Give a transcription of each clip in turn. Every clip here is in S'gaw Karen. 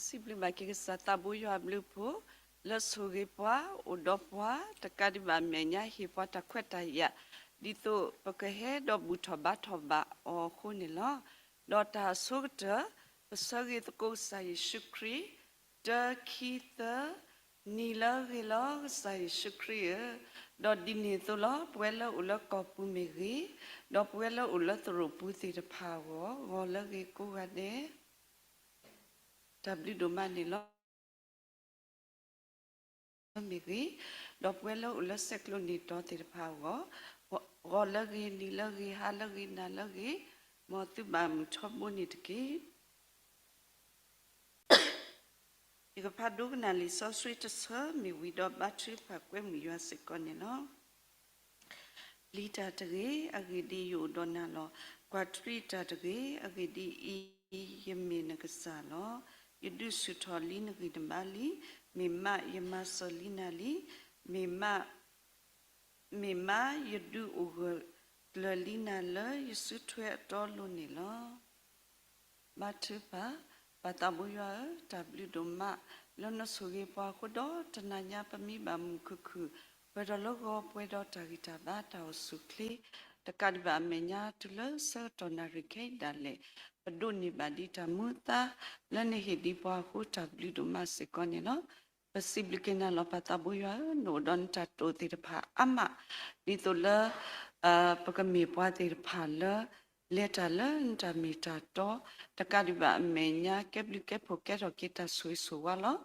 စံးဘျုးဘၣ်က့ၤကစၢ်သးဘိယွၤအဘျုးအဖှိၣ် လၢဆိၣ်ဂ့ၤပှၤ အိၣ်ဒီးပှၤ တကးဒံးဘၣ်အမဲာ်ညါ ဟ့ၣ်ပှၤတၢ်ခွဲးတၢ်ယာ် ဒ်သိးပကဟဲဒီးဘူၣ်ထီၣ်ဘါထီၣ်ဘၣ်အီၤအဃိန့ၣ်လီၤ. ဒီးတၢ်အဆိကတၢၢ် ပဆၢဂ့ၤသကိးကစၢ်ယ့ၣ်ၡူးခရံာ် တၢ ခံ သၢ နံၤလၢအဂ့ၤလီၤ ကစၢ်ယ့ၣ်ၡူးခရံာ်ဧၢ, ဒီးဒ်န့ၣ်အသိးလီၤ ပဝဲလၢအိၣ်လၢကီၢ်ပူၤမ့ၢ်ဂ့ၤ, ဒီးပဝဲလၢအိၣ်လၢသရိာ်ပူၤသ့ၣ်တဖၣ်အဂီၢ် ဂီၤလၢအဂ့ၤကိးဂၤဒဲး တၢ်ဘျုးဒိၣ်မးန့ၣ်လီၤ. မ့ၢ်ဂ့ၤ, ဒီးပဝဲလၢအိၣ်လၢစဲးကျိးန့ၣ်တီၤသ့ၣ်တဖၣ်အဂီၢ် ဂီၤလၢအဂ့ၤ နံၤလၢအဂ့ၤ ဟါလၢအဂ့ၤ နၤလၢအဂ့ၤ, မ်သုဘၣ်မုာ်ထီဘိန့ၣ်တက့ၢ်. ယကဖးဒိကနၣ်လံာ်စီဆှံတဆၢ မ့ၢ်ဝံၤဒီးဘါထုကဖၣ်ကွဲမုာ်ယွၤစ့ၢ်ကီးန့ၣ်လီၤ. ပျံၤတၢ်တဂ့ၤ, အဂ့ၢ်ဒ်အံၤ ယအိၣ်ဒီးနၤလီၤ. ကွၢ်ထွံတၢ်တဂ့ၤ, အဂ့ၢ်ဒ်အံၤ ယမ့ၢ်နကစၢ်လီၤ. ယဒုးဆူၣ်ထီၣ်လံနဂံၢ်နဘါလံ. မ့ၢ်မးယမၤစၢၤလံနၤလံ. မ့ၢ်မး မ့ၢ်မးယဒုးအိၣ်ဂၢၢ်ကျၢၤလံနၤလၢယစုထွဲအတီအလိၤန့ၣ်လီၤ. ဘါထုကဖၣ်, ပၢ်သးဘိယွၤဧၢ, တၢ်ဘျုးဒိၣ်မး လၢနဆိၣ်ဂ့ၤပှၤအဃိဒီး တနၤညါပမံဘၣ်မုာ်ခုၣ်ခုၣ် ပှဲၤဒီးလၢဂီၤ ပှဲၤဒီးတၢ်ဂံၢ်တၢ်ဘါ တၢ်အိၣ်ဆူၣ်အိၣ်ချ့ တကးဒံးဘၣ်အမဲာ်ညါ တုၤလၢဆၢကတီၢ်နၣ်ရံၣ်ခဲအံၤဒၣ်လဲာ် ပဒိးန့ၢ်ဘၣ်ဒံးတၢ်မူအသါ လၢနဟ့ၣ်ဒံးပှၤအဃိ တၢ်ဘျုးဒိၣ်မးစ့ၢ်ကီးန့ၣ်လီၤ. ပစံးဘျုးက့ၤနၤလီၤ ပၢ်သးဘိယွၤဧၢ, နအိၣ်ဒီးနတၢ်တိာ်သ့ၣ်တဖၣ်အါမး ဒ်သိးလၢ ပကမ့ၢ်ပှၤသ့ၣ်တဖၣ်လၢ လဲၤတၢ်လၢနတၢ်မ့ၢ်တၢ်တီ တကးဒံးဘၣ်အမဲာ်ညါ ကဲဘျုးကဲဖှိၣ်ကဲထီၣ်က့ၤတၢ်ဆိၣ်ဂ့ၤဆိၣ်ဝါလီၤ.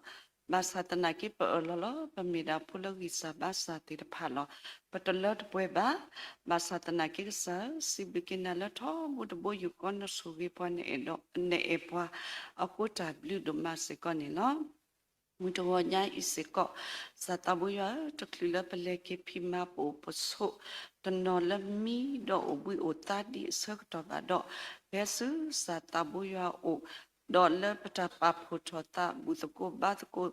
ဘၣ်ဆၣ်သနာ်က့ပအၢၣ်လီၤလီၤ ပမ့ၢ်ဒၣ်ဖိလၢဂံၢ်စၢ်ဘါစၢ်သ့ၣ်တဖၣ်လီၤ. ပတလၢတပှဲၤဘၣ်. ဘၣ်ဆၣ်သနာ်က့ကစၢ်ဧၢ, စံးဘျုးက့ၤနၤလၢထီဘိတဘိယူၢ်ဃီ နဆိၣ်ဂ့ၤပှၤ နအဲၣ်ပှၤ အဃိတၢ်ဘျုးဒိၣ်မးစ့ၢ်ကီးန့ၣ်လီၤ. မုၢ်တဂီၤညါအံၤစ့ၢ်ကီး ကစၢ်သးဘိယွၤဧၢ, တချုးလၢပလဲၤက့ၤဖံးမၤပအိၣ်ပဆိး တနီၤလၢမံဒီးအိၣ်ဘှံးအိၣ်သါဒ်အဆၢကတီၢ်ဘၣ်ဒီး ဖဲဆူကစၢ်သးဘိယွၤအအိၣ် ဒီးလၢပတၢ်ပာ်ဖှိၣ်ထီၣ်သး ဘူၣ်သကိးဘါသကိး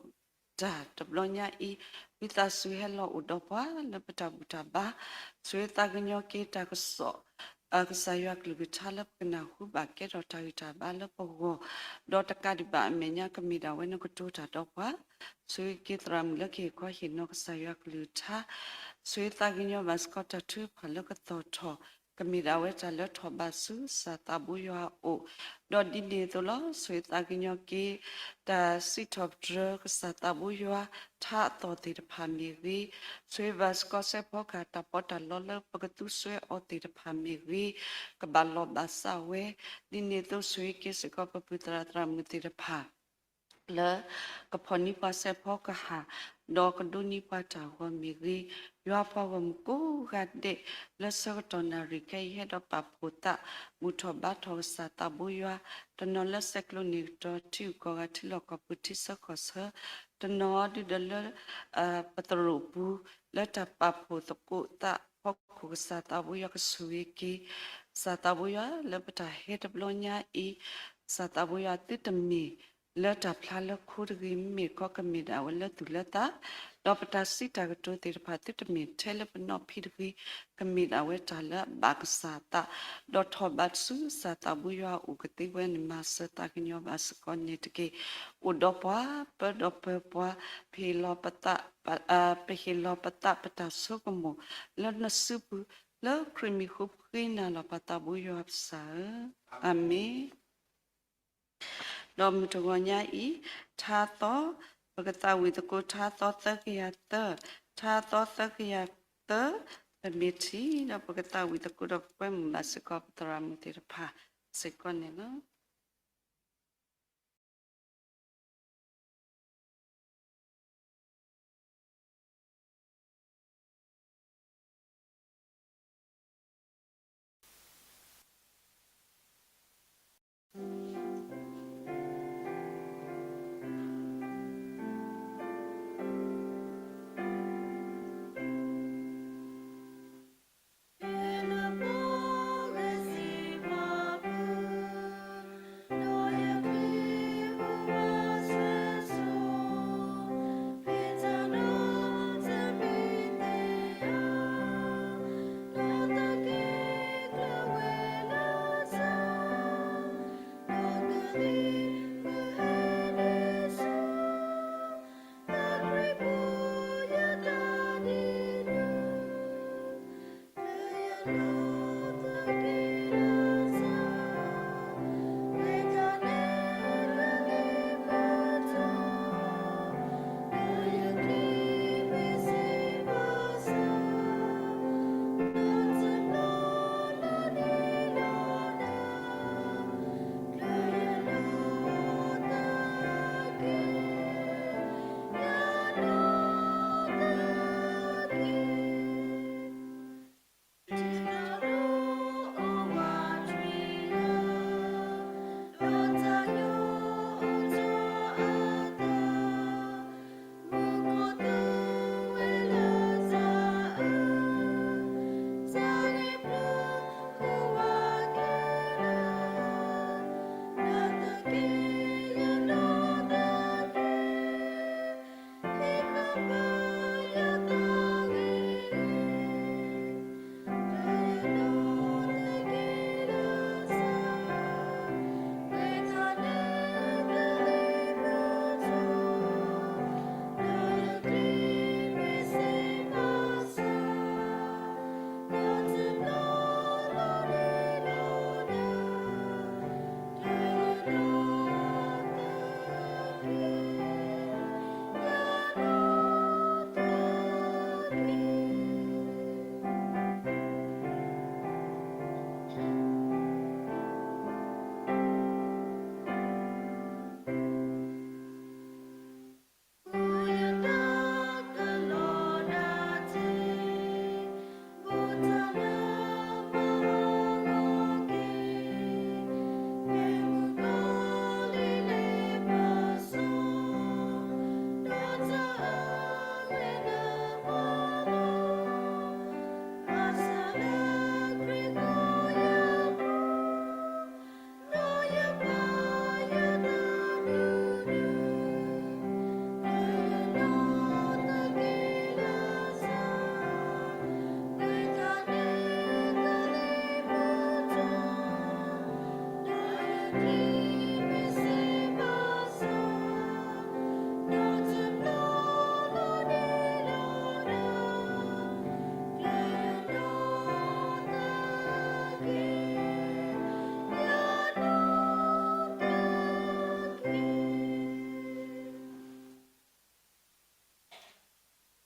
တၢ်တဘျီညါအံၤ, ဝံသးစူၤဟဲလီၤအိၣ်ဒီးပှၤလၢပတၢ်ဘူၣ်တၢ်ဘါ, ဆိၣ်ဂ့ၤသးကညီၤက့ၤတၢ်ကစီၣ် ကစၢ်ယွၤကလုၢ်ကထါလၢပကနၢ်ဟူဘၣ် ကဲထီၣ်တၢ်ဂံၢ်တၢ်ဘါလၢပဂီၢ်, ဒီးတကးဒံးဘၣ်အမဲာ်ညါ ကမ့ၢ်ဒၣ်ဝဲနကတိၤတၢ်ဒီးပှၤ, ဆိၣ်ဂ့ၤက့ၤသရၣ်မုၣ်လၢကဟ့ၣ်ခီဟ့ၣ်နီၤကစၢ်ယွၤကလုၢ်ကထါ, ဆိၣ်ဂ့ၤသးကညီၤဘၣ်စ့ၢ်ကီးတၢ်ထုကဖၣ်လၢကသီၣ်ထီၣ်, ကမ့ၢ်ဒၣ်ဝဲတၢ်လၢထီၣ်ဘးဆူကစၢ်သးဘိယွၤအအိၣ်, ဒီးဒ်န့ၣ်အသိးလီၤ. ဆိၣ်ဂ့ၤသးကညီၤက့ၤ တၢ်စံးထီၣ်ပတြၢၤကစၢ်သးဘိယွၤ ထါအသီၣ်သ့ၣ်တဖၣ်မ့ၢ်ဂ့ၤ, ဆိၣ်ဂ့ၤဘၣ်စ့ၢ်ကီးစဲးဖီကဟၣ် တၢ်ပီးတၢ်လီလၢပကသူစွဲအီၤသ့ၣ်တဖၣ်မ့ၢ်ဂ့ၤ, ကဘၣ်လီၢ်ဘၣ်စးဝဲ, ဒ်န့ၣ်အသိးဆိၣ်ဂ့ၤက့ၤစ့ၢ်ကီးပပုၢ်သရၣ်သရၣ်မုၣ်သ့ၣ်တဖၣ် လၢကဖီၣ်န့ၢ်ပှၤစဲးဖီကဟၣ်, ဒီးကဒိးန့ၢ်ပှၤတၢ်ဂီၤမ့ၢ်ဂ့ၤ, ယွၤပှၤဂီၢ်မုၢ်ကိးဂၤဒဲး လၢဆၢကတီၢ်နၣ်ရံၣ်ခဲအံၤ ဟဲဒီးပာ်ဖှိၣ်သး ဘူၣ်ထီၣ်ဘါထီၣ်ကစၢ်သးဘိယွၤ, တနီၤလၢစဲးကျိးန့ၣ်တီၤ ထံဂုၤကီၢ်ဂၤ ထံလီၢ်ကီၢ်ပူၤ ထံဆၢကီၢ်ဆၢ, တနီၤဒုးဒီးလၢ ပသရိာ်ပူၤ လၢတၢ်ပာ်ဖှိၣ်သကိးသးဖီခိၣ် ကစၢ်သးဘိယွၤကဆိၣ်ဂ့ၤက့ၤ, ကစၢ်သးဘိယွၤလၢပတၢ်ဟဲတဘျီညါအံၤ, ကစၢ်သးဘိယွၤသုတမ့ၢ် လၢတၢ်ဖျါလၢခိတဂ့ၤ, မ့မ့ၢ်တခီကမ့ၢ်ဒၣ်ဝဲလၢသူၣ်လၢသး, ဒီးပတၢ်စံးတၢ်ကတိၤသ့ၣ်တဖၣ် သုတမ့ၢ်ထဲလၢပနီၢ်ဖံးတဂ့ၤ, ကမ့ၢ်ဒၣ်ဝဲတၢ်လၢအဘၣ်ကစၢ်အသး, ဒီးထီၣ်ဘးဆူကစၢ်သးဘိယွၤအအိၣ်ကသ့ဝဲန့ၣ် မၤစၢၤသးကညီၤဘၣ်စ့ၢ်ကီးန့ၣ်တက့ၢ်. အိၣ်ဒီးပှၤ, ပၢဒီးပၢပှၤ, ပဟ့ၣ်လီၤပသး, ပဟ့ၣ်လီၤပသးပတၢ်ဆိကမိၣ် လၢနစုပူၤ, လၢခရံာ်မံၤအဃိပဃ့နၤလီၤ ပၢ်သးဘိယွၤပကစၢ်ဧၢ, အၤမ့ၣ်. ဒီးမုၢ်တဂီၤညါအံၤ, ထါသီ, ပကသးဝံၣ်သကိးထါသီသၢကယၤသၢ, ထါသီသၢကယၤသၢ, ပမ့ၢ်ထံၣ်ဒီးပကသးဝံၣ်သကိးဒီးပကွဲမုာ်ဘၣ်စ့ၢ်ကီး ပသရၣ်မုၣ်သ့ၣ်တဖၣ်စ့ၢ်ကီးန့ၣ်လီၤ.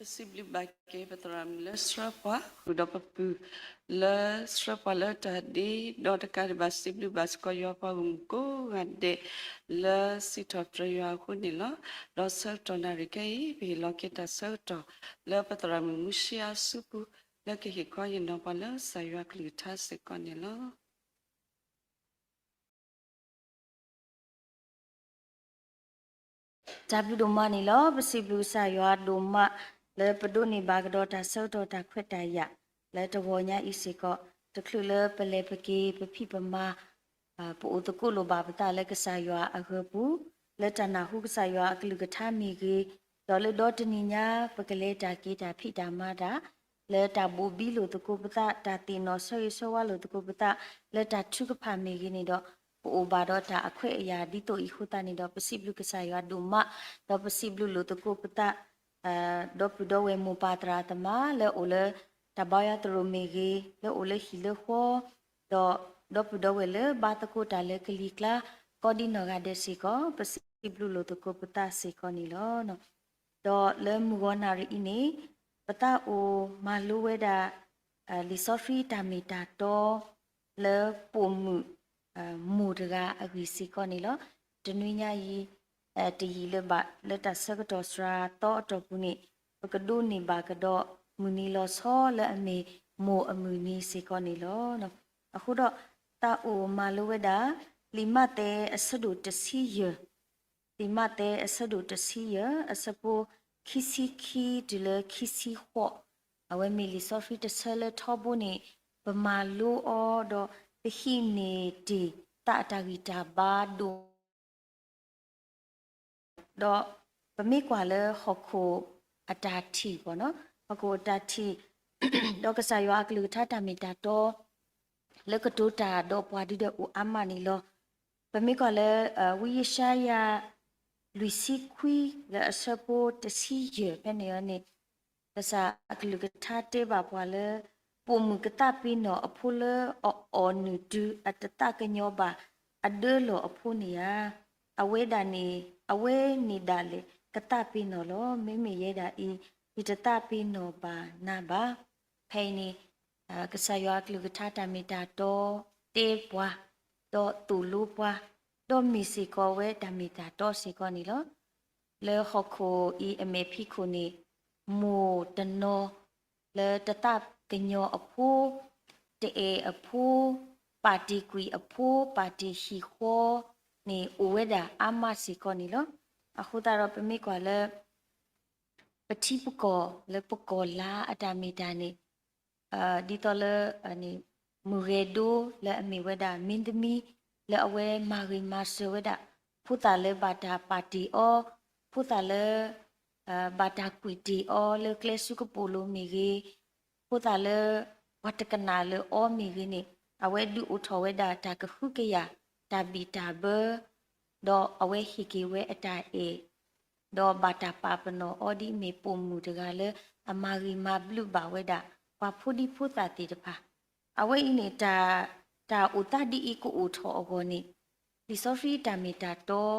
ပစံးဘျုးဘၣ်က့ၤပသရၣ်မုၣ်လၢဆှၢပှၤ ဃုာ်ဒီးပပုၢ်လၢဆှၢပှၤလၢတၢ်ဒ့ဒီးတကးဒံးဘၣ် စံးဘျုးဘၣ်စ့ၢ်ကီးယွၤပှၤဂီၢ်မုၢ်ကိးဂၤဒဲး လၢစံးထီၣ်ပတြၢၤယွၤအဃိန့ၣ်လီၤ. ဒီးဆၢကတီၢ်နၣ်ရံၣ်ခဲအံၤ ပဟ့ၣ်လီၤက့ၤတၢ်ဆၢကတီၢ် လၢပသရၣ်မုၣ်မူရှံအစုပူၤ လၢကဟ့ၣ်ခီဟ့ၣ်နီၤပှၤလၢကစၢ်ယွၤအကလုၢ်ကထါစ့ၢ်ကီးန့ၣ်လီၤ. တၢ်ဘျုးဒိၣ်မးန့ၣ်လီၤ. ပစံးဘျုးကစၢ်ယွၤဒိၣ်မး လၢပဒိးန့ၢ်ဘၣ်ကဒီးတၢ်ဆၢကတီၢ်တၢ်ခွဲးတၢ်ယာ် လၢတဂီၤညါအံၤစ့ၢ်ကီး တချုးလၢပလဲၤပက့ၤပဖံးပမၤ ပအိၣ်သကိးလိာ်ဘၣ်ပသးလၢကစၢ်ယွၤအဂၢၤပူၤ လၢတၢ်နၢ်ဟူကစၢ်ယွၤအကလုၢ်ကထါမ့ၢ်ဂ့ၤ, ဒီးလၢဒီတနံၤညါ ပကလဲၤတၢ်က့ၤတၢ်ဖံးတၢ်မၤတၢ် လၢတၢ်ဘိၣ်ဘံလိာ်သကိးပသး တၢ်သ့ၣ်နီၣ်ဆၢဂ့ၤဆၢဝါလိာ်သကိးပသး လၢတၢ်ထုကဖၣ်မ့ၢ်ဂ့ၤန့ၣ်ဒီး ပအိၣ်ဘၣ်ဒီးတၢ်အခွဲးအယာ်ဒ်သိးအံၤအဃိသတးန့ၣ်ဒီး ပစံးဘျုးကစၢ်ယွၤဒိၣ်မး, ဒီးပစံးဘျုးလိာ်သကိးပသး ဒီပုၢ်ဒီဝဲၢ်မိၢ်ပၢ်သရၣ်သမါ လၢအိၣ်လၢတၢ်ဘါယွၤသရိာ်မ့ၢ်ဂ့ၤ, လၢအိၣ်လၢဟံၣ်လၢဃီ, ဒီးဒီပုၢ်ဒီဝဲၢ်လၢဘါသကိးတၢ်လၢကလံၤကျါ ကိးဒံနီၢ်ဂၤဒဲးစ့ၢ်ကီး ပစံးဘျုးလိာ်သကိးပသးစ့ၢ်ကီးန့ၣ်လီၤ. ဒီးလၢမုၢ်ဂီၤနၣ်ရံၣ်အံၤန့ၣ် ပသးအိၣ်မၤလိဝဲဒၣ် လံာ်စီဆှံတၢ်မ့ၢ်တၢ်တီ လၢပိာ်မုၣ် မိၢ်တဂၤအဂ့ၢ်စ့ၢ်ကီးန့ၣ်လီၤ. တနွံညါအံၤ တယံာ်လၢၤဘၣ် လၢတၢ်ဆၢကတီၢ်စှၤသီအတီၢ်ပူၤန့ၣ် ပကဒိးန့ၢ်ဘၣ်ကဒီး မုၢ်နံၤလီၤဆီလၢအမ့ၢ်မိၢ်အမုၢ်နံၤစ့ၢ်ကီးန့ၣ်လီၤ. အဃိဒီး သးအိၣ်မၤလိဝဲဒၣ် လံာ်မးသဲအဆၢဒိၣ်တဆံယဲၢ်, လံာ်မးသဲအဆၢဒိၣ်တဆံယဲၢ် အဆၢဖိခံဆံခံတုၤလၢခံဆံဃိး, အဝဲမ့ၢ်လံာ်စီဆှံတဆၢလၢထီဘိန့ၣ် ပမၤလိအီၤဒီး ပဟံးန့ၢ်တ့ၢ်သးအတၢ်ဂံၢ်တၢ်ဘါဒိၣ် ဒီးပမ့ၢ်ကွၢ်လၢဟီၣ်ခိၣ်အတၢ်ထံၣ်, ဟီၣ်ခိၣ်အတၢ်ထံၣ် ဒီးကစၢ်ယွၤအကလုၢ်ကထါတၢ်မ့ၢ်တၢ်တီ လၢကတိၤတၢ်ဒီးပှၤဒုဒီးအိၣ်အါမးန့ၣ်လီၤ. ပမ့ၢ်ကွၢ်လၢ ဝံယၡါယၤ လွံၢ်ဆံခွံ လၢအဆၢဖိတဆံယဲၢ်ဖဲန့ၣ်အန့ၣ် ကစၢ်အကလုၢ်ကထါတဲဘၣ်ပှၤလၢ ပိာ်မုၣ်ကသးပ့ၤနီၣ်အဖိလၢအအီၣ်နုၢ်တုၤအတသးကညီၤဘၣ်အဒၢလီၢ်အဖိန့ၣ်ဧါ, အဝဲဒၣ်န့ၣ် အဝဲန့ၣ်ဒၣ်လဲာ်ကသးပ့ၤနီၣ်လီၤ. မ့မ့ၢ်ယဲဒၣ်အံၤ ယတသးပ့ၤနီၣ်ဘၣ်နၤဘၣ်. ဖဲအံၤန့ၣ် ကစၢ်ယွၤအကလုၢ်ကထါတၢ်မ့ၢ်တၢ်တီတဲပှၤ, ဒီးသိၣ်လိပှၤ, ဒီးမ့ၢ်စ့ၢ်ကီးဝဲတၢ်မ့ၢ်တၢ်တီစ့ၢ်ကီးန့ၣ်လီၤ. လၢဟီၣ်ခိၣ်အံၤအမဲာ်ဖံးခိၣ်န့ၣ် မိၢ်တနီၤ လၢတသးကညီၤအဖိ, တအဲၣ်အဖိ, ပာ်တ့ၢ်ကွံာ်အဖိ, ပာ်တ့ၢ်ဟံၣ်ဃီန့ၣ် အိၣ်ဝဲဒၣ်အါမးစ့ၢ်ကီးန့ၣ်လီၤ. အဃိသတးဒီးပမ့ၢ်ကွၢ်လၢ ပထံပကီၢ်လၢပကီၢ်လါအတၢ်မ့ၢ်တၢ်န့ၣ် ဒ်သိးလၢ မုၢ်ဂဲၤဒိလၢအမ့ၢ်ဝဲဒၣ်မင်းသမီး လၢအဝဲမၤဂ့ၤမၤစၢၤဝဲဒၣ် ဖိသၣ်လၢဘၣ်တၢ်ပာ်တ့ၢ်အီၤ, ဖိသၣ်လၢ ဘၣ်တၢ်ကွံာ်တ့ၢ်အီၤလၢကျဲဆူကပိာ်လိၤမ့ၢ်ဂ့ၤ, ဖိသၣ်လၢ ပှၤတကနၣ်လၢအီၤမ့ၢ်ဂ့ၤန့ၣ် အဝဲဒုးအိၣ်ထီၣ်ဝဲဒၣ်တၢ်ကဟုကယာ် တၢ်ဘံၣ်တၢ်ဘၢ ဒီးအဝဲဟ့ၣ်က့ၤဝဲအတၢ်အဲၣ် ဒီးဘၣ်တၢ်ပာ်ပနီၣ်အီၤဒ်အမ့ၢ်ပိာ်မုၣ်တဂၤလၢအမၤဂ့ၤမၤဘျုးဘၣ်ဝဲဒၣ် ပှၤဖိဒံဖိသၣ်သ့ၣ်တဖၣ်. အဝဲအံၤန့ၣ် တၢ်အိၣ်သးဒ်အံၤကအိၣ်ထီၣ်အဂီၢ်န့ၣ် လံာ်စီဆှံတၢ်မ့ၢ်တၢ်တီပာ်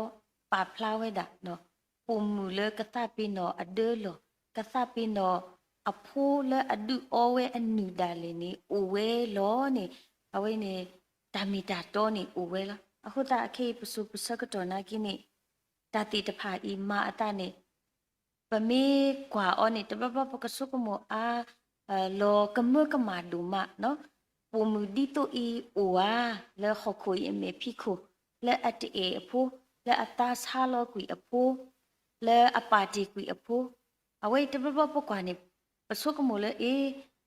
ဖျါဝဲဒၣ် ပိာ်မုၣ်လၢကသးပ့ၤနီၣ်အဒၢလီၢ် ကသးပ့ၤနီၣ်အဖိလၢအဒုးအီဝဲအနုၢ်ဒၣ်လဲာ်န့ၣ် အိၣ်ဝဲလီၤန့ၣ် အဝဲန့ၣ် တၢ်မ့ၢ်တၢ်တီန့ၣ်အိၣ်ဝဲလီၤ. အဃိသတးခဲအံၤပစိၤပဆၢကတီၢ်နာ်က့န့ၣ် တၢ်သ့ၣ်တဖၣ်အံၤမၤအသးန့ၣ် ပမ့ၢ်ကွၢ်အီၤန့ၣ် တဘျီဘျီပကဆိကမိၣ်အါ လီၤကမၢကမၣ်ဒိၣ်မး ပိာ်မုၣ်ဒ်သိးအံၤအိၣ်ဧါ လၢဟီၣ်ခိၣ်အံၤအမဲာ်ဖံးခိၣ် လၢအတအဲၣ်အဖိ လၢအသးဆါလီၤကွံာ်အဖိ လၢအပာ်တ့ၢ်ကွံာ်အဖိ အဝဲအံၤတဘျီဘျီပကွၢ်န့ၣ် ပဆိကမိၣ်လၢအ့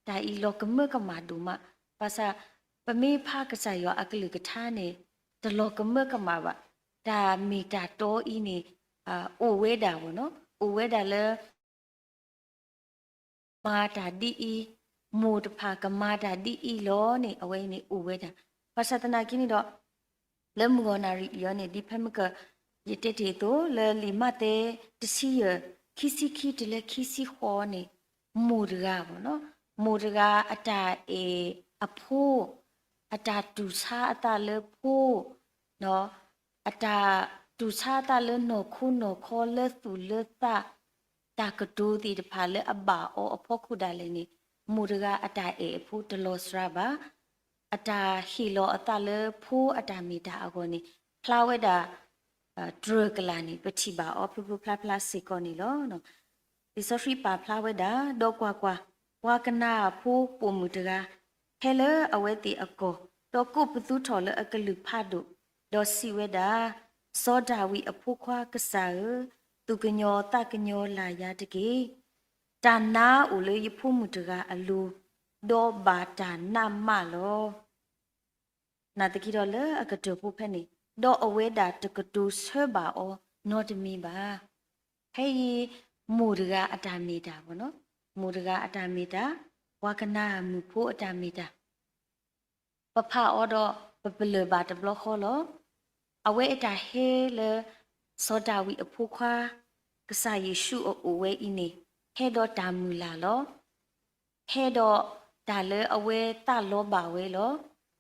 တၢ်အံၤလီၤကမၢကမၣ်ဒိၣ်မး ဘၣ်ဆၣ် ပမ့ၢ်ဖးကစၢ်ယွၤအကလုၢ်ကထါန့ၣ် တလီၤကမၢကမၣ်ဘၣ်. တၢ်မ့ၢ်တၢ်တီအံၤန့ၣ် အိၣ်ဝဲဒၣ် အိၣ်ဝဲဒၣ်လၢ မၤတၢ်ဒ်အံၤ, မိၢ်တဖၣ်ကမၤတၢ်ဒ်အံၤလီၤန့ၣ် အဝဲအံၤန့ၣ်အိၣ်ဝဲဒၣ်. ဘၣ်ဆၣ်သနာ်က့န့ၣ်ဒီး လၢမုၢ်ဂီၤနၣ်ရံၣ်အံၤအီၤန့ၣ် ဒ်ဖဲမ့ၢ်က ယတဲတ့ၢ်အသိး လၢလံာ်မးသဲတဆံယဲၢ် ခံဆံခံတုၤလၢခံဆံဃိးန့ၣ် မိၢ်တဂၤ မိၢ်တဂၤအတၢ်အဲၣ်အဖိ အတၢ်တူၢ်ဆါအသးလၢဖိ အတၢ်တူၢ်ဆါအသးလၢနီၢ်ခိနီၢ်ခီလၢသူၣ်လၢသး, တၢ်ကတိၤသ့ၣ်တဖၣ်လၢအဘၣ်အီၤအဖီခိၣ်ဒၣ်လဲာ်န့ၣ်, မိၢ်တဂၤအတၢ်အဲၣ်အဖိတလီၤစှၤဘၣ်. အတၢ်ဟ့ၣ်လီၤအသးလၢဖိအတၢ်မ့ၢ်တၢ်အဂီၢ်န့ၣ် ဖျါဝဲဒၣ် တြၢၢ်ကလာ်န့ၣ် ပထံၣ်ဘၣ်အီၤဖျိဖျိဖျါဖျါစ့ၢ်ကီးန့ၣ်လီၤ. လံာ်စီဆှံပာ်ဖျါဝဲဒၣ်, ဒီးကွၢ်ကွၢ်, ပှၤကနၤအဖိပိာ်မုၣ်တဂၤ ဟဲလၢအဝဲသ့ၣ်အကီၢ်, ဒီးကိးပသူထီၣ်လၢအကလုၢ်ဖးဒိၣ်, ဒီးစံးဝဲဒၣ်, စီၤဒၤဝံးအဖိခွါကစၢ်ဧၢ, သူၣ်ကညီၤသးကညီၤလၢ်ယၤတက့ၢ်. တၢ်နါအိၣ်လၢယဖိမုၣ်တဂၤအလိၤ, ဒီးဘၣ်တၢ်နးမးလီၤ. နာ်သက့ဒီးလၢအကတၢၢ်ဖိဖဲန့ၣ်, ဒီးအဝဲဒၣ်တကတိၤဆၢဘၣ်အီၤနီတမံၤဘၣ်. ဖဲအံၤ မိၢ်တဂၤအတၢ်မ့ၢ်တၢ်, မိၢ်တဂၤအတၢ်မ့ၢ်တၢ်, ပှၤကနၤမုၣ်ဖိအတၢ်မ့ၢ်တၢ် ပဖးအီၤဒီးပပလၢၢ်ဘၣ်တဘျီဃီလီၤ. အဝဲအတၢ်ဟဲလၢ စီၤဒၤဝံးအဖိခွါ ကစၢ်ယ့ၣ်ၡူးအအိၣ်ဝဲအံၤန့ၣ်, ဟဲဒီးတၢ်မုၢ်လၢ်လီၤ. ဟဲဒီးတၢ်လၢအဝဲသးလီဘၣ်ဝဲလီၤ.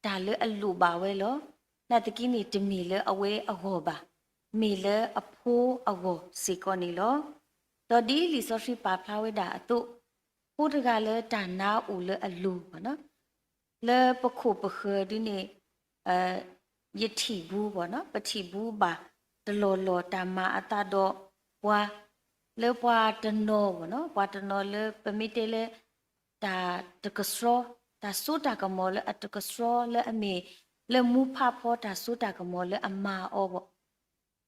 တၢ်လၢအလိၣ်ဘၣ်ဝဲလီၤ. နာ်သက့န့ၣ် တမ့ၢ်လၢအဝဲအဂီၢ်ဘၣ်, မ့ၢ်လၢအဖိအဂီၢ်စ့ၢ်ကီးန့ၣ်လီၤ. ဒီးဒ်လံာ်စီဆှံပာ်ဖျါဝဲဒၣ်အသိး, ဖိတဂၤလၢတၢ်နါအိၣ်လၢအလိၤ လၢပခိၣ်ပဃၢၤဒ်န့ၣ်, ယထံၣ်ဘူး, ပထံၣ်ဘူးဘၣ်တလီၢ်လီၢ်တၢ်မၤအသးဒီးပှၤ, လၢပှၤတနီၤ, ပှၤတနီၤလၢပမ့ၢ်တဲလၢ တၢ်တကဆှီ, တၢ်စိတၢ်ကမီၤလၢအတကဆှီ လၢအမ့ၢ်လၢမူဖးဖီတၢ်စိတၢ်ကမီၤလၢအမၤအီၤဘၣ်.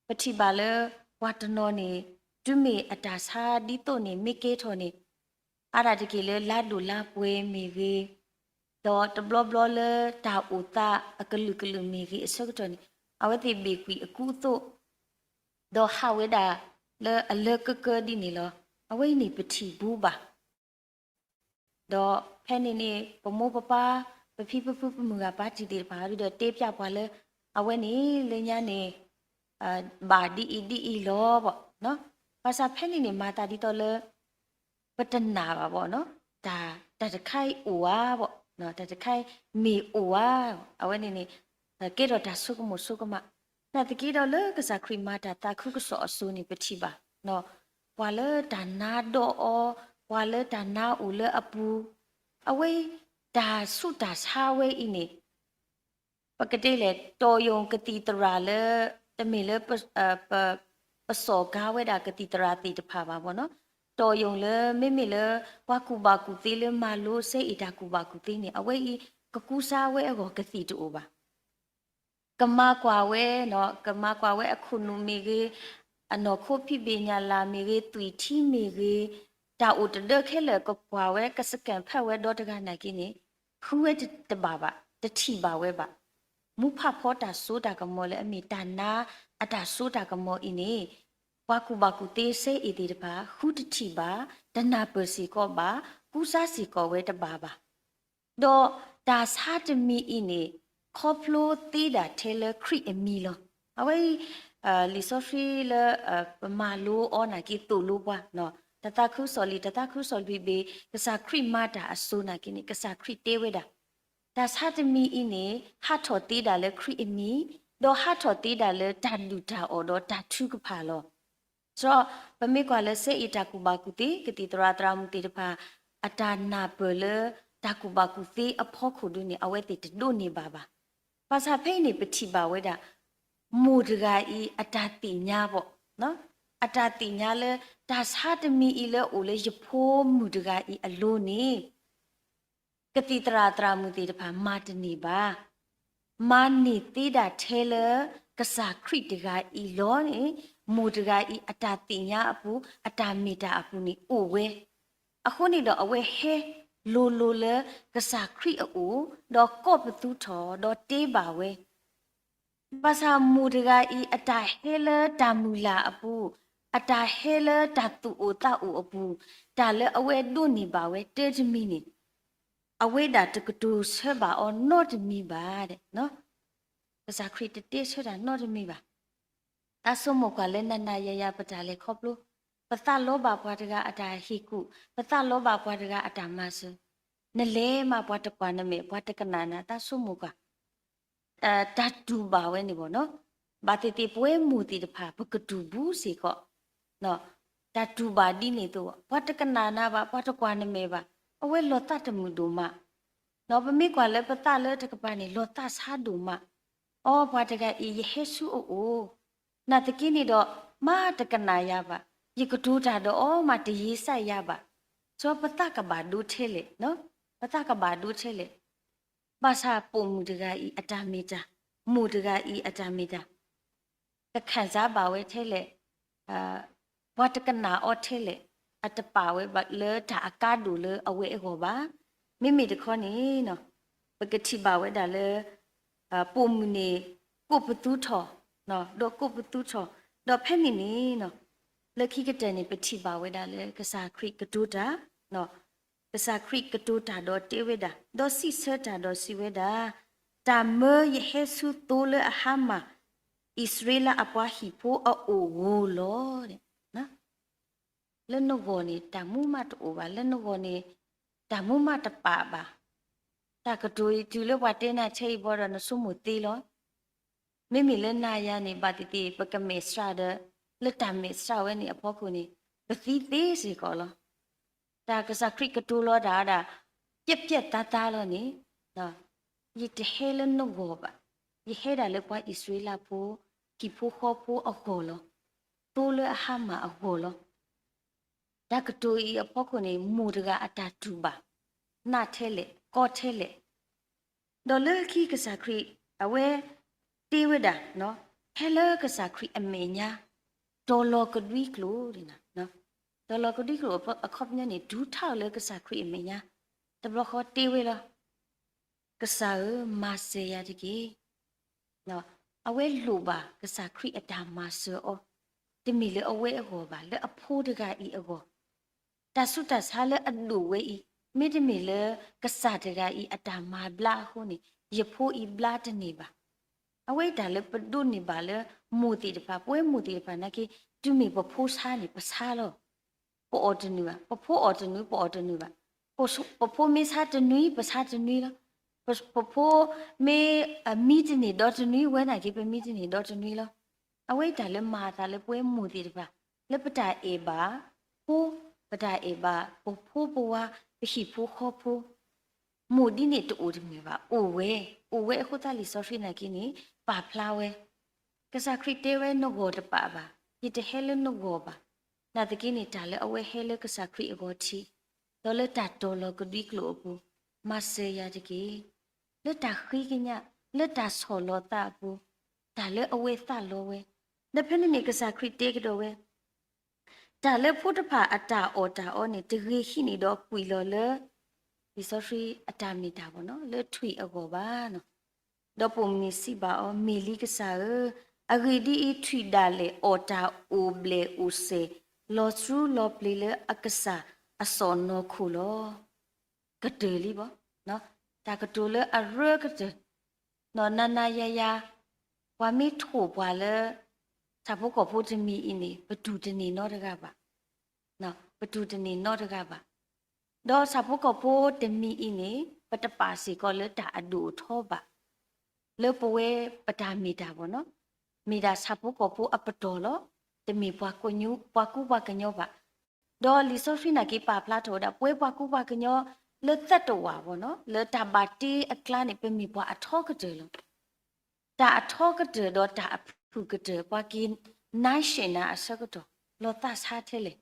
ပထံၣ်ဘၣ်လၢ ပှၤတနီၤန့ၣ် တုၤမ့ၢ်အတၢ်ဆါဒ်သိးန့ၣ် မ့ၢ်ကဲထီၣ်န့ၣ်, အါဒၣ်တက့ၢ်လၢလါဒိၣ်လါပှဲၤမ့ၢ်ဂ့ၤ, ဒီးတဘျီဘျီလၢတၢ်အိၣ်သးအကလုာ်ကလုာ်မ့ၢ်ဂ့ၤအဆၢကတီၢ်န့ၣ်, အဝဲသ့ၣ်ဘ့ၣ်ကွံာ်အကူအသိး, ဒီးဟးဝဲဒၣ်လၢအလၢကကၢဒ်န့ၣ်လီၤ. အဝဲအံၤန့ၣ်ပထံၣ်ဘူးဘၣ် ဒီးဖဲန့ၣ်န့ၣ် ပမိၢ်ပပၢ်, ပဖံပဖု ပမုၢ်ဂၤပၢ်တံၢ်သ့ၣ်တဖၣ်ဒီးတဲပၠးပှၤလၢ အဝဲန့ၣ်လၢညါန့ၣ် ဘၣ်ဒ်အံၤဒ်အံၤလီၤဘၣ်. ဘၣ်ဆၣ်ဖဲန့ၣ်န့ၣ် မၤသးဒ်သိးလၢ ပတနာ်ဘၣ်ဘၣ်, တၢ်တခါအံၤအိၣ်ဧါဘၣ်, တၢ်တခါအံၤမ့ၢ်အိၣ်ဧါ, အဝဲန့ၣ်န့ၣ် ကဲထီၣ်တၢ်ဆိကမိၣ်ဆိကမး. နာ်သက့ဒီးလၢကစၢ်ခရံာ်မၤတၢ်သးခုကစီၣ်အစိၤန့ၣ် ပထံၣ်ဘၣ် ပှၤလၢတၢ်နါဒီးအီၤ, ပှၤလၢတၢ်နါအိၣ်လၢအပူၤ, အဝဲအံၤ တၢ်ဆူးတၢ်ဆါဝဲအံၤန့ၣ် ပကတဲလဲၣ် တီၢ်ယိၣ်ကသံၣ်သရၣ်လၢ တမ့ၢ်လၢ ပစီၣ်ကါဝဲဒၣ်ကသံၣ်သရၣ်သ့ၣ်တဖၣ်ဘၣ်ဘၣ်နီၤ, တီၢ်ယိၣ်လၢမ့မ့ၢ်လၢ ပှၤကူၣ်ဘၣ်ကူၣ်သ့လၢမၤလိစဲအံၤတၢ်ကူၣ်ဘၣ်ကူၣ်သ့န့ၣ် အဝဲအံၤ ကကူစါဝဲအဂီၢ်ကသံၣ်တအိၣ်ဘၣ်. ကမၤကွၢ်ဝဲ, ကမၤကွၢ်ဝဲအခိၣ်နူာ်မ့ၢ်ဂ့ၤ, အနီၢ်ခိဖံးဘ့ၣ်ညၣ်လၢ်မ့ၢ်ဂ့ၤ, သွံၣ်ထံမ့ၢ်ဂ့ၤ, တၢ်အိၣ်တဒၢခဲလၢာ်ကကွၢ်ဝဲ ကစကဲၣ်ဖဲးဝဲဒီတဂၤနာ်က့န့ၣ် ဃုဝဲတဘၣ်ဘၣ်, တထံၣ်ဘၣ်ဝဲဘၣ်. မူဖးဖီတၢ်စိတၢ်ကမီၤလၢအမ့ၢ်တၢ်နါအတၢ်စိတၢ်ကမီၤအံၤန့ၣ် ပှၤကူၣ်ဘၣ်ကူၣ်သ့စဲအံၤသ့ၣ်တဖၣ် ဃုတထံၣ်ဘၣ်, တနၢ်ပၢၢ်စ့ၢ်ကီးဘၣ်, ကူစါစ့ၢ်ကီးဝဲတဘၣ်ဘၣ်. ဒီးတၢ်ဆါတမံၤအံၤန့ၣ် ခီဖျိသ့ဒၣ်ထဲလၢခရံာ်အမံၤလီၤ. အဝဲအံၤ လံာ်စီဆှံလၢ ပမၤလိအီၤနာ်က့သိၣ်လိပှၤ, တၢ်သးခုကစီၣ်လံာ် တၢ်သးခုကစီၣ်လွံၢ်ဘ့ၣ် ကစၢ်ခရံာ်မၤတၢ်အစိၤနာ်က့န့ၣ် ကစၢ်ခရံာ်တဲဝဲဒၣ် တၢ်ဆါတမံၤအံၤန့ၣ် ဟးထီၣ်သ့ဒၣ်လၢခရံာ်အမံၤ, ဒီးဟးထီၣ်သ့ဒၣ်လၢတၢ်ဒုၣ်တၢ်အီၣ်ဒီးတၢ်ထုကဖၣ်လီၤ. ဒီးပမ့ၢ်ကွၢ်လၢစဲအံၤတၢ်ကူၣ်ဘၣ်ကူၣ်သ့ ကသံၣ်သရၣ်သရၣ်မုၣ်သ့ၣ်တဖၣ် အတၢ်နၢ်ပၢၢ်လၢတၢ်ကူၣ်ဘၣ်ကူၣ်သ့အဖီခိၣ်ဒ်န့ၣ် အဝဲသ့ၣ်တဒိးန့ၢ်ဘၣ်ဘၣ်. ဘၣ်ဆၣ်ဖဲအံၤန့ၣ် ပထံၣ်ဘၣ်ဝဲဒၣ် မိၢ်တဂၤအံၤအတၢ်သ့ၣ်ညါဘၣ်, အတၢ်သ့ၣ်ညါလၢ တၢ်ဆါတမံၤအံၤလၢအအိၣ်လၢယဖိမုၣ်တဂၤအံၤအလိၤန့ၣ် ကသံၣ်သရၣ်သရၣ်မုၣ်သ့ၣ်တဖၣ်မၤတန့ၢ်ဘၣ်. မၤန့ၢ်သ့ဒၣ်ထဲလၢ ကစၢ်ခရံာ်တဂၤအံၤလီၤန့ၣ် မိၢ်တဂၤအံၤအတၢ်သ့ၣ်ညါအပူၤ အတၢ်မ့ၢ်တၢ်အပူၤန့ၣ်အိၣ်ဝဲ. အဃိန့ၣ်ဒီးအဝဲဟဲလိၤလိၤလၢ ကစၢ်ခရံာ်အအိၣ်, ဒီးကိးပသူထီၣ် ဒီးတဲဘၣ်ဝဲ ဘၣ်ဆၣ်မိၢ်တဂၤအံၤ အတၢ်ဟဲလၢတၢ်မုၢ်လၢ်အပူၤ, အတၢ်ဟဲလၢတၢ်သူၣ်အိၣ်သးအိၣ်အပူၤ, တၢ်လၢအဝဲဒိးန့ၢ်ဘၣ်ဝဲတၢ်တမံၤန့ၣ် အဝဲဒၣ်တကတိၤဆၢဘၣ်အီၤနီတမံၤဘၣ်. ကစၢ်ခရံာ်တတဲဆၢတၢ်နီတမံၤဘၣ်. တၢ်ဆိကမိၣ်ကွၢ်လၢနၤနၤယၤယၤပတၢ်လဲၤခီဖျိ, ပသးလီဘၣ်ပှၤတဂၤအတၢ်ဟ့ၣ်ကူၣ်, ပသးလီဘၣ်ပှၤတဂၤအတၢ်မၤစၢၤ, နလဲၤမးပှၤတကွၢ်နမဲာ် ပှၤတကနၣ်နၤ တၢ်ဆိကမိၣ်ကွၢ် တၢ်တူၢ်ဘၣ်ဝဲန့ၣ်ဘၣ်နီၤ. ဘၣ်သ့ၣ်သ့ၣ်ပဝဲမိၢ်သ့ၣ်တဖၣ် ပကတူၢ်ဘူးစ့ၢ်ကီး. တၢ်တူၢ်ဘၣ်ဒ်န့ၣ်အသိး, ပှၤတကနၣ်နၤဘၣ်, ပှၤတကွၢ်နမဲာ်ဘၣ်, အဝဲလီၤသးတမုာ်ဒိၣ်မး. ဒီးပမ့ၢ်ကွၢ်လၢပသးလၢတကပၤန့ၣ် လီၤသးဆါဒိၣ်မး. အီ ပှၤတဂၤအံၤ ယဟဲဆူအအိၣ်, နာ်သက့န့ၣ်ဒီး မၤတကနၣ်ယၤဘၣ်, ယကတိၤတၢ်ဒီးအီၤ မၤတယံာ်စၢ်ယၤဘၣ်. စီၤပသးကဘၣ်ဒိထဲလဲၣ်, ပသးကဘၣ်ဒိထဲလဲၣ်. ဘၣ်ဆၣ်ပိာ်မုၣ်တဂၤအံၤအတၢ်မ့ၢ်တၢ်, မိၢ်တဂၤအံၤအတၢ်မ့ၢ်တၢ် တခံစားဘၣ်ဝဲထဲလဲၣ်, ပှၤတကနၣ်အီၤထဲလဲၣ်, အတပာ်ဝဲဘၣ်လၢတၢ်အကါဒိၣ်လၢအဝဲအဂီၢ်ဘၣ်. မ့မ့ၢ်တခီန့ၣ်, ပကထံၣ်ဘၣ်ဝဲဒၣ်လၢ ပိာ်မုၣ်န့ၣ် ကိးပသူထီၣ်, ဒီးကိးပသူထီၣ်, ဒီးဖဲန့ၣ်န့ၣ်, လၢခံကတၢၢ်န့ၣ် ပထံၣ်ဘၣ်ဝဲဒၣ်လၢကစၢ်ခရံာ်ကတိၤတၢ်, ကစၢ်ခရံာ်ကတိၤတၢ်ဒီးတဲဝဲဒၣ်, ဒီးစံးဆၢတၢ်ဒီးစံးဝဲဒၣ်, တၢ်မၢယဟဲဆူသိလၢအဟါမၢ် အံၣ်စရ့လးအပှၤဟံၣ်ဖိအအိၣ်ဧိၤလီၤ. လၢနဂီၢ်န့ၣ် တၢ်မူမးတအိၣ်ဘၣ်, လၢနဂီၢ်န့ၣ် တၢ်မူမးတပာ်ဘၣ်. တၢ်ကတိၤအံၤတုၤလၢပှၤတဲနၤထဲအံၤဘီဒီး နဆိကမိၣ်သ့လီၤ. မ့မ့ၢ်လၢနၤယၤန့ၣ် ဘၣ်သ့ၣ်သ့ၣ် ပကမဲာ်ဆှးဒီး လၢတၢ်မဲာ်ဆှးဝဲန့ၣ်အဖီခိၣ်န့ၣ် ပသံသ့စ့ၢ်ကီးလီၤ. တၢ်ကစၢ်ခရံာ်ကတိၤလီၤတၢ်ဝဲဒၣ် ပျက်ပျက်သားသားလီၤန့ၣ်, ယတဟဲလၢနဂီၢ်ဘၣ်. ယဟဲဒၣ်လၢပှၤအံၣ်စရ့လးဖိ ဟံၣ်ဖိဃီဖိအဂီၢ်လီၤ. သိလၢအဟါမၢ်အဂီၢ်လီၤ. တၢ်ကတိၤအံၤအဖီခိၣ်န့ၣ် မိၢ်တဂၤအတၢ်တူၢ်ဘၣ်, နးထဲလဲၣ်, ကီထဲလဲၣ်. ဒီးလၢခံကစၢ်ခရံာ် အဝဲတဲဝဲဒၣ်, ဟဲလၢကစၢ်ခရံာ်အမဲာ်ညါ, တီၤလီၤကဒွံကျိာ်, တီၤလီၤကဒွံကျိာ်အခီပညီန့ၣ် ဒုးထီၣ်လၢကစၢ်ခရံာ်အမဲာ်ညါ, တဘျီဃီတဲဝဲလီၤ, ကစၢ်ဧၢ, မၤစၢၤယၤတက့ၢ်. အဝဲလိၣ်ဘၣ်ကစၢ်ခရံာ်အတၢ်မၤစၢၤအီၤ, တမ့ၢ်လၢအဝဲအဂီၢ်ဘၣ်, လၢအဖိတဂၤအံၤအဂီၢ်. တၢ်ဆူးတၢ်ဆါလၢအဒိၣ်ဝဲအံၤ, မ့တမ့ၢ်လၢကစၢ်တဂၤအံၤအတၢ်မၤဘျါအဃိန့ၣ် ယဖိအံၤဘျါတန့ၢ်ဘၣ်. အဝဲအံၤတၢ်လၢပဒိးန့ၢ်ဘၣ်လၢမိၢ်သ့ၣ်တဖၣ်, ပဝဲမိၢ်သ့ၣ်တဖၣ်နာ်က့, တုၤမ့ၢ်ပဖိဆါန့ၣ် ပဆါလီၤ. ပအီၣ်တနုၤဘၣ်, ပဖိအီၣ်တနုၤ ပအီၣ်တနုၤဘၣ်. ပဖိမ့ၢ်ဆါတနွံ ပဆါတနွံလီၤ. ပဖိမ့ၢ်မံတန့ၢ်ဒီတနွံ ဝဲနာ်က့ ပမံတန့ၢ်ဒီတနွံလီၤ. အဝဲအံၤတၢ်လၢမၤအသးလၢပဝဲမိၢ်သ့ၣ်တဖၣ်, လၢပတၢ်အဲၣ်ဘၣ်ဖိ, ပတၢ်အဲၣ်ဘၣ်ပဖိပဝါ, ပဟံၣ်ဖိဃီဖိ, မိၢ်ဒ်န့ၣ်တအိၣ်တမ့ၢ်ဘၣ်, အိၣ်ဝဲ, အိၣ်ဝဲအဃိသတးလံာ်စီဆှံနာ်က့န့ၣ် ပာ်ဖျါဝဲ. ကစၢ်ခရံာ်တဲဝဲနဂီၢ်တပာ်ဘၣ်, ယတဟဲလၢနဂီၢ်ဘၣ်. နာ်သက့န့ၣ် တၢ်လၢအဝဲဟဲလၢကစၢ်ခရံာ်အဂီၢ်ထံး, ဒီးလၢတၢ်တီၤလီၤကဒွံကျိာ်အပူၤ, မၤစၢၤယၤတက့ၢ်. လၢတၢ်ဃ့ကညး, လၢတၢ်ဆီၣ်လီၤသးအပူၤ, တၢ်လၢအဝဲသးလီဝဲ, ဒီးဖဲန့ၣ်န့ၣ် ကစၢ်ခရံာ်တဲကဒီးဝဲ တၢ်လၢဖိတဖၣ်အတၢ်အီၣ်တၢ်အီန့ၣ် တဂ့ၤဟံးန့ၢ်ဒီးကွံာ်လီၤလၢ လံာ်စီဆှံအတၢ်မ့ၢ်တၢ်ဘၣ်နီၤ လၢထွံၣ်အဂီၢ်ဘၣ်နီၤ. ဒီးပိာ်မုၣ်န့ၣ်စံးဘၣ်အီၤ, မ့ၢ်လံကစၢ်ဧၢ, အဂ့ၢ်ဒ်အံၤ, ထွံၣ်ဒၣ်လဲာ်အီၣ်တၢ်အိၣ်ဘျဲၣ်အိၣ်စဲၣ်, လီၤစူၤလီၤပျံၤလၢအကစၢ်အစီၣ်နီၤခိၣ်လီၤ. ကတၢၢ်လံဘၣ်, တၢ်ကတိၤလၢအရၢကတၢၢ်, နၤနၤယၤယၤ, ပှၤမ့ၢ်ထိၣ်ပှၤလၢ ဆၣ်ဖိကီၢ်ဖိတမံၤအံၤန့ၣ် ပတူၢ်တန့ၢ်နီတဂၤဘၣ်, ပတူၢ်တန့ၢ်နီတဂၤဘၣ်. ဒီးဆၣ်ဖိကီၢ်ဖိတမံၤအံၤန့ၣ် ပတပာ်စ့ၢ်ကီးလၢတၢ်အဒိၣ်အထီဘၣ်, လၢပဝဲပတၢ်မ့ၢ်တၢ်ဘၣ်နီၤ, မ့ၢ်ဒၣ်ဆၣ်ဖိကီၢ်ဖိအပတီၢ်လီၤ, တမ့ၢ်ပှၤကူပှၤကညီဘၣ်. ဒီးလံာ်စီဆှံနာ်က့ပာ်ဖျါထီၣ်ဝဲဒၣ် ပဝဲပှၤကူပှၤကညီ လၢသတ္တဝါဘၣ်နီၤ လၢတၢ်ဘၣ်တ့အကျါန့ၣ် ပမ့ၢ်ပှၤအထီကတၢၢ်လီၤ. တၢ်အထီကတၢၢ်ဒီးတၢ်အဖုၣ်ကတၢၢ် ပှၤက့ၤနါရှဲၣ်နၤအဆၢကတီၢ် လီၤသးဆါထဲလဲၣ်,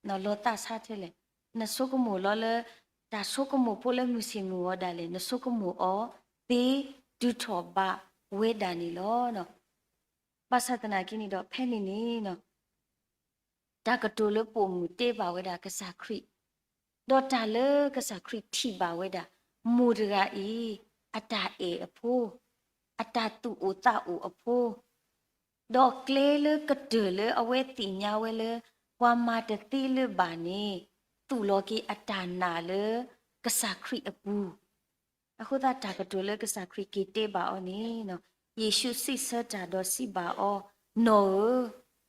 လီၤသးဆါထဲလဲၣ်. နဆိကမိၣ်လီၤလၢ တၢ်ဆိကမိၣ်ဖိလၢမုၢ်ဆ့ၣ်မုၢ်ဂီၤဒၣ်လဲာ် နဆိကမိၣ်အီၤသ့တုၤထီၣ်ဘၣ်ဝဲဒၣ်န့ၣ်လီၤ. ဘၣ်ဆၣ်သနာ်က့န့ၣ်ဒီး ဖဲန့ၣ်န့ၣ် တၢ်ကတိၤလၢပိာ်မုၣ်တဲဘၣ်ဝဲဒၣ်ကစၢ်ခရံာ်, ဒီးတၢ်လၢကစၢ်ခရံာ်ထံၣ်ဘၣ်ဝဲဒၣ် မိၢ်တဂၤအံၤ အတၢ်အဲၣ်အဖိ, အတၢ်သူၣ်အိၣ်သးအိၣ်အဖိ, ဒီးကျဲလၢကတၢၢ်လၢအဝဲသ့ၣ်ညါဝဲလၢ ပှၤမၤတသ့လၢၤဘၣ်န့ၣ် သူၣ်လီၤက့ၤအတၢ်နာ်လၢကစၢ်ခရံာ်အပူၤ အဃိသတးတၢ်ကတိၤလၢကစၢ်ခရံာ်က့ၤတဲဘၣ်အီၤန့ၣ်, ယ့ၣ်ၡူးစံးဆၢတၢ်ဒီးစံးဘၣ်အီၤ, နီၢ်ဧ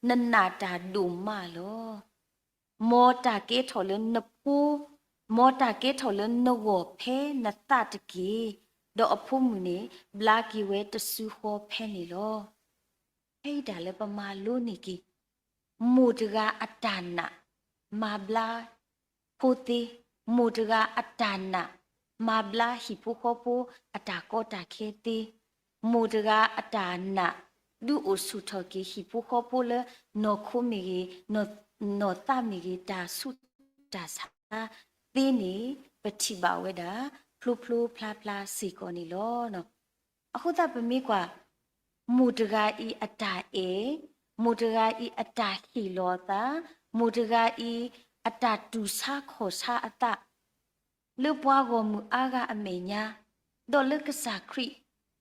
ၢ, နနာ်တၢ်ဒိၣ်မးလီၤ. မ်တၢ်ကဲထီၣ်လၢနဖိ, မ်တၢ်ကဲထီၣ်လၢနဂီၢ်ဖဲနသးတက့ၢ်. ဒီးအဖိမုၣ်န့ၣ် ဘျါက့ၤဝဲတစုဃီဖဲန့ၣ်လီၤ. ဖဲအံၤတၢ်လၢပမၤလိန့ၢ်က့ၤ မိၢ်တဂၤအတၢ်နာ် မၤဘျါဖိသ့, မိၢ်တဂၤအတၢ်နာ် မၤဘျါဟံၣ်ဖိဃီဖိအတၢ်ကီတၢ်ခဲသ့, မိၢ်တဂၤအတၢ်နာ် ဒုးအိၣ်ဆူၣ်ထီၣ်က့ၤဟံၣ်ဖိဃီဖိလၢနီၢ်ခိမ့ၢ်ဂ့ၤ, နီၢ်သးမ့ၢ်ဂ့ၤ တၢ်ဆူးတၢ်ဆါသ့န့ၣ် ပထံၣ်ဘၣ်ဝဲဒၣ် ဖျိဖျိဖျါဖျါစ့ၢ်ကီးန့ၣ်လီၤ. အဃိသတးပမ့ၢ်ကွၢ် မိၢ်တဂၤအံၤအတၢ်အဲၣ်, မိၢ်တဂၤအံၤအတၢ်ဟ့ၣ်လီၤအသး, မိၢ်တဂၤအံၤအတၢ်တူၢ်ဆါခီၣ်ဆါအသး လၢပှၤဂီၢ်မုၢ်အါဂၤအမဲာ်ညါ, ဒီးလၢကစၢ်ခရံာ်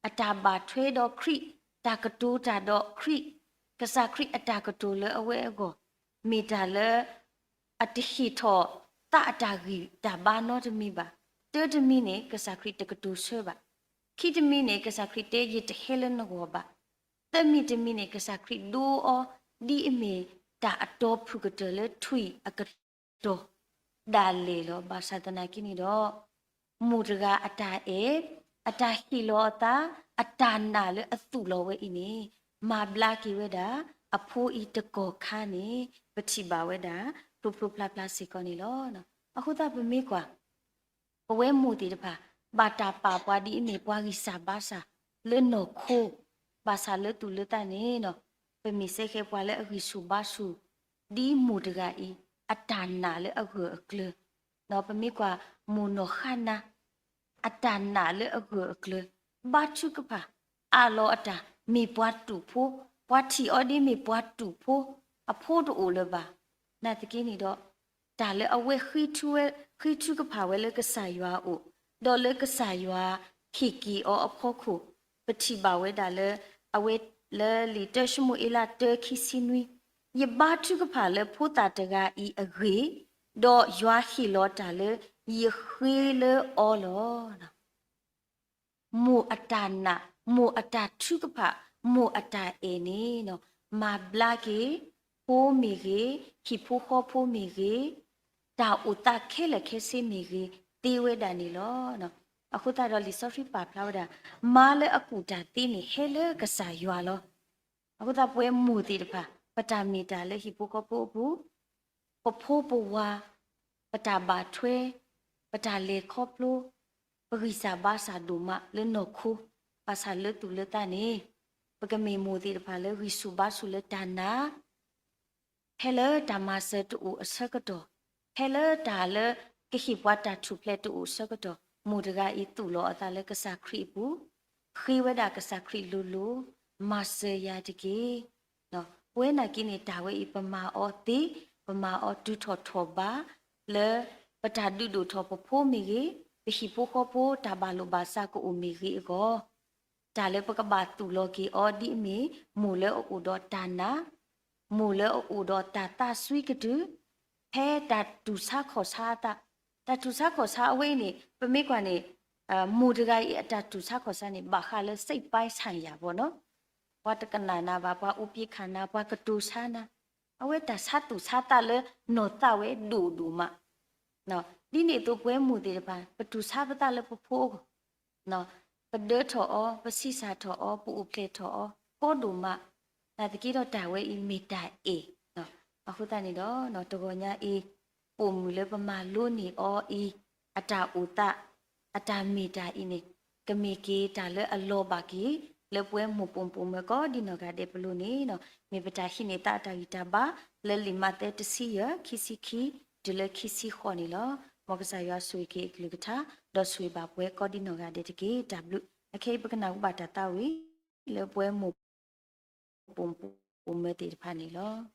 အတၢ်ဘၣ်ထွဲဒီးခရံာ်, တၢ်ကတိၤတၢ်ဒီးခရံာ်, ကစၢ်ခရံာ်အတၢ်ကတိၤလၢအဝဲအဂီၢ်, မ့ၢ်တၢ်လၢ အတဟ့ၣ်ထီၣ်သးအတၢ်ဂံၢ်တၢ်ဘါနီတမံၤဘၣ်. တၢတမံၤန့ၣ် ကစၢ်ခရံာ်တကတိၤဆၢဘၣ်. ခံတမံၤန့ၣ် ကစၢ်ခရံာ်တဲ ယတဟဲလၢနဂီၢ်ဘၣ်. သၢမံၤတမံၤန့ၣ် ကစၢ်ခရံာ်ဒိအီၤ ဒ်အမ့ၢ်တၢ်အတီၤဖုၣ်ကတၢၢ်လၢထွံၣ်အကတီၢ်ဒၣ်လဲာ်လီၤ. ဘၣ်ဆၣ်သနာ်က့န့ၣ်ဒီး မိၢ်တဂၤအတၢ်အဲၣ်, အတၢ်ဟ့ၣ်လီၤအသး, အတၢ်နာ်လၢအသူၣ်လီၤဝဲအံၤန့ၣ် မၤဘျါက့ၤဝဲဒၣ် အဖိအံၤတကီၢ်ခါန့ၣ် ပထံၣ်ဘၣ်ဝဲဒၣ် ဖျိဖျိဖျါဖျါစ့ၢ်ကီးန့ၣ်လီၤ. အဃိသတးပမ့ၢ်ကွၢ် ပဝဲမိၢ်သ့ၣ်တဖၣ် ဘၣ်တၢ်ပာ်ပှၤဒ်အမ့ၢ်ပှၤဂံၢ်စၢ်ဘါစၢ်လၢနီၢ်ခိ, ဘၣ်ဆၣ်လၢသူၣ်လၢသးန့ၣ် ပမ့ၢ်စဲဃဲပှၤလၢအဂံၢ်ဆူၣ်ဘါဆူၣ် ဒ်မိၢ်တဂၤအံၤ အတၢ်နာ်လၢအဂၢၢ်အကျၢၤ, ပမ့ၢ်ကွၢ်မိၢ်နီၢ်ဃါနၤ အတၢ်နာ်လၢအဂၢၢ်အကျၢၤ ဘါထုကဖၣ် အးလီၤအတၢ် မ့ၢ်ပှၤတူာ်ဖိ, ပှၤထံၣ်အီၤဒ်မ့ၢ်ပှၤတူာ်ဖိ, အဖိတအိၣ်လၢၤဘၣ်. နာ်သက့န့ၣ်ဒီး တၢ်လၢအဝဲ ဃ့ထုကဖၣ်ဝဲလၢကစၢ်ယွၤအအိၣ်, ဒီးလၢကစၢ်ယွၤဟ့ၣ်က့ၤအီၤအဖီခိၣ်, ပထံၣ်ဘၣ်ဝဲဒၣ်လၢ အဝဲလၢလံာ်တၢၡမူၤအ့လးတၢခံဆံနွံ, ယဘါထုကဖၣ်လၢဖိသၣ်တဂၤအံၤအဂ့ၢ်, ဒီးယွၤဟ့ၣ်လီၤတၢ်လၢယဃ့လၢအီၤလီၤ. မိၢ်အတၢ်နာ်, မိၢ်အတၢ်ထုကဖၣ်, မိၢ်အတၢ်အဲၣ်န့ၣ် မၤဘျါက့ၤ ဖိမ့ၢ်ဂ့ၤ, ဟံၣ်ဖိဃီဖိမ့ၢ်ဂ့ၤ, တၢ်အိၣ်သးခဲလၢာ်ခဲဆ့မ့ၢ်ဂ့ၤ သ့ဝဲဒၣ်န့ၣ်လီၤ. အဃိသတးဒီးလံာ်စီဆှံပာ်ဖျါဝဲဒၣ် မါလၢအကူၣ်တၢ်သ့န့ၣ် ဟဲလၢကစၢ်ယွၤလီၤ. အဃိသတးပဝဲမိၢ်သ့ၣ်တဖၣ် ပတၢ်မ့ၢ်တၢ်လၢဟံၣ်ဖိဃီဖိအပူၤ, ပဖိပဝၤ, ပတၢ်ဘၣ်ထွဲ, ပတၢ်လဲၤခီဖျိ, ပဂံၢ်စၢ်ဘါစၢ်ဒိၣ်မးလၢနီၢ်ခိ, ဘၣ်ဆၣ်လၢသူၣ်လၢသးန့ၣ် ပကမ့ၢ်မိၢ်သ့ၣ်တဖၣ်လၢဂံၢ်ဆူၣ်ဘါဆူၣ်လၢတၢ်နာ် ဖဲလၢတၢ်မၤစၢၤတအိၣ်အဆၢကတီၢ်, ဖဲလၢတၢ်လၢကဟ့ၣ်ပှၤတၢ်ထူၣ်ဖျဲးတအိၣ်အဆၢကတီၢ်, မိၢ်တဂၤအံၤသူၣ်လီၤအသးလၢကစၢ်ခရံာ်အပူၤ, ဃ့ဝဲဒၣ်ကစၢ်ခရံာ်လိၤလိၤ, မၤစၢၤယၤတက့ၢ်. ပဝဲနာ်က့န့ၣ် တၢ်ဝဲအံၤပမၤအီၤသ့, ပမၤအီၤတုၤထီၣ်ထီၣ်ဘး, လၢပတၢ်ဒုးဒိၣ်ထီၣ်ပဖိမ့ၢ်ဂ့ၤ, ပဟံၣ်ဖိဃီဖိတၢ်ဘၣ်လိာ်ဘၣ်စးကအိၣ်မ့ၢ်ဂ့ၤအဂီၢ် တၢ်လၢပကဘၣ်သူၣ်လီၤက့ၤအီၤဒ်အမ့ၢ် မိၢ်လၢအအိၣ်ဒီးတၢ်နာ်, မိၢ်လၢအအိၣ်ဒီးတၢ်သးစွံကတုာ်, ဖဲတၢ်တူၢ်ဆါခီၣ်ဆါအသး, တၢ်တူၢ်ဆါခီၣ်ဆါအဝဲအံၤန့ၣ် ပမ့ၢ်ကွၢ်န့ၣ် မိၢ်တဂၤအံၤအတၢ်တူၢ်ဆါခီၣ်ဆါန့ၣ် ဘၣ်ဃးလၢ စိတ်ပိုင်းဆိုင်ရာ ပေါ့နော်, ပှၤတကနၣ်နၤဘၣ်, ပှၤအိၣ်ပျံၤခးနၤ, ပှၤကတိၤဆါနၤ, အဝဲတၢ်ဆါသူၣ်ဆါသးလၢနီၢ်သးဝဲဒိၣ်ဒိၣ်မး ဒ်န့ၣ်အသိးပဝဲမိၢ်သ့ၣ်တဖၣ် ပတူၢ်ဆါပသးလၢပဖိအဂီၢ်, ပဒၢထီၣ်အီၤ, ပဆံးစၢ်ထီၣ်အီၤ, ပအိၣ်ဖျဲၣ်ထီၣ်အီၤ ကီဒိၣ်မး, နာ်သက့ဒီးတၢ်ဝဲအံၤမ့ၢ်တၢ်အဲၣ်, အဃိသတးန့ၣ်ဒီး တဂီၤညါအံၤ ပိာ်မုၣ်လၢပမၤလိန့ၢ်အီၤအံၤ အတၢ်အိၣ်သး, အတၢ်မ့ၢ်တၢ်အံၤန့ၣ် ကမ့ၢ်က့ၤတၢ်လၢအလီၤဘၣ်က့ၤ လၢပဝဲမိၢ်ပိာ်မုၣ်ပိာ်မၢၤကိးဒ်နီၢ်ဂၤဒဲးပလိၤန့ၣ် မ့ၢ်ပတၢ်ဟံးန့ၢ်သးအတၢ်ဂံၢ်တၢ်ဘါ လၢလံာ်မးသဲတဆံယဲၢ် ခံဆံခံ တုၤလၢခံဆံဃိးန့ၣ်လီၤ. မ်ကစၢ်ယွၤဆိၣ်ဂ့ၤက့ၤအကလုၢ်ကထါ ဒီးဆိၣ်ဂ့ၤဘၣ်ပှၤကိးဒ်နီၢ်ဂၤဒဲးတက့ၢ်. တၢ်ဘျုး. အခဲအံၤပကနၢ်ဟူဘၣ်တၢ်သးဝံၣ် လၢပဝဲမိၢ်ပိာ်မုၣ်ပိာ်မၢၤသ့ၣ်တဖၣ်န့ၣ်လီၤ.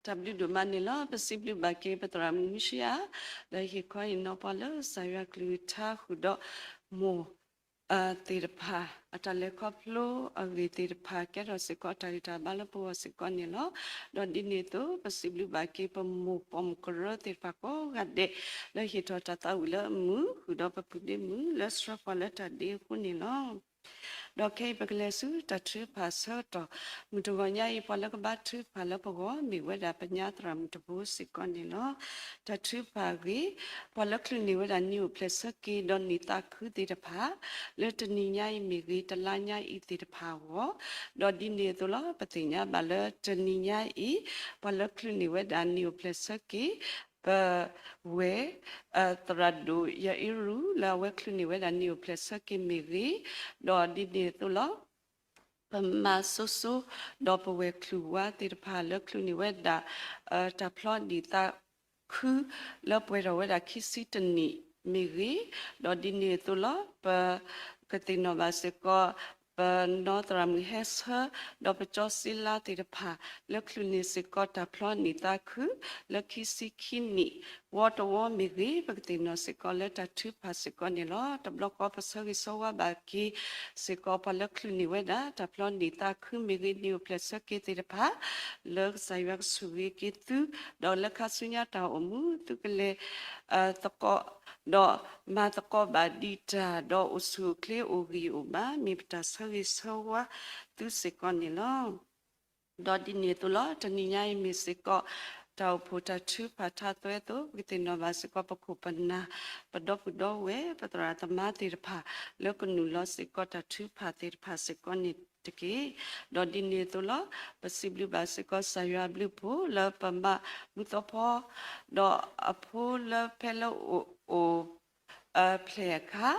တၢ်ဘျုးဒိၣ်မးန့ၣ်လီၤ. ပစံးဘျုးဘၣ်က့ၤပသရၣ်မုၣ်မုၢ်ဆံယၤ လၢဟ့ၣ်ခီဟ့ၣ်နီၤပှၤလၢကစၢ်ယွၤကလုၢ်ကထါဃုာ်ဒီးမိၢ် သ့ၣ်တဖၣ် အတၢ်လဲၤခီဖျိအဂ့ၢ်သ့ၣ်တဖၣ် ကဲထီၣ်စ့ၢ်ကီးတၢ်ဂံၢ်တၢ်ဘါလၢပဂီၢ်စ့ၢ်ကီးန့ၣ်လီၤ. ဒီးဒ်န့ၣ်အသိး ပစံးဘျုးဘၣ်က့ၤပမိၢ်ပိာ်မုၣ်ကရၢသ့ၣ်တဖၣ်ကိးဂၤဒဲး လၢဟ့ၣ်ထီၣ်တၢ်သးဝံၣ်လၢအမုာ် ဃုာ်ဒီးပပုၢ်ဒ့မုၣ်လၢဆှၢပှၤလၢတၢ်ဒ့အဃိန့ၣ်လီၤ. ဒီးခဲအံၤပကလဲၤဆူတၢ်ထုကဖၣ်ဆၢကတီၢ် မုၢ်တဂီၤညါအံၤ ပှၤလၢကဘါထုကဖၣ်လၢပဂီၢ် မ့ၢ်ဝဲဒၣ်ပညါသရၣ်မုၣ်တဘိစ့ၢ်ကီးန့ၣ်လီၤ. တၢ်ထုကဖၣ်အဂ့ၢ်, ပှၤလၢချုးန့ၢ်ဝဲဒၣ်နံၣ်အိၣ်ဖျဲၣ်ဆၢက့ၤ ဒီးနံၣ်သးခုသ့ၣ်တဖၣ် လၢတနံၤညါအံၤမ့ၢ်ဂ့ၤ တလါညါအံၤသ့ၣ်တဖၣ်အဂီၢ်, ဒီးဒ်န့ၣ်အသိးလီၤ. ပသ့ၣ်ညါဘၣ်လၢတနံၤညါအံၤ ပှၤလၢချုးန့ၢ်ဝဲဒၣ်နံၣ်အိၣ်ဖျဲၣ်ဆၢက့ၤ ပဝဲၢ် သရၣ်ဒိၣ်ယအ့ရူၤ လၢအဝဲချုးန့ၢ်ဝဲဒၣ်နံၣ်အိၣ်ဖျဲၣ်ဆၢက့ၤမ့ၢ်ဂ့ၤ, ဒီးဒ်န့ၣ်အသိးလီၤ. ပမၤစိၤစိၤ ဒီးပဝဲၢ်ချုးဝါသ့ၣ်တဖၣ်လၢချုးန့ၢ်ဝဲဒၣ် တၢ်ဖျီနံၣ်သးခု လၢပှဲၤထီၣ်ဝဲဒၣ်ခံဆံတနံၣ်မ့ၢ်ဂ့ၤ, ဒီးဒ်န့ၣ်အသိးလီၤ. ပကသ့ၣ်နီၣ်ဘၣ်စ့ၢ်ကီး ပနီၢ်သရၣ်မုၣ်ဟဲဆၢ ဒီးပကၠီစ့လါသ့ၣ်တဖၣ် လၢချုးန့ၢ်စ့ၢ်ကီးတၢ်ဖျီနံၣ်သးခု လၢခံဆံခံနံၣ် ဝီတဝီမ့ၢ်ဂ့ၤ, ပကသ့ၣ်နီၣ်စ့ၢ်ကီးလၢတၢ်ထုကဖၣ်စ့ၢ်ကီးန့ၣ်လီၤ. တဘျီဃီပဆၢဂ့ၤဆၢဝါဘၣ်က့ၤစ့ၢ်ကီး ပှၤလၢချုးန့ၢ်ဝဲဒၣ် တၢ်ဖျီနံၣ်သးခုမ့ၢ်ဂ့ၤ နံၣ်အိၣ်ဖျဲၣ်ဆၢက့ၤသ့ၣ်တဖၣ် လၢကစၢ်ယွၤကဆိၣ်ဂ့ၤက့ၤသု, ဒီးလၢခါဆူညါတၢ်အိၣ်မူ သုကလဲၤ သကိး ဒီးမၤသကိးဘၣ်ဒံးတၢ် ဒီးအိၣ်ဆူၣ်အိၣ်ချ့အိၣ်ဂံၢ်အိၣ်ဘါ မ့ၢ်ပတၢ်ဆၢဂ့ၤဆၢဝါသုစ့ၢ်ကီးန့ၣ်လီၤ. ဒီးဒ်န့ၣ်အသိးလီၤ. တနံၤညါအံၤမ့ၢ်စ့ၢ်ကီး တၢ်အိၣ်ဖှိၣ်တၢ်ထုကဖၣ်ထါသွဲအသိး ပကသ့ၣ်နီၣ်ဘၣ်စ့ၢ်ကီး ပခိၣ်ပနၢ် ပဒီပုၢ်ဒီဝဲၢ် ပသရၣ်သမါသ့ၣ်တဖၣ် လၢကနုာ်လီၤစ့ၢ်ကီးတၢ်ထုကဖၣ်သ့ၣ်တဖၣ်စ့ၢ်ကီးန့ၣ်တက့ၢ်. ဒီးဒ်န့ၣ်အသိးလီၤ. ပစံးဘျုးဘၣ်စ့ၢ်ကီး ကစၢ်ယွၤအဘျုးအဖှိၣ်လၢပမၤမူသီဖီ ဒီးအဖိလၢဖဲလၢအိၣ် ဖျဲၣ်အခါ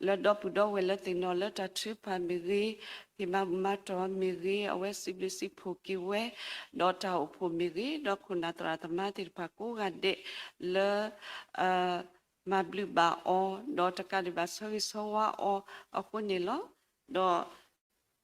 လၢဒီပုၢ်ဒီဝဲၢ်လၢသ့ၣ်နီၣ်လၢတၢ်ထုကဖၣ်မ့ၢ်ဂ့ၤ, ဟ့ၣ်မၤဘူၣ်မၤတီၢ်မ့ၢ်ဂ့ၤ, အဝဲစံးဘျုးစံးဖှိၣ်က့ၤဝဲ, ဒီးတၢ်အိၣ်ဖှိၣ်မ့ၢ်ဂ့ၤ, ဒီးခိၣ်နၢ်သရၣ်သမါသ့ၣ်တဖၣ်ကိးဂၤဒဲး လၢ မၤဘျုးဘၣ်အီၤ, ဒီးတကးဒံးဘၣ်ဆၢဂ့ၤဆၢဝါအီၤအဃိန့ၣ်လီၤ. ဒီး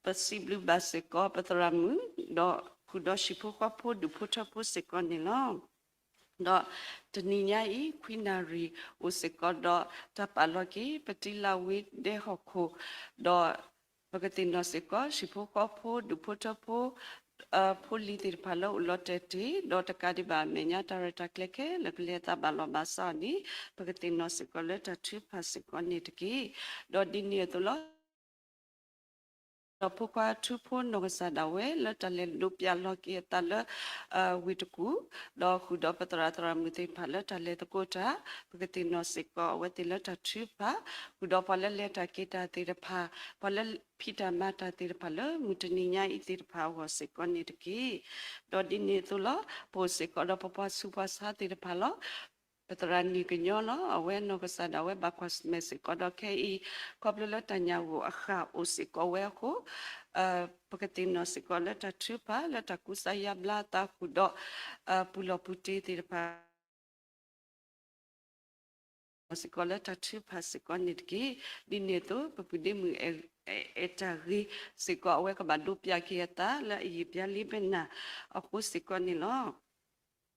ပစံးဘျုးဘၣ်စ့ၢ်ကီး ပသရၣ်မုၣ်, ဒီးဃုာ်ဒီးဟံၣ်ဖိဃီဖိဒူၣ်ဖိထၢဖိစ့ၢ်ကီးန့ၣ်လီၤ. ဒီးတနံၤညါအံၤ ခွံနၣ်ရံၣ်အိၣ်စ့ၢ်ကီးဒီး တၢ်ပာ်လီၤက့ၤ ပတံလၢဝ့ဒဲဟီၣ်ခိၣ်, ဒီးပကသ့ၣ်နီၣ်စ့ၢ်ကီး ဟံၣ်ဖိဃီဖိဒူၣ်ဖိထၢဖိ ဖိလံၤသ့ၣ်တဖၣ်လၢအိၣ်လီၤတဲာ်တ့ၢ်, ဒီးတကးဒံးဘၣ်အမဲာ်ညါတၢ်ရဲၣ်တၢ်ကျဲၤခဲလၢာ် ကလဲၤသးဘၣ်လီၤဘၣ်စးအီၤန့ၣ် ပကသ့ၣ်နီၣ်စ့ၢ်ကီးလၢတၢ်ထုကဖၣ်စ့ၢ်ကီးန့ၣ်တက့ၢ်. ဒီးဒ်န့ၣ်အသိးလီၤ. ဒီးဖိခွါထူဖိနီၢ်ကစၢ်ဒၣ်ဝဲ လၢတၢ်လဲၤဒိးပျၢ်လီၤက့ၤအသးလၢ ဝ့ၢ်တကူၣ်, ဒီးဃုာ်ဒီးပသရၣ်သရၣ်မုၣ်သ့ၣ်တဖၣ်လၢတၢ်လဲၤသကိးတၢ်, ပကသ့ၣ်နီၣ်စ့ၢ်ကီးအဝဲသ့ၣ်လၢတၢ်ထုကဖၣ်, ဃုာ်ဒီးပှၤလၢလဲၤတၢ်က့ၤတၢ်သ့ၣ်တဖၣ်, ပှၤလၢဖံးတၢ်မၤတၢ်သ့ၣ်တဖၣ်လၢမုၢ်တနံၤညါအံၤသ့ၣ်တဖၣ်အဂီၢ်စ့ၢ်ကီးန့ၣ်တက့ၢ်. ဒီးဒ်န့ၣ်အသိးလီၤ. ပအိၣ်စ့ၢ်ကီးဒီးပပှၤဆူးပှၤဆါသ့ၣ်တဖၣ်လီၤ. ပသရၣ်နံၣ်ကညီလီၤ. အဝဲနီၢ်ကစၢ်ဒၣ်ဝဲဘၣ်ကွၢ်ဆၢၣ်မဲာ်စ့ၢ်ကီးဒီးခဲအံၤ ခီဖျိလၢတၢ်ညၣ်ဂိၣ်အဃၣ်အိၣ်စ့ၢ်ကီးဝဲအဃိ ပကသ့ၣ်နီၣ်စ့ၢ်ကီးလၢတၢ်ထုကဖၣ် လၢတၢ်ကူစါယါဘျါအသးဃုာ်ဒီး ပူၤလီၢ်ပူၤတ့သ့ၣ်တဖၣ် စ့ၢ်ကီးလၢတၢ်ထုကဖၣ်စ့ၢ်ကီးန့ၣ်တက့ၢ်. ဒ်န့ၣ်အသိး ပပုၢ်ဒ့မုၣ်အဲၣ်တၢ်ဂ့ၤစ့ၢ်ကီး အဝဲကဘၣ်ဒိးပျၢ်က့ၤအသးလၢအယံာ်ပျါလံဘဲနၤအဃိစ့ၢ်ကီးန့ၣ်လီ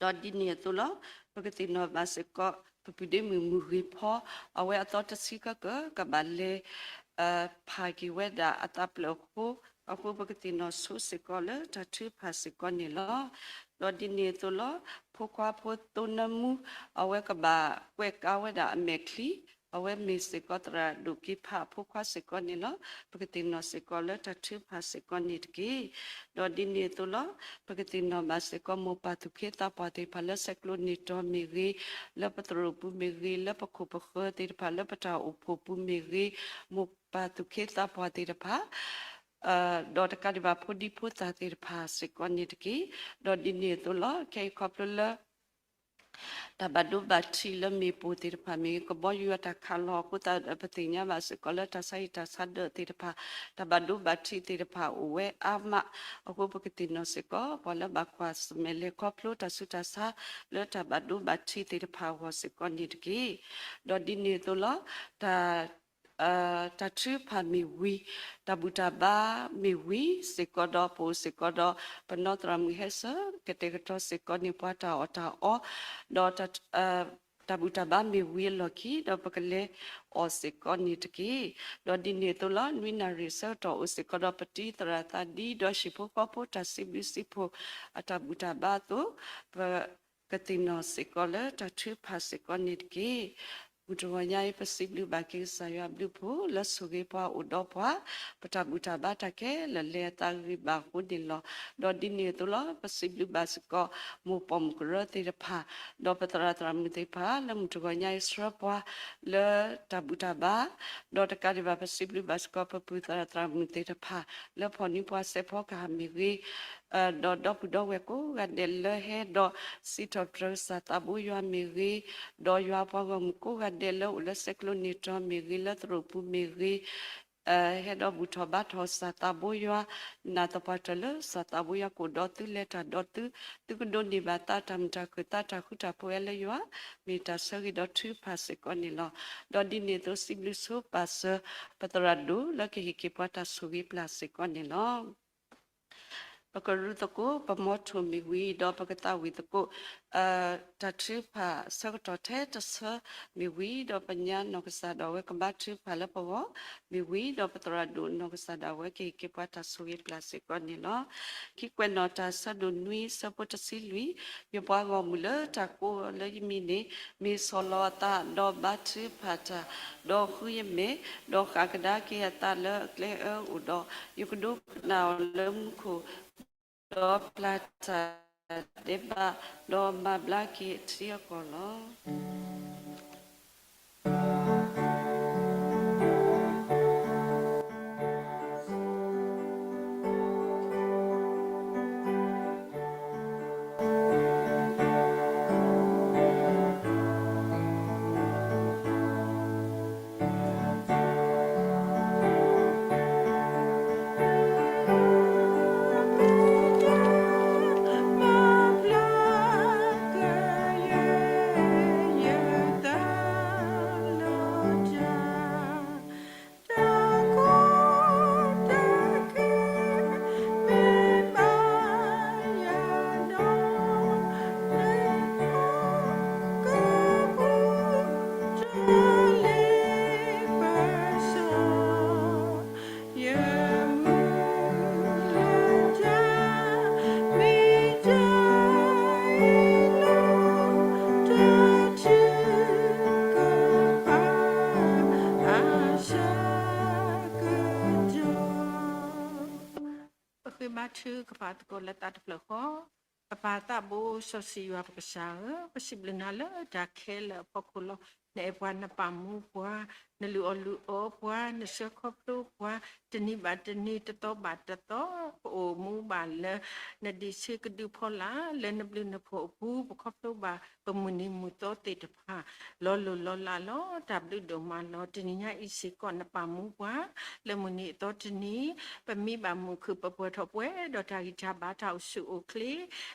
ၤ. ဒီးဒ်န့ၣ်အသိးလီၤ. ပကသ့ၣ်နီၣ်ဘၣ်စ့ၢ်ကီး ပပုၢ်ဒ့မုၣ်မုၢ်ဂ့ၤဖီ အဝဲအသီတဆံကက ကဘၣ်လဲၤ ဖးက့ၤဝဲဒၣ်အသးပျၢၤအဃိ, အဃိပကသ့ၣ်နီၣ်ဆိစ့ၢ်ကီးလၢတၢ်ထုကဖၣ်စ့ၢ်ကီးန့ၣ်လီၤ. ဒီးဒ်န့ၣ်အသိးလီၤ. ဖိခွါဖိသိနၢမူ အဝဲကဘၣ်ကွဲးကါဝဲဒၣ်အမဲာ်ချံ, အဝဲမ့ၢ်စ့ၢ်ကီးသရၣ်ဒိၣ်က့ၤဖးအဖိခွါစ့ၢ်ကီးန့ၣ်လီၤ. ပကသ့ၣ်နီၣ်စ့ၢ်ကီးလၢတၢ်ထုကဖၣ်စ့ၢ်ကီးန့ၣ်တက့ၢ်. ဒီးဒ်န့ၣ်အသိးလီၤ. ပကသ့ၣ်နီၣ်ဘၣ်စ့ၢ်ကီး မိၢ်ပၢ်သူၣ်က့သးပှၢ်သ့ၣ်တဖၣ်လၢဆဲးကျိးန့ၢ်တီၤမ့ၢ်ဂ့ၤ, လၢပသရိာ်ပူၤမ့ၢ်ဂ့ၤ, လၢပခိၣ်ပဃၢၤသ့ၣ်တဖၣ် လၢပတၢ်အိၣ်ဖှိၣ်ပူၤမ့ၢ်ဂ့ၤ, မိၢ်ပၢ်သူၣ်က့သးပှၢ်သ့ၣ်တဖၣ် ဒီးတကးဒံးဘၣ်ဖိဒံဖိသၣ်သ့ၣ်တဖၣ်စ့ၢ်ကီးန့ၣ်တက့ၢ်. ဒီးဒ်န့ၣ်အသိးလီၤ. ခဲအံၤခီဖျိလၢ တၢ်ဘၣ်ဒိဘၣ်ထံးလၢမ့ၣ်ပိၢ်သ့ၣ်တဖၣ်မ့ၢ်ဂ့ၤ, ကဘီယူၤအတၢ်ခးလီၤအဃိသတးဒီး ပသ့ၣ်ညါဘၣ်စ့ၢ်ကီးလၢတၢ်ဆါဟံၣ်တၢ်ဆါဒၢးသ့ၣ်တဖၣ်, တၢ်ဘၣ်ဒိဘၣ်ထံးသ့ၣ်တဖၣ်အိၣ်ဝဲအါမး, အဃိပကသ့ၣ်နီၣ်စ့ၢ်ကီး ပှၤလၢဘၣ်ကွၢ်ဆၢၣ်မဲာ်လဲၤခီဖျိတၢ်ဆူးတၢ်ဆါ လၢတၢ်ဘၣ်ဒိဘၣ်ထံးသ့ၣ်တဖၣ်အဂီၢ်စ့ၢ်ကီးန့ၣ်တက့ၢ်. ဒီးဒ်န့ၣ်အသိးလီၤ. တၢ် တၢ်ထုကဖၣ်မ့ၢ်ဝံၤ, တၢ်ဘူၣ်တၢ်ဘါမ့ၢ်ဝံၤစ့ၢ်ကီးဒီး ပအိၣ်စ့ၢ်ကီးဒီး ပနီၢ်သရၣ်မုၣ်ဟဲစၢၤ ကတဲာ်ကတီၤစ့ၢ်ကီးန့ၢ်ပှၤတၢ်အီၣ်တၢ်အီ, ဒီး တၢ်ဘူၣ်တၢ်ဘါမ့ၢ်ဝံၤအလီၢ်ခံ ဒီးပကလဲၤအီၣ်စ့ၢ်ကီးန့ၣ်တက့ၢ်. ဒီးဒ်န့ၣ်အသိးလီၤ နွံနၣ်ရံၣ်အဆၢကတီၢ်အိၣ်စ့ၢ်ကီးဒီး ပတံၤသရၣ်သးဒံ ဒီးဟံၣ်ဖိဃီဖိတၢ်စံးဘျုးစံးဖှိၣ် အတၢ်ဘူၣ်တၢ်ဘါအသိး, ပကသ့ၣ်နီၣ်စ့ၢ်ကီးလၢတၢ်ထုကဖၣ်စ့ၢ်ကီးန့ၣ်တက့ၢ်. မုၢ်တဂီၤညါအံၤ ပစံးဘျုးဘၣ်က့ၤကစၢ်ယွၤအဘျုးအဖှိၣ် လၢဆိၣ်ဂ့ၤပှၤအိၣ်ဒီးပှၤ, ပတၢ်ဘူၣ်တၢ်ဘါတၢ်ခဲလၢာ်လဲၤအသးဂ့ၤဘၣ်အဃိန့ၣ်လီၤ. ဒီးဒ်န့ၣ်အသိးလီၤ ပစံးဘျုးဘၣ်စ့ၢ်ကီး မိၢ်ပၢ်မုၢ်ကရၢသ့ၣ်တဖၣ်, ဒီးပသရၣ်သရၣ်မုၣ်သ့ၣ်တဖၣ် လၢမုၢ်တဂီၤညါအံၤဆှၢပှၤ လၢတၢ်ဘူၣ်တၢ်ဘါ, ဒီးတကးဒံးဘၣ် ပစံးဘျုးဘၣ်စ့ၢ်ကီး ပပုၢ်သရၣ်သရၣ်မုၣ်သ့ၣ်တဖၣ် လၢဖီၣ်နံၤပှၤစဲးဖီကဟၣ်မ့ၢ်ဂ့ၤ, ဒီးဒီပုၢ်ဒီဝဲၢ်ကိးဂၤဒဲးလၢဟဲဒီးစံးထီၣ်ပတြၢၤကစၢ်သးဘိယွၤမ့ၢ်ဂ့ၤ, ဒီးယွၤပှၤဂီၢ်မုၢ်ကိးဂၤဒဲးလၢအိၣ်လၢဆဲးကျိးန့ၢ်တီၤမ့ၢ်ဂ့ၤ, လၢသရိာ်ပူၤမ့ၢ်ဂ့ၤ, ဟဲဒီးဘူၣ်ထီၣ်ဘါထီၣ်ကစၢ်သးဘိယွၤ, နာ်သပှၢ်တၢၢ်လၢကစၢ်သးဘိယွၤကအိၣ်ဒီးသုလဲၤတၢ်ဒီးသု, သုကဒိးန့ၢ်ဘၣ်သးတၢ်မုာ်တၢ်ခုၣ် သးတၢ်ဃူတၢ်ဖိးအဲၣ်လၢယွၤ, မ့ၢ်တၢ်ဆၢဂ့ၤဒီးထုကဖၣ်စ့ၢ်ကီးန့ၣ်လီၤ. ဒီးဒ်န့ၣ်အသိးစံးဘျုးဆိပာ်စၢၤ ပသရၣ်ဒိၣ်လၢကဟ့ၣ်က့ၤပှၤတၢ်ဆိၣ်ဂ့ၤပျၢ်စ့ၢ်ကီးန့ၣ်လီၤ. ပကရူၢ်သကိး ပမီထိၣ်မ့ၢ်ဝံၤဒီးပကသးဝံၣ်သကိး တၢ်ထုကဖၣ်ဆၢကတီၢ်ထဲတဆၢမ့ၢ်ဝံၤဒီး ပညါနီၢ်ကစၢ်ဒၣ်ဝဲကဘါထုကဖၣ်လၢပဂီၢ်မ့ၢ်ဝံၤဒီး ပသရၣ်ဒိၣ်နီၢ်ကစၢ်ဒၣ်ဝဲကဟ့ၣ်က့ၤပှၤတၢ်ဆိၣ်ဂ့ၤပျၢ်စ့ၢ်ကီးန့ၣ်လီၤ. ခံကွဲးနီၣ်တၢ်ဆၢဒိၣ်နွံဆၢဖိတဆံလွံၢ်, ယပှၤဂီၢ်မုၢ်လၢတၢ်ကိးလၢယမံၤန့ၣ် မ့ၢ်ဆီၣ်လီၤအသး ဒီးဘါထုကဖၣ်တၢ်, ဒီးဃုယမဲာ်, ဒီးဃၣ်ကဒါက့ၤအသးလၢအကျဲအၢအိၣ်ဒီး, ယကဒိကနၣ်အီၤလၢမူခိၣ်, ဒီးပျၢ်တၢ်ဒဲးဘး, ဒီးမၤဘျါက့ၤအထံအကီၢ်လီၤ. ပဃ့ဘါထုကဖၣ်သကိးလၢသးတဖျၢၣ်ဃီ, ပပၢ်သးဘိစီဆှံယွၤပကစၢ်ဧၢ, ပစံးဘျုးနၤလၢတၢ်ခဲလၢာ်အဖီခိၣ်လီၤ. နအဲၣ်ပှၤ နပာ်မူပှၤ, နလုၢ်အီၣ်လုၢ်အီပှၤ, နဆှၢခီဖျိပှၤ, တနံၤဘၣ်တနံၤ တသီဘၣ်တသီ, ပအိၣ်မူဘၣ်လၢ နဒံးဆ့ကဒုဖီလာ် လၢနဘျုးနဖှိၣ်အပူၤ, ပခီဖျိဘၣ်ပမုၢ်နံၤမုၢ်သီသ့ၣ်တဖၣ် လီၤလိၢ်လီၤလးလီၤ. တၢ်ဘျုးဒိၣ်မးလီၤ. တနံၤညါအံၤစ့ၢ်ကီး နပာ်မူပှၤ လၢမုၢ်နံၤအသီတနံၤ, ပမံဘၣ်မုာ်ခုၣ် ပပှဲၤထီၣ်ပှဲၤဒီးတၢ်ဂံၢ်တၢ်ဘါ တၢ်အိၣ်ဆူၣ်အိၣ်ချ့,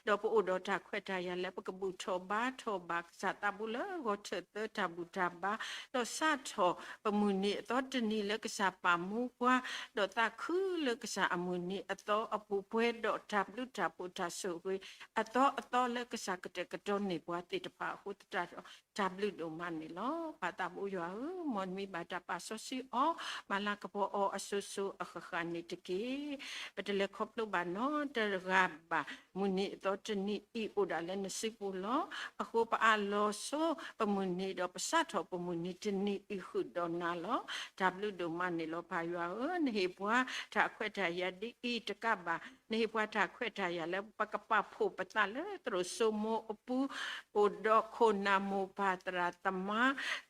ဒီးပအိၣ်ဒီးတၢ်ခွဲးတၢ်ယာ်လၢပကဘူၣ်ထီၣ်ဘါထီၣ်ဘၣ်ကစၢ်သးဘိလၢဂီၤထၢၣ်သၢတၢ်ဘူၣ်တၢ်ဘါ, ဒီးစးထီၣ်ပမုၢ်နံၤအသီတနံၤလၢကစၢ်ပာ်မူပှၤ, ဒီးသးခုလၢကစၢ်အမုၢ်နံၤအသီအပူၤပှဲၤဒီးတၢ်ဘျုးတၢ်ဖှိၣ်တၢ်ဆိၣ်ဂ့ၤ အသီအသီလၢကစၢ်ကတဲာ်ကတီၤန့ၢ်ပှၤသ့ၣ်တဖၣ်အဃိသတးဒီး တၢ်ဘျုးဒိၣ်မးန့ၣ်လီၤ. ပၢ်သးဘိယွၤဧၢ, မ်နမံဘၣ်တၢ်ပာ်စီဆှံအီၤ, မၤလၤကပီၤအီၤအစိၤစိၤအဃၣ်ဃၣ်န့ၣ်တက့ၢ်. ပတလဲၤခီဖျိဘၣ်နီတဂၤဘၣ်. မုၢ်နံၤအသီတနံၤအံၤအိၣ်ဒၣ်လၢနစုပူၤလီၤ. အဃိပအးလီၤဆီပမုၢ်နံၤဒီးပစးထီၣ်ပမုၢ်နံၤတနံၤအံၤဃုာ်ဒီးနၤလီၤ. တၢ်ဘျုးဒိၣ်မးန့ၣ်လီၤ. ပၢ်ယွၤဧၢ, နဟ့ၣ်ပှၤတၢ်ခွဲးတၢ်ယာ်ဒ်အံၤတကးဘၣ် နဟ့ၣ်ပှၤတၢ်ခွဲးတၢ်ယာ်လၢပကပာ်ဖှိၣ်ပသးလၢသရိာ်စိမိၤအပူၤ, အိၣ်ဒီးခိၣ်နၢ်မိၢ်ပၢ်သရၣ်သမါ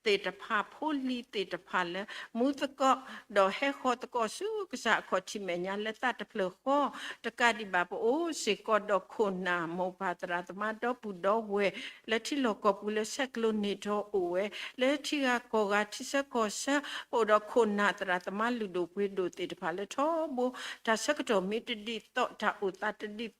သ့ၣ်တဖၣ် ဖိလံၤသ့ၣ်တဖၣ်လၢ မူသကိး ဒီးဟဲဃီၤသကိးဆူကစၢ်အခီၣ်ထံးမဲာ်ညါလၢသးတဖျၢၣ်ဃီ, တကးဒံးဘၣ်ပအိၣ်စ့ၢ်ကီးဒီးခိၣ်နၢ်မိၢ်ပၢ်သရၣ်သမါဒီပုၢ်ဒီဝဲၢ် လၢထံလီၢ်ကီၢ်ပူၤလၢဆဲးကျိးန့ၢ်ထီၣ်အိၣ်ဝဲ လၢထံဂၤကီၢ်ဂၤထံဆၢကီၢ်ဆၢ, ပအိၣ်ဒီးခိၣ်နၢ်သရၣ်သမါလုၢ်ဒိၣ်ပှ့ၤဒိၣ်သ့ၣ်တဖၣ်လၢထီဘိ တၢ်ဆၢကတီၢ်မ့ၢ်တဒ်သိး တၢ်အိၣ်သးတဒ်သိး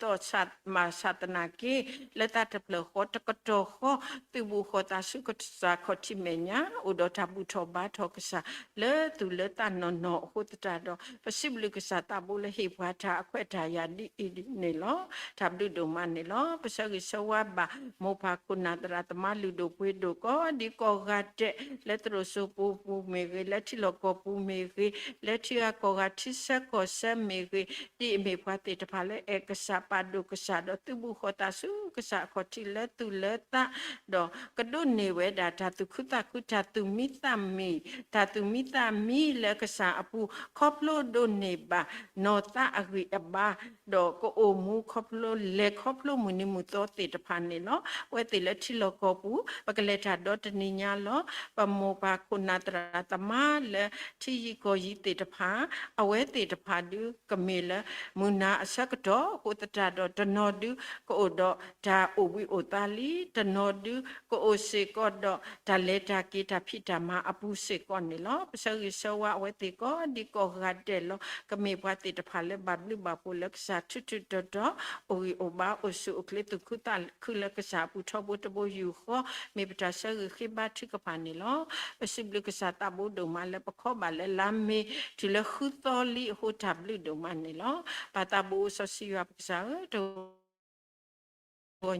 မး ဆးသနာ်က့ လၢတၢ်တဖျၢၣ်ဃီတကတီၢ်ဃီ သုးဘူးဃီၤသးဆူကစၢ်ခီၣ်ထံးမဲာ်ညါ အိၣ်ဒီးတၢ်ဘူၣ်ထီၣ်ဘါထီၣ်ကစၢ် လၢသူၣ်လၢသးနီၢ်နီၢ်အဃိသတးဒီး ပစံးဘျုးကစၢ်သးဘိလၢဟ့ၣ်ပှၤတၢ်အခွဲးတၢ်ယာ်ဒ်အံၤန့ၣ်လီၤ. တၢ်ဘျုးဒိၣ်မးန့ၣ်လီၤ. ပဆၢဂ့ၤဆၢဝါဘၣ် မိၢ်ပၢ်ခိၣ်နၢ်သရၣ်သမါလုၢ်ဒိၣ်ပှ့ၤဒိၣ်ကိးဒံကိးဂၤဒဲး လၢသရိာ်စိပူၤပူၤမ့ၢ်ဂ့ၤ, လၢထံလီၢ်ကီၢ်ပူၤမ့ၢ်ဂ့ၤ, လၢထံဂၤကီၢ်ဂၤထံဆၢကီၢ်ဆၢမ့ၢ်ဂ့ၤ, ဒ်အမ့ၢ်ပှၤသ့ၣ်တဖၣ်လၢအဲၣ်ကစၢ်ပာ်ဒိၣ်ကစၢ် ဒီးသုးဘူးဃီၤသးဆူကစၢ်အခီၣ်ထံးလၢသူၣ်လၢသး ဒီးကဒိးန့ၢ်ဝဲဒၣ်တၢ်သူၣ်ခုသးခု တၢ်သူၣ်မံသးမံ, တၢ်သူၣ်မံသးမံလၢကစၢ်အပူၤ ခီဖျိဒိးန့ၢ်ဘၣ် နီၢ်သးအဂံၢ်အဘါ ဒီးကအိၣ်မူခီဖျိလဲၤခီဖျိမုၢ်နံၤမုၢ်သီသ့ၣ်တဖၣ်န့ၣ်လီၤ. အဝဲသ့ၣ်လၢထံလီၢ်ကီၢ်ပူၤ ပကလဲၤတၢ်ဒီတနံၤညါလီၤ. ပမိၢ်ပၢ်ခိၣ်နၢ်သရၣ်သမါလၢထံယံၤကီၢ်ယံၤသ့ၣ်တဖၣ် အဝဲသ့ၣ်တဖၣ်ဒုးကမ့ၢ်လၢ မုၢ်နၤအဆၢကတီၢ်အဃိသတးဒီး တနီၤဒုးကအိၣ်ဒီးတၢ်အိၣ်ဘှံးအိၣ်သါလံ, တနီၤဒုးကအိၣ်စ့ၢ်ကီးဒီး တၢ်လဲၤတၢ်က့ၤတၢ်ဖံးတၢ်မၤအပူၤစ့ၢ်ကီးန့ၣ်လီၤ. ပဆၢဂ့ၤဆၢဝါအဝဲသ့ၣ်ကိးဒံကိးဂၤဒဲးလီၤ. ကမ့ၢ်ပှၤသ့ၣ်တဖၣ်လၢဘၣ်ဘျုးဘၣ်ဖှိၣ်လၢကစၢ်ထူးထူးတီၤတီၤ အိၣ်ဂံၢ်အိၣ်ဘါ အိၣ်ဆူၣ်အိၣ်ချ့သူၣ်ခုသးခုလၢကစၢ်အပူၤထီဘိတဘိယူၢ်ဃီ မ့ၢ်ပတၢ်ဆၢဂ့ၤဃ့ဘါထုကဖၣ်န့ၣ်လီၤ. ပစံးဘျုးကစၢ်သးဘိဒိၣ်မးလၢပခီဘၣ်လၢလါမ့ၤ တုၤလၢဃုသီလံအဃိ တၢ်ဘျုးဒိၣ်မးန့ၣ်လီၤ. ပၢ်သးဘိစီဆှံယွၤပကစၢ်ဧၢ, တ ဂီၤ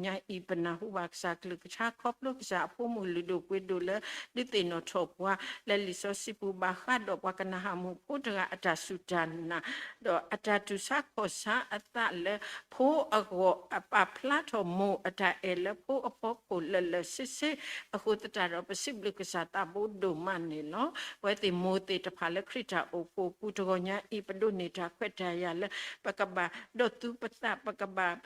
ညါအံၤ ပနၢ်ဟူဘၣ်ကစၢ်ကလုၢ်ကထါ ခီဖျိကစၢ်အဖိမုၣ်လုၢ်ဒိၣ်ပှ့ၤဒိၣ်လၢ ဒုးသ့ၣ်နီၣ်ထီၣ်ပှၤ လၢလံာ်စီဆှံပူၤ ဘၣ်ဃးဒီးပှၤကနၤဧၣ်မုၣ်ဖိတဂၤအတၢ်စူၢ်တၢ်နာ် ဒီးအတၢ်တူၢ်ဆါခီၣ်ဆါအသးလၢ ဖိအဂီၢ် အပာ်ဖျါထီၣ်မိၢ်အတၢ်အဲၣ်လၢဖိအဖီခိၣ်လၢာ်လၢာ်ဆ့ဆ့ အဃိသတးဒီး ပစံးဘျုးကစၢ်သးဘိဒိၣ်မးန့ၣ်လီၤ. ပဝဲသ့ၣ်မိၢ်သ့ၣ်တဖၣ်လၢခရံာ်တၢ်အိၣ်ဖှိၣ်အပူၤ တဂီၤညါအံၤ ပဒိးန့ၢ်တၢ်ခွဲးတၢ်ယာ်လၢ ပကဘၣ်ဒိးသူပသး ပကဘၣ်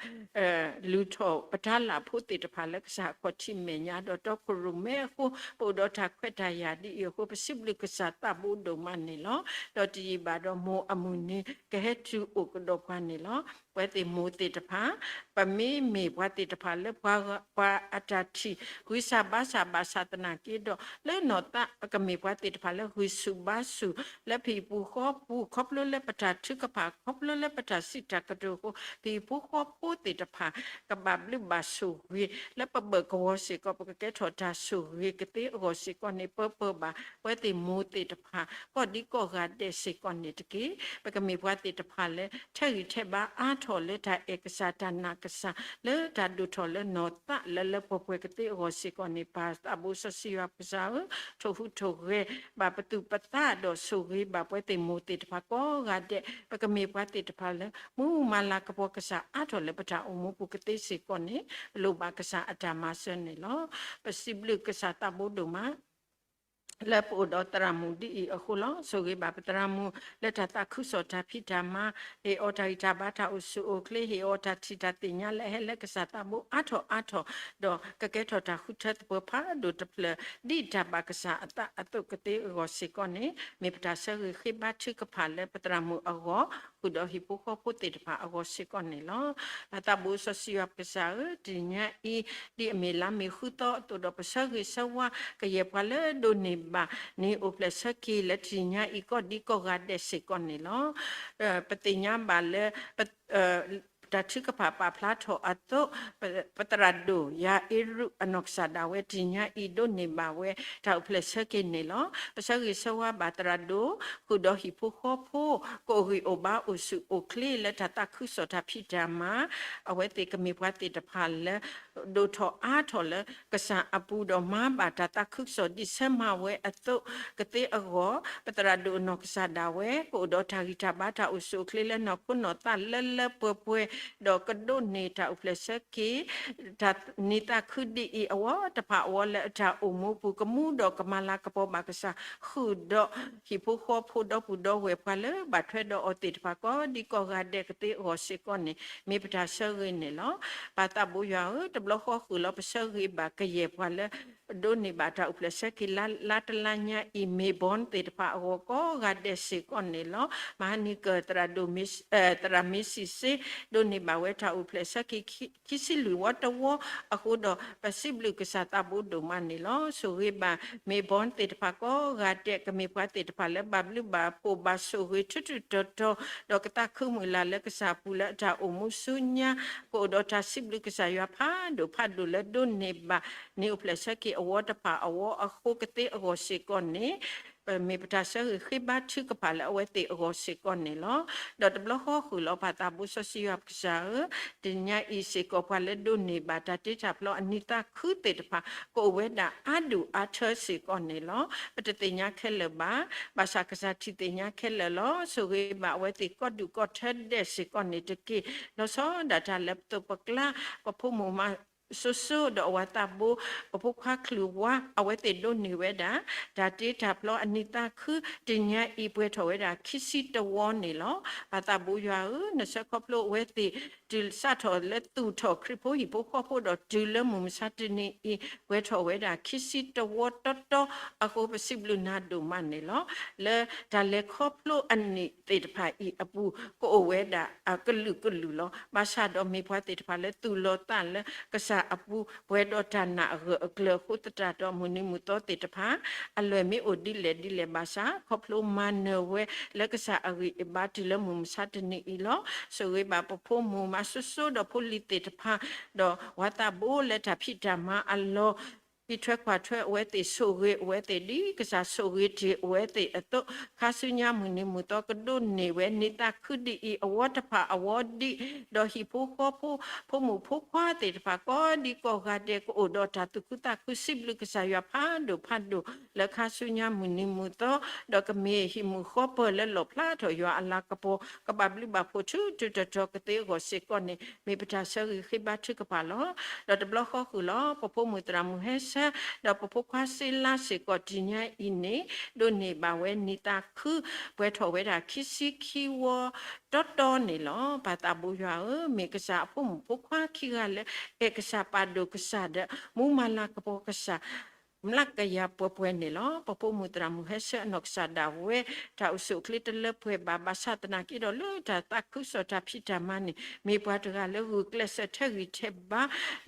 လုၢ်ထီၣ်ပတၢ်လၢ်ဖိသ့ၣ်တဖၣ်လၢကစၢ်အခီၣ်ထံးမဲာ်ညါ ဒီးတီခိၣ်ရိၣ်မဲအဃိ ပအိၣ်ဒီးတၢ်ခွဲးတၢ်ယာ်ဒ်အံၤအဃိ ပစံးဘျုးကစၢ်သးဘိဒိၣ်မးန့ၣ်လီၤ. ဒီးတယံာ်ဘၣ်ဒီးမိၢ်အမုၢ်နံၤ ကဟဲတုၤအိၣ်ကဒီးပှၤန့ၣ်လီၤ. ပဝဲသ့ၣ်မိၢ်သ့ၣ်တဖၣ် ပမ့မ့ၢ်ပှၤသ့ၣ်တဖၣ်လၢ ပှၤအတၢ်ထံၣ် ဂံၢ်စၢ်ဘါစၢ်ဘၣ်ဆၣ်သနာ်က့ဒီး လၢနီၢ်သး ပကမ့ၢ်ပှၤသ့ၣ်တဖၣ်လၢဂံၢ်ဆူၣ်ဘါဆူၣ် လၢပဟံၣ်ပူၤဃီပူၤ ခီဖျိလၢပတၢ်ထုကဖၣ် ခီဖျိလၢပတၢ်စံးတၢ်ကတိၤအဃိ ပဟံၣ်ဖိဃီဖိသ့ၣ်တဖၣ် ကဘၣ်ဘျုးဘၣ်ဆိၣ်ဂ့ၤ လၢပဘၢၣ်ကဝီၤစ့ၢ်ကီး ပကကဲထီၣ်တၢ်ဆိၣ်ဂ့ၤကသ့အဂီၢ်စ့ၢ်ကီးန့ၣ် ပၢပၢဘၣ် ပဝဲသ့ၣ်မိၢ်သ့ၣ်တဖၣ် ကိးဒံကိးဂၤဒဲးစ့ၢ်ကီးန့ၣ်တက့ၢ်. ပကမ့ၢ်ပှၤသ့ၣ်တဖၣ်လၢ ထဲးဂံၢ်ထဲးဘါအါထီၣ်လၢတၢ်အဲၣ်ကစၢ်တၢ်နာ်ကစၢ် လၢတၢ်ဒိၣ်ထီၣ်လၢနီၢ်သးလၢလၢပှဲၤပှဲၤကသ့အဂီၢ်စ့ၢ်ကီးန့ၣ် ပၢ်သးဘိစီဆှံယွၤပကစၢ်ဧၢ, ထိၣ်ဟူးထိၣ်ဂဲၤဘၣ်ပသူၣ်ပသးဒီးဆိၣ်ဂ့ၤဘၣ်ပဝဲသ့ၣ်မိၢ်သ့ၣ်တဖၣ်ကိးဂၤဒဲး ပကမ့ၢ်ပှၤသ့ၣ်တဖၣ်လၢ မူမၤလၤကပီၤကစၢ်အါထီၣ်လၢပတၢ်အိၣ်မူပူၤကသ့စ့ၢ်ကီးန့ၣ် ပလိၣ်ဘၣ်ကစၢ်အတၢ်မၤစၢၤန့ၣ်လီၤ. ပစံးဘျုးကစၢ်သးဘိဒိၣ်မး လၢပအိၣ်ဒီးသရၣ်မုၣ်ဒ်အံၤအဃိလီၤ. ဆိၣ်ဂ့ၤဘၣ်ပသရၣ်မုၣ်လၢတၢ်သးခုကစီၣ်တၢ်ဖံးတၢ်မၤ, ဟ့ၣ်အီၤတၢ်ဂံၢ်တၢ်ဘါတၢ်အိၣ်ဆူၣ်အိၣ်ချ့, ဟ့ၣ်အီၤတၢ်ထံၣ်တၢ်သ့ၣ်ညါလၢအဟဲလၢကစၢ်သးဘိအါထီၣ်အါထီၣ်, ဒီးကကဲထီၣ်တၢ်ဃုထၢသပၢၤဖးဒိၣ်တဖျၢၣ် ဒ်တၢ်ဘၣ်ကစၢ်အသးအသိးကသ့အဂီၢ်စ့ၢ်ကီးန့ၣ် မ့ၢ်ပတၢ်ဆၢဂ့ၤဃ့ဘါထုကဖၣ်လၢပသရၣ်မုၣ်အဂီၢ် ဃုာ်ဒီးဟံၣ်ဖိဃီဖိသ့ၣ်တဖၣ်အဂီၢ်စ့ၢ်ကီးန့ၣ်လီၤ. ပၢ်သးဘိစီဆှံယွၤပကစၢ်ဧၢ, တနံၤညါအံၤ ဒ်အမ့ၢ်လါမ့ၤဃုသီအသိးဒီး ပဆၢဂ့ၤဆၢဝါကယဲၢ်ပှၤလၢဒိးန့ၢ်ဘၣ် နံၤအိၣ်ဖျဲၣ်ဆၢက့ၤလၢတနံၤညါအံၤ ကိးဒံကိးဂၤဒဲးစ့ၢ်ကီးန့ၣ်လီၤ. ပသ့ၣ်ညါဘၣ်လၢ တၢ်ထုကဖၣ်ပာ်ဖျါထီၣ်အသိး ပသရၣ်ဒိၣ်ယၤအ့ရူၢ်အနီၢ်ကစၢ်ဒၣ်ဝဲ တနံၤညါအံၤ ဒိးန့ၢ်ဘၣ်ဝဲ တၢ်အိၣ်ဖျဲၣ်ဆၢက့ၤန့ၣ်လီၤ. ပဆၢဂ့ၤဆၢဝါဘၣ်သရၣ်ဒိၣ် ဃုာ်ဒီးဟံၣ်ဖိဃီဖိ ကအိၣ်ဂံၢ်အိၣ်ဘါအိၣ်ဆူၣ်အိၣ်ချ့လၢတၢ်သးခုကစီၣ်တၢ်ဖံးတၢ်မၤ, အဝဲသ့ၣ်ကမ့ၢ်ပှၤသ့ၣ်တဖၣ်လၢ ဒိၣ်ထီၣ်အါထီၣ်လၢကစၢ်အပူၤဒီးမၤဘၣ်တၢ်သးခုကစီၣ်ဒ်ဆၢမၤဝဲအသိး ကသ့အဂီၢ် ပသရၣ်ဒိၣ်အနီၢ်ကစၢ်ဒၣ်ဝဲ ကအိၣ်ဒီးတၢ်ဂံၢ်တၢ်ဘါတၢ်အိၣ်ဆူၣ်အိၣ်ချ့လၢနီၢ်ခိနီၢ်သးလၢလၢပှဲၤပှဲၤ ဒီးကဒိးန့ၢ်တၢ်အိၣ်ဖျဲၣ်ဆၢက့ၤ တၢ်နံၤသးခုဒ်အံၤအဝီတဖၣ်အဝီလၢအတၢ်အိၣ်မူပူၤ ကမူဒီးကမၤလၤကပီၤဘၣ်ကစၢ် ဃုာ်ဒီးဟံၣ်ဖိဃီဖိဒီပုၢ်ဒီဝဲၢ်ပှၤလၢဘၣ်ထွဲဒီးအီၤသ့ၣ်တဖၣ်ကိးဒံကိးဂၤဒဲးကသ့အဂီၢ်စ့ၢ်ကီးန့ၣ် မ့ၢ်ပတၢ်ဆၢဂ့ၤန့ၣ်လီၤ. ပၢ်သးဘိယွၤဧၢ, တဘျီဃီဃုာ်လီၤပဆၢဂ့ၤဘၣ်ကယဲၢ်ပှၤလၢ ဒိးန့ၢ်ဘၣ်တၢ်အိၣ်ဖျဲၣ်ဆၢက့ၤလါလါတလါညါအံၤ မ့ၢ်ဘီသ့ၣ်တဖၣ်အဂီၢ်ကိးဂၤဒဲးစ့ၢ်ကီးန့ၣ်လီၤ. မဟါနံၤကၢၢ် သရၣ်မ့ၢ်စံးစ့ ဒိးန့ၢ်ဘၣ်ဝဲတၢ်အိၣ်ဖျဲၣ်ဆၢက့ၤ ခံဆံလွံၢ်ဝီတဝီအဃိဒီး ပစံးဘျုးကစၢ်သးဘိဒိၣ်မးန့ၣ်လီၤ. ဆိၣ်ဂ့ၤဘၣ်မ့ၢ်ဘီသ့ၣ်တဖၣ်ကိးဂၤဒဲး ကမ့ၢ်ပှၤသ့ၣ်တဖၣ်လၢဘၣ်ဘျုးဘၣ်ဖှိၣ်ဘၣ်ဆိၣ်ဂ့ၤထူထူတီတီ ဒီးကသးခုမုၢ်လၢ်လၢကစၢ်အပူၤလၢအတၢ်အိၣ်မူဆူညါ ကအိၣ်ဒီးတၢ်စံးဘျုးကစၢ်ယွၤဖးဒိၣ်ဖးဒိၣ်လၢဒိးန့ၢ်ဘၣ် နံၣ်အိၣ်ဖျဲၣ်ဆၢက့ၤအဝီတဖၣ်အဝီအဃိကသ့အဂီၢ်စ့ၢ်ကီးန့ၣ် ပမ့ၢ်ပတၢ်ဆၢဂ့ၤဃ့ဘါထုကဖၣ်လၢအဝဲသ့ၣ်အဂီၢ်စ့ၢ်ကီးန့ၣ်လီၤ. ဒီးတဘျီဃီဃုာ်လီၤ ပၢ်သးဘိစီဆှံယွၤပကစၢ်ဧၢ, တနံၤညါအံၤစ့ၢ်ကီး ပှၤလၢဒိးန့ၢ်ဘၣ်တၢ်တ့တၢ်ဖျီအနံၤသးခုသ့ၣ်တဖၣ် ကအိၣ်ဝဲဒၣ်အါဒူၣ်အါထၢစ့ၢ်ကီးန့ၣ်လီၤ. ပတသ့ၣ်ညါခဲလၢာ်ဘၣ်, ဘၣ်ဆၣ်ကစၢ်ထံၣ်သ့ၣ်ညါခဲလၢာ်လီၤ. ဆိၣ်ဂ့ၤဘၣ်အဝဲသ့ၣ်ကိးဒူၣ်ကိးထၢဒဲးစ့ၢ်ကီးန့ၣ်တက့ၢ်. လီၤဆီဒၣ်တၢ်လၢပသိးပကျါ ပဖိမုၣ်မး စိၤစိၤဒီးအဝၤသးဘိ, ပဖိခွါချုးဝါ အဝဲသ့ၣ်ဒိးန့ၢ်ဝဲဒၣ် တၢ်တ့တၢ်ဖျီအနံၤသးခု တနံၤညါအံၤပှဲၤထီၣ်ဝဲဒၣ်ခံဆံတဝီန့ၣ်လီၤ. ပၢ်သးဘိယွၤဧၢ, နဆၢခီဖျိအဝဲသ့ၣ် တုၤစးထီၣ်လၢသူၣ်ထီၣ်ခရံာ်ဖိဟံၣ်ဖိဃီဖိဒီးတုၤလၢမုၢ်မဆါတနံၤအံၤ ပှဲၤထီၣ်ဝဲဒၣ်ခံဆံတဝီတီတီအဃိ ပစံးဘျုးနၤဒိၣ်မးန့ၣ်လီၤ. လၢတၢ်လဲၤခီဖျိအနံၣ်သ့ၣ်တဖၣ်အံၤအပူၤ ကအိၣ်ဝဲဒၣ်အကလုာ်ကလုာ်လီၤ. ဘၣ်ဆၣ်ဒီးမ့ၢ်ပှၤသ့ၣ်တဖၣ်လၢသူၣ်လီၤသးလၢကစၢ်အပူၤ ပှဲၤဒီးတၢ်နာ်အဂၢၢ်အကျၢၤအဃိသတးဒီး မုၢ်နံၤမုၢ်သီသ့ၣ်တဖၣ် အလွဲၢ်မ့ၢ်အိၣ်ဒ်လဲၣ်ဒ်လဲၣ်ဘၣ်ဆၣ် ခီဖျိမၤနၢၤဝဲလၢကစၢ်အဂံၢ်အဘါတုၤလၢမုၢ်မဆါတနံၤအံၤလီၤ. ဆိၣ်ဂ့ၤဘၣ်ပဖိမုၣ်မးစိၤစိၤဒီးဖိလံၤသ့ၣ်တဖၣ် ဒီးဝၤသးဘိလၢတၢ်ဖံးတၢ်မၤအလီၢ် အံးထွဲကွၢ်ထွဲအဝဲသ့ၣ် ဆိၣ်ဂ့ၤအဝဲသ့ၣ်ဒ်ကစၢ်ဆိၣ်ဂ့ၤတ့ၢ်အဝဲသ့ၣ်အသိး ခါဆူညါမုၢ်နံၤမုၢ်သီကဒိးန့ၢ်ဝဲနံၤသးခုဒ်အံၤ အဝီတဖၣ်အဝီဒံး ဒီးဟံၣ်ဖိဃီဖိ ဖိမုၣ်ဖိခွါသ့ၣ်တဖၣ်ကိးဒံးကိးဂၤဒဲး ကအိၣ်ဒီးတၢ်သူၣ်ခုသးခုစံးဘျုးကစၢ်ယွၤဖးဒိၣ်ဖးဒိၣ် လၢခါဆူညါမုၢ်နံၤမုၢ်သီ ဒီးကမ့ၢ်ဟံၣ်မုၢ်ဃီပၢၢ်လၢလီၣ်ဖျါထီၣ်ယွၤအလၤကပီၤ ကဘၣ်ဘျုးဘၣ်ဖှိၣ်ထူထူတီတီကသ့အဂီၢ်စ့ၢ်ကီးန့ၣ် မ့ၢ်ပတၢ်ဆၢဂ့ၤဃ့ဘါထုကဖၣ်လီၤ. ဒီးတဘျီဃီဃုာ်လီၤ ပဖိမုၣ်သရၣ်မုၣ်ဟဲဆၢ ဒီးပဖိခွါစ့လါစ့ၢ်ကီးတနံၤညါအံၤန့ၣ် ဒိးန့ၢ်ဘၣ်ဝဲနံၤသးခု ပှဲၤထီၣ်ဝဲဒၣ်ခံဆံခံဝီတီတီန့ၣ်လီၤ. ပၢ်သးဘိယွၤဧၢ, မ့ၢ်ကစၢ်အဖိမုၣ်ဖိခွါခံဂၤလၢ အဲၣ်ကစၢ်ပာ်ဒိၣ်ကစၢ်ဒီး မူမၤလၤကပီၤကစၢ် မျးကယၤပှဲၤပှဲၤန့ၣ်လီၤ. ပဖိမုၣ်သရၣ်မုၣ်ဟဲဆၢအနီၢ်ကစၢ်ဒၣ်ဝဲ တၢ်အိၣ်ဆူၣ်အိၣ်ချ့တလၢပှဲၤဘၣ်, ဘၣ်ဆၣ်သနာ်က့ဒီးလၢတၢ်သးခုကစီၣ်တၢ်ဖံးတၢ်မၤန့ၣ် မ့ၢ်ပှၤတဂၤလၢဂုာ်ကျဲးစၢးထဲဂံၢ်ထဲဘါ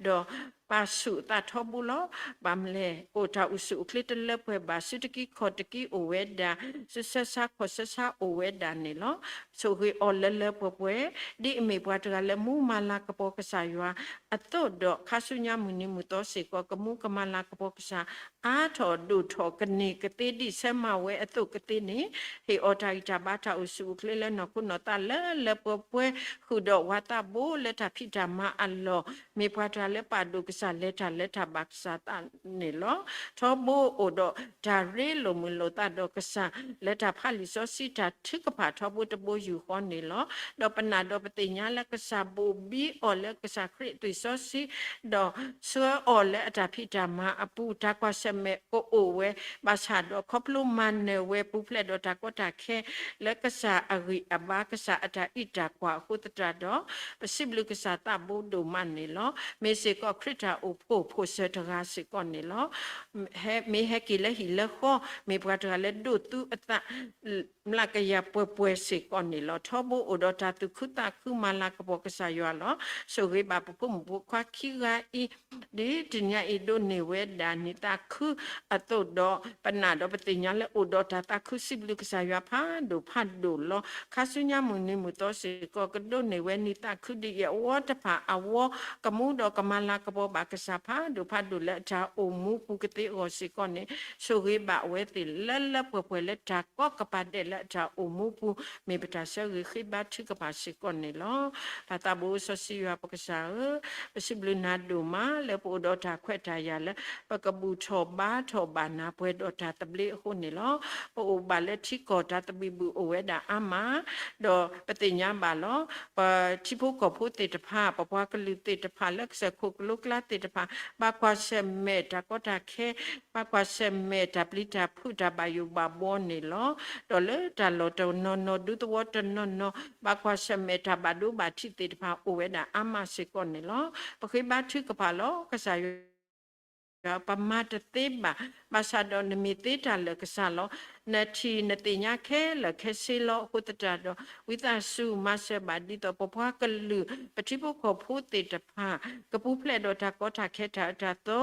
ဒီးပာ်ဆူၣ်အသးထီဘိလီၤ. ဘၣ်မနုၤလဲၣ် အိၣ်တၢ်အိၣ်ဆူၣ်အိၣ်ချ့တလၢပှဲၤဘၣ်, စုတကံခီၣ်တကံအိၣ်ဝဲဒၣ်, စုဆၢဆါခီၣ်ဆၢဆါအိၣ်ဝဲဒၣ်န့ၣ်လီၤ. ဆိၣ်ဂ့ၤအီၤလၢလၢပှဲၤပှဲၤ, ဒ်အမ့ၢ်ပှၤတဂၤလၢမူမၤလၤကပီၤကစၢ်ယွၤ အသိးဒီး ခါဆူညါမုၢ်နံၤမုၢ်သီစ့ၢ်ကီး ကမူကမၤလၤကပီၤကစၢ် အါထီၣ်ဒိၣ်ထီၣ်ကန့ၢ်ကသ့ဒ်ဆၢမၤဝဲအသိးကသ့န့ၣ်, ဟ့ၣ်အီၤတၢ်ဂံၢ်တၢ်ဘါတၢ်အိၣ်ဆူၣ်အိၣ်ချ့လၢနီၢ်ခိနီၢ်သးလၢလၢပှဲၤပှဲၤ, ဃုာ်ဒီးဝၤသးဘိလၢတၢ်ဖံးတၢ်မၤအလီၢ်, မ့ၢ်ပှၤတဂၤလၢပာ်ဒိၣ်ကစၢ်လဲၤတၢ်လၢတၢ်ဘၣ်ကစၢ်သးန့ၣ်လီၤ. ထီဘိအိၣ်ဒီးတၢ်ရ့လိာ်မုာ်လိာ်သးဒီးကစၢ် လၢတၢ်ဖးလံာ်စီဆှံတၢ်ထုကဖၣ်ထီဘိတဘိယူၢ်ဃီန့ၣ်လီၤ. ဒီးပနာ်ဒီးပသ့ၣ်ညါလၢကစၢ်ဘိၣ်ဘံအီၤလၢကစၢ်ခရံာ်အသွံၣ်စီဆှံ, ဒီးဆှၢအီၤလၢအတၢ်ဖံးတၢ်မၤအပူၤ တၢ်ကွၢ်ဆၢၣ်မဲာ်ကအိၣ်ဝဲ, ဘၣ်ဆၣ်ဒီးခီဖျိမၤနၢၤဝဲပူၤဖျဲးဒီးတၢ်ကီတၢ်ခဲ လၢကစၢ်အဂံၢ်အဘါ ကစၢ်အတၢ်အံးတၢ်ကွၢ်အဃိသတးဒီး ပစံးဘျုးကစၢ်သးဘိဒိၣ်မးန့ၣ်လီၤ. မ့ၢ်စ့ၢ်ကီးခရံာ်တၢ်အိၣ်ဖှိၣ်ဖိၣ်စၢၤတဂၤစ့ၢ်ကီးန့ၣ်လီၤ. မ့ၢ်ဟဲက့ၤလၢဟံၣ်လၢဃီ, မ့ၢ်ပှၤတဂၤလၢဒိးသူအသး မျးကယၤပှဲၤပှဲၤစ့ၢ်ကီးန့ၣ်လီၤ. ထီဘိအိၣ်ဒီးတၢ်သူၣ်ခုသးခုမၤလၤကပီၤကစၢ်ယွၤလီၤ. ဆိၣ်ဂ့ၤဘၣ်ပဖိမုၣ်ဖိခွါခံဂၤအံၤ, ဒ်တနံၤညါအံၤဒိးန့ၢ်ဝဲဒၣ်နံၤသးခုအသိးဒီး ပနာ်ဒီးပသ့ၣ်ညါလၢအိၣ်ဒီးတၢ်သးခုစံးဘျုးကစၢ်ယွၤဖးဒိၣ်ဖးဒိၣ်လီၤ. ခါဆူညါမုၢ်နံၤမုၢ်သီစ့ၢ်ကီး ကဒိးန့ၢ်ဝဲနံၤသးခုဒ်အံၤအဝီတဖၣ်အဝီ ကမူဒီးကမၤလၤကပီၤဘၣ်ကစၢ်ဖးဒိၣ်ဖးဒိၣ်လၢအတၢ်အိၣ်မူပူၤကသ့အဂီၢ်စ့ၢ်ကီးန့ၣ်, ဆိၣ်ဂ့ၤဘၣ်အဝဲသ့ၣ်လၢလၢပှဲၤပှဲၤလၢတၢ်ကီကပၤဒဲးလၢအတၢ်အိၣ်မူပူၤ မ့ၢ်ပတၢ်ဆၢဂ့ၤဃ့ဘါထုကဖၣ်စ့ၢ်ကီးန့ၣ်လီၤ. ပၢ်သးဘိစီဆှံယွၤပကစၢ်ဧၢ, ပစံးဘျုးနၤဒိၣ်မးလၢပအိၣ်ဒီးတၢ်ခွဲးတၢ်ယာ်လၢ ပကဘူၣ်ထီၣ်ဘါထီၣ်ဘၣ်နၤပှဲၤဒီးတၢ်သဘျ့အဃိန့ၣ်လီၤ. ပအိၣ်ဘၣ်လၢထံကီၢ်တၢ်သဘံၣ်ဘုၣ်အိၣ်ဝဲဒၣ်အါမး, ဒီးပသ့ၣ်ညါဘၣ်လီၤ. ပထံဖိကီၢ်ဖိသ့ၣ်တဖၣ်, ပပှၤကလုာ်သ့ၣ်တဖၣ်လၢကစၢၢ်ခိၣ်ကလိကျါသ့ၣ်တဖၣ် ဘၣ်ကွၢ်ဆၢၣ်မဲာ်တၢ်ကီတၢ်ခဲ, ဘၣ်ကွၢ်ဆၢၣ်မဲာ်တၢ်ပျံၤတၢ်ဖုးတၢ်ဘၣ်ယိၣ်ဘၣ်ဘှီန့ၣ်လီၤ. ဒီးလၢတၢ်လီၢ်တနီၤနီၤ ဒူသဝီတနီၤနီၤ ဘၣ်ကွၢ်ဆၢၣ်မဲာ်တၢ်ဘၣ်ဒိဘၣ်ထံးသ့ၣ်တဖၣ်အိၣ်ဝဲဒၣ်အါမးစ့ၢ်ကီးန့ၣ်လီၤ. ပဃ့ဘါထုကဖၣ်လီၤ. ကစၢ်ယွၤ ပမၤတသ့ဘၣ်, ဘၣ်ဆၣ်ဒီးနမ့ၢ်သ့တၢ်လၢာ်ကစၢ်လီၤ. နထံၣ်နသ့ၣ်ညါခဲလၢာ်ခဲဆ့လီၤ. အဃိသတးဒီး ဝံသးစူၤမၤစၢၤဘၣ် ဒ်သိးပပှၤကလုာ် ပထံဖိကီၢ်ဖိသ့ၣ်တဖၣ် ကပူၤဖျဲးဒီးတၢ်ကီတၢ်ခဲတၢ်အၢတၢ်သီ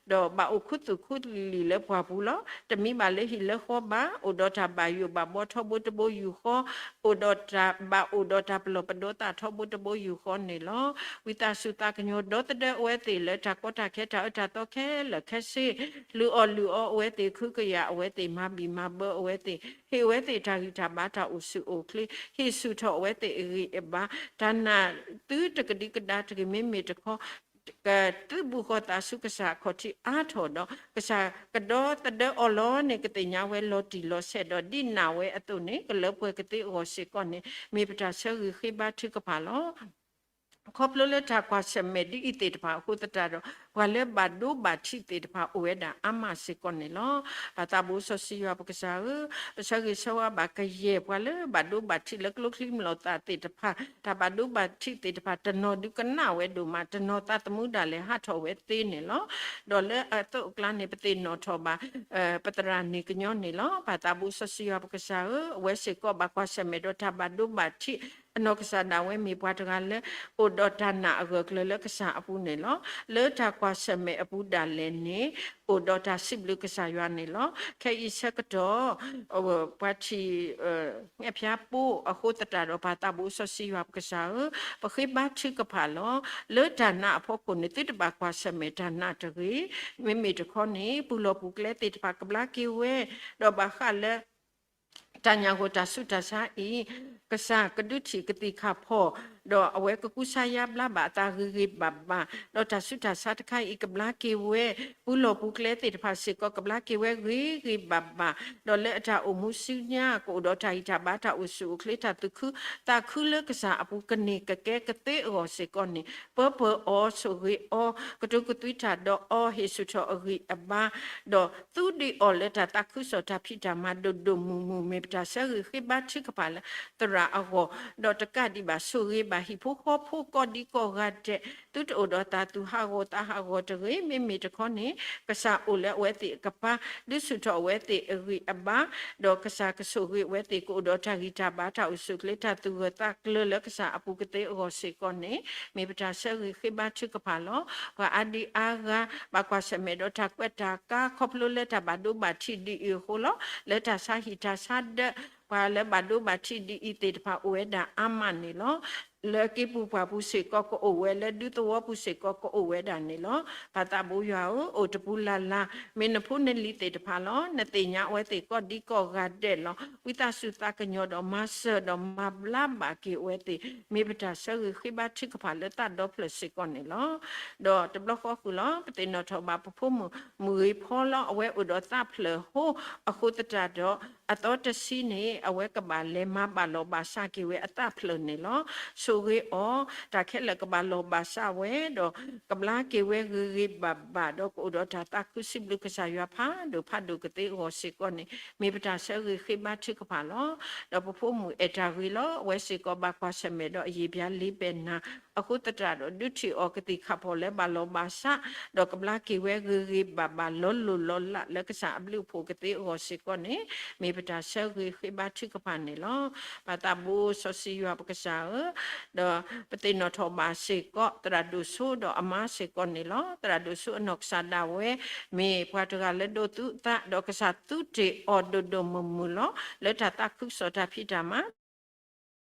ဒီးဘၣ်အိၣ်ခူသူၣ်ခူလံာ်လၢပှၢ်ပူၤလီၤ. တမံဘၣ်လၢဟံၣ်လၢဃီဘၣ်, အိၣ်ဒီးတၢ်ဘၣ်ယိၣ်ဘၣ်ဘီထီဘိတဘိယူၢ်ဃီ, အိၣ်ဒီးတၢ်ဘၣ်အိၣ်ဒီးတၢ်ပလီၢ်ပဒီသးထီဘိတဘိယူၢ်ဃီန့ၣ်လီၤ. ဝံသးစူၤသးကညီၤဒီသဒၢအဝဲသ့ၣ်လၢ တၢ်ကီတၢ်ခဲတၢ်အၢတၢ်သီခဲလၢာ်ခဲဆ့, လုၢ်အီၣ်လုၢ်အီအဝဲသ့ၣ် ခုကယာ်အဝဲသ့ၣ် မၤဘံၣ်မၤဘၢအဝဲသ့ၣ်, ဟ့ၣ်အဝဲသ့ၣ်တၢ်ဂံၢ်တၢ်ဘါတၢ်အိၣ်ဆူၣ်အိၣ်ချ့, ဟ့ၣ်ဆူၣ်ထီၣ်အဝဲသ့ၣ်အဂံၢ်အဘါ, တၢ်နာ်သုတကဒံကဒါတဂ့ၤ. မ့မ့ၢ်တခီ ကသုးဘူးဃီၤသးဆူကစၢ်အခီၣ်ထံးအါထီၣ်ဒီး ကစၢ်ကဒီသဒၢအီၤလီၤန့ၣ် ကသ့ၣ်ညါဝဲလီၤတံၢ်လီၤဆဲးဒီး ဒ်နာ်ဝဲအသိးန့ၣ် ကလၢပှဲၤကသ့အဂီၢ်စ့ၢ်ကီးန့ၣ် မ့ၢ်ပတၢ်ဆၢဂ့ၤဃ့ဘါထုကဖၣ်လီၤ. ခီဖျိလၢတၢ်ကွၢ်ဆၢၣ်မဲာ်ဒ်အံၤသ့ၣ်တဖၣ်အဃိသတးဒီး ပှၤလၢဘၣ်ဒိဘၣ်ထံးသ့ၣ်တဖၣ်အိၣ်ဝဲဒၣ်အါမးစ့ၢ်ကီးန့ၣ်လီၤ. ပၢ်သးဘိစီဆှံယွၤပကစၢ်ဧၢ, ပဆၢဂ့ၤဆၢဝါဘၣ်ကယဲၢ်ပှၤလၢဘၣ်ဒိဘၣ်ထံးလၢကျိချံမျိာ်သၣ်သ့ၣ်တဖၣ်, တၢ်ဘၣ်ဒိဘၣ်ထံးသ့ၣ်တဖၣ် တနီၤဒုးကနၣ်ဝဲဒိၣ်မး, တနီၤသးသမူဒၣ်လဲာ်ဟးထီၣ်ဝဲသ့န့ၣ်လီၤ. ဒီးလၢအသိးအကျါန့ၣ် ပသ့ၣ်နီၣ်ထီၣ်ဘၣ် ပသရၣ်န့ၣ်ကညီန့ၣ်လီၤ. ပၢ်သးဘိစီဆှံယွၤပကစၢ်ဧၢ, အဝဲစ့ၢ်ကီးဘၣ်ကွၢ်ဆၢၣ်မဲာ်ဒီးတၢ်ဘၣ်ဒိဘၣ်ထံး, အနီၢ်ကစၢ်ဒၣ်ဝဲမ့ၢ်ပှၤတဂၤလၢ အိၣ်ဒီးတၢ်နာ်အဂၢၢ်ကျၢၤလၢကစၢ်အပူၤန့ၣ်လီၤ. လၢတၢ်ကွၢ်ဆၢၣ်မဲာ်အပူၤဒၣ်လဲာ်န့ၣ် အိၣ်ဒီးတၢ်စံးဘျုးကစၢ်ယွၤန့ၣ်လီၤ. ခဲအံၤဆၢကတီၢ် ပှၤထံၣ် ငဲၣ်ဖၠါပိၢ်အဃိသတးဒီး ပၢ်သးဘိစီဆှံယွၤပကစၢ်ဧၢ, ပဃ့ဘါထုကဖၣ်လီၤ. လၢတၢ်နာ်အဖီခိၣ်န့ၣ် သုတဘၣ်ကွၢ်ဆၢၣ်မဲာ်တၢ်နာ်တဂ့ၤ. မ့မ့ၢ်တခီန့ၣ် ပူၤလီၢ်ပူၤကျဲသ့ၣ်တဖၣ်ကဘျါက့ၤဝဲ, ဒီးဘၣ်ဃးလၢ တၢ်ညၣ်ဂိၢ်တၢ်ဆူးတၢ်ဆါအံၤ ကစၢ်ကဒုးထံၣ်ကသံၣ်ခၣ်ဖီၣ်, ဒီးအဝဲကကူစါယါဘျါဘၣ်အသးဂ့ၤဂ့ၤဘၣ်ဘၣ်, ဒီးတၢ်ဆူးတၢ်ဆါတခါအံၤ ကဘျါက့ၤဝဲ, ပူၤလီၢ်ပူၤကျဲသ့ၣ်တဖၣ်စ့ၢ်ကီး ကဘျါက့ၤဝဲဂ့ၤဂ့ၤဘၣ်ဘၣ်, ဒီးလၢအတၢ်အိၣ်မူဆူညါ ကအိၣ်ဒီးတၢ်ဂံၢ်တၢ်ဘါ တၢ်အိၣ်ဆူၣ်အိၣ်ချ့ တၢ်သူၣ်ခုသးခုလၢကစၢ်အပူၤ ကန့ၢ်ကကဲကသ့အဂီၢ်စ့ၢ်ကီးန့ၣ် ပၢပၢၢ်အီၤ ဆိၣ်ဂ့ၤအီၤ ကတိၤကသွံတၢ်ဒီးအီၤ ဟ့ၣ်ဆူၣ်ထီၣ်အဂံၢ်အဘါ ဒီးသူဒုးအီၤလၢတၢ်သးခုကစီၣ်တၢ်ဖံးတၢ်မၤဒိၣ်ဒိၣ်မုၢ်မုၢ် မ့ၢ်ပတၢ်ဆၢဂ့ၤဃ့ဘါထုကဖၣ်လၢသရၣ်အဂီၢ်, ဒီးတကးဒံးဘၣ် ဆိၣ်ဂ့ၤဘၣ်ဟံၣ်ဖိဃီဖိကိးဒံကိးဂၤဒဲး, သုတအိၣ်ဒီးတၢ်သူၣ်ဟးဂီၤသးဟးဂီၤတဂ့ၤ, မ့မ့ၢ်တခီန့ၣ် ကစၢ်အိၣ်လၢအဝဲသ့ၣ်အကပၤ, ဒုးဆူၣ်ထီၣ်အဝဲသ့ၣ်အဂံၢ်အဘါ, ဒီးကစၢ်ကဆိၣ်ဂ့ၤအဝဲသ့ၣ် ကအိၣ်ဒီးတၢ်ဂံၢ်တၢ်ဘါ တၢ်အိၣ်ဆူၣ်အိၣ်ချ့ တၢ်သူၣ်ဂၢၢ်သးကျၢၤလၢကစၢ်အပူၤကသ့အဂီၢ်စ့ၢ်ကီးန့ၣ် မ့ၢ်ပတၢ်ဆၢဂ့ၤဃ့ဘါထုကဖၣ်လီၤ. ပှၤအါဒံအါဂၤ ဘၣ်ကွၢ်ဆၢၣ်မဲာ်ဒီးတၢ်ကွဲးတၢ်ကါ ခီဖျိလၢတၢ်ဘၣ်ဒိဘၣ်ထံးဒ်အံၤအဃိလီၤ. လၢတၢ်ဆါဟံၣ်တၢ်ဆါဒၢး ပှၤလၢဘၣ်ဒိဘၣ်ထံးဒ်အံၤသ့ၣ်တဖၣ်အိၣ်ဝဲဒၣ်အါမးန့ၣ်လီၤ. လၢက့ၤပူၤပှၢ်ပူၤစ့ၢ်ကီးကအိၣ်ဝဲ, လၢဒူသဝီပူၤစ့ၢ်ကီးကအိၣ်ဝဲဒၣ်န့ၣ်လီၤ. ပၢ်သးဘိယွၤဧၢ, အိၣ်တပူၤလၢ်လၢ်, မ့ၢ်နဖိနလံၤသ့ၣ်တဖၣ်လီၤ. နသ့ၣ်ညါအဝဲသ့ၣ်ကိးဒံကိးဂၤဒဲးလီၤ. ဝံသးစူၤသးကညီၤဒီးမၤစၢၤဒီးမၤဘျါဘၣ်က့ၤအဝဲသ့ၣ်, မ့ၢ်ပတၢ်ဆၢဂ့ၤဃ့ဘါထုကဖၣ်လၢသးဒီဖျၢၣ်စ့ၢ်ကီးန့ၣ်လီၤ. ဒီးတဘျီဃီဃုာ်လီၤ, ပသ့ၣ်နီၣ်ထီၣ်ဘၣ်ပဖိမုၣ်မုၢ်ဂ့ၤဖီလီၤ. အဝဲအိၣ်ဒီးသးဖျၢၣ်ဟိအဃိသတးဒီး အသီတဆံန့ၣ် အဝဲကဘၣ်လဲၤမၤဘၣ်လီၢ်ဘၣ်စးက့ၤဝဲအသးဖျၢၣ်န့ၣ်လီၤ. ဆိၣ်ဂ့ၤအီၤ, တၢ်ခဲလၢာ်ကဘၣ်လီၢ်ဘၣ်စးဝဲဒီး ကဘျါက့ၤဝဲဂ့ၤဂ့ၤဘၣ်ဘၣ်ဒီး ကအိၣ်ဒီးတၢ်သးခုစံးဘျုးကစၢ်ယွၤဖးဒိၣ်ဖးဒိၣ်ကသ့အဂီၢ်စ့ၢ်ကီးန့ၣ် မ့ၢ်ပတၢ်ဆၢဂ့ၤဃ့ဘါထုကဖၣ်လီၤ. ဒီးပဖိမုၣ်အဲၣ်တၢ်ဂ့ၤလီၤ. အဝဲစ့ၢ်ကီးဘၣ်ကွၢ်ဆၢၣ်မဲာ်ဒီးအယံာ်ပၠးလံာ်ပဲၢ်နၤ အဃိသတးဒီး ဒုးထံၣ်အီၤကသံၣ်ခၣ်ဖီၣ်လၢဘၣ်လီၢ်ဘၣ်စး, ဒီးကဘျါက့ၤဝဲဂ့ၤဂ့ၤဘၣ်ဘၣ်လီၤလိၢ်လီၤလးလၢကစၢ်အဘျုးအဖှိၣ်ကသ့အဂီၢ်စ့ၢ်ကီးန့ၣ် မ့ၢ်ပတၢ်ဆၢဂ့ၤဃ့ဘါထုကဖၣ်န့ၣ်လီၤ. ပၢ်သးဘိစီဆှံယွၤပကစၢ်ဧၢ, ဒီးပသ့ၣ်နီၣ်ထီၣ်ဘၣ်စ့ၢ်ကီး သရၣ်ဒိၣ်စိဒီးအမါစ့ၢ်ကီးန့ၣ်လီၤ. သရၣ်ဒိၣ်စိအနီၢ်ကစၢ်ဒၣ်ဝဲ မ့ၢ်ပှၤတဂၤလၢဒိးသူအသး ဒီးကစၢ်သူတ့ၢ်အီၤဒိၣ်ဒိၣ်မုၢ်မုၢ်လီၤ. လၢတၢ်သးခုကစီၣ်တၢ်ဖံးတၢ်မၤ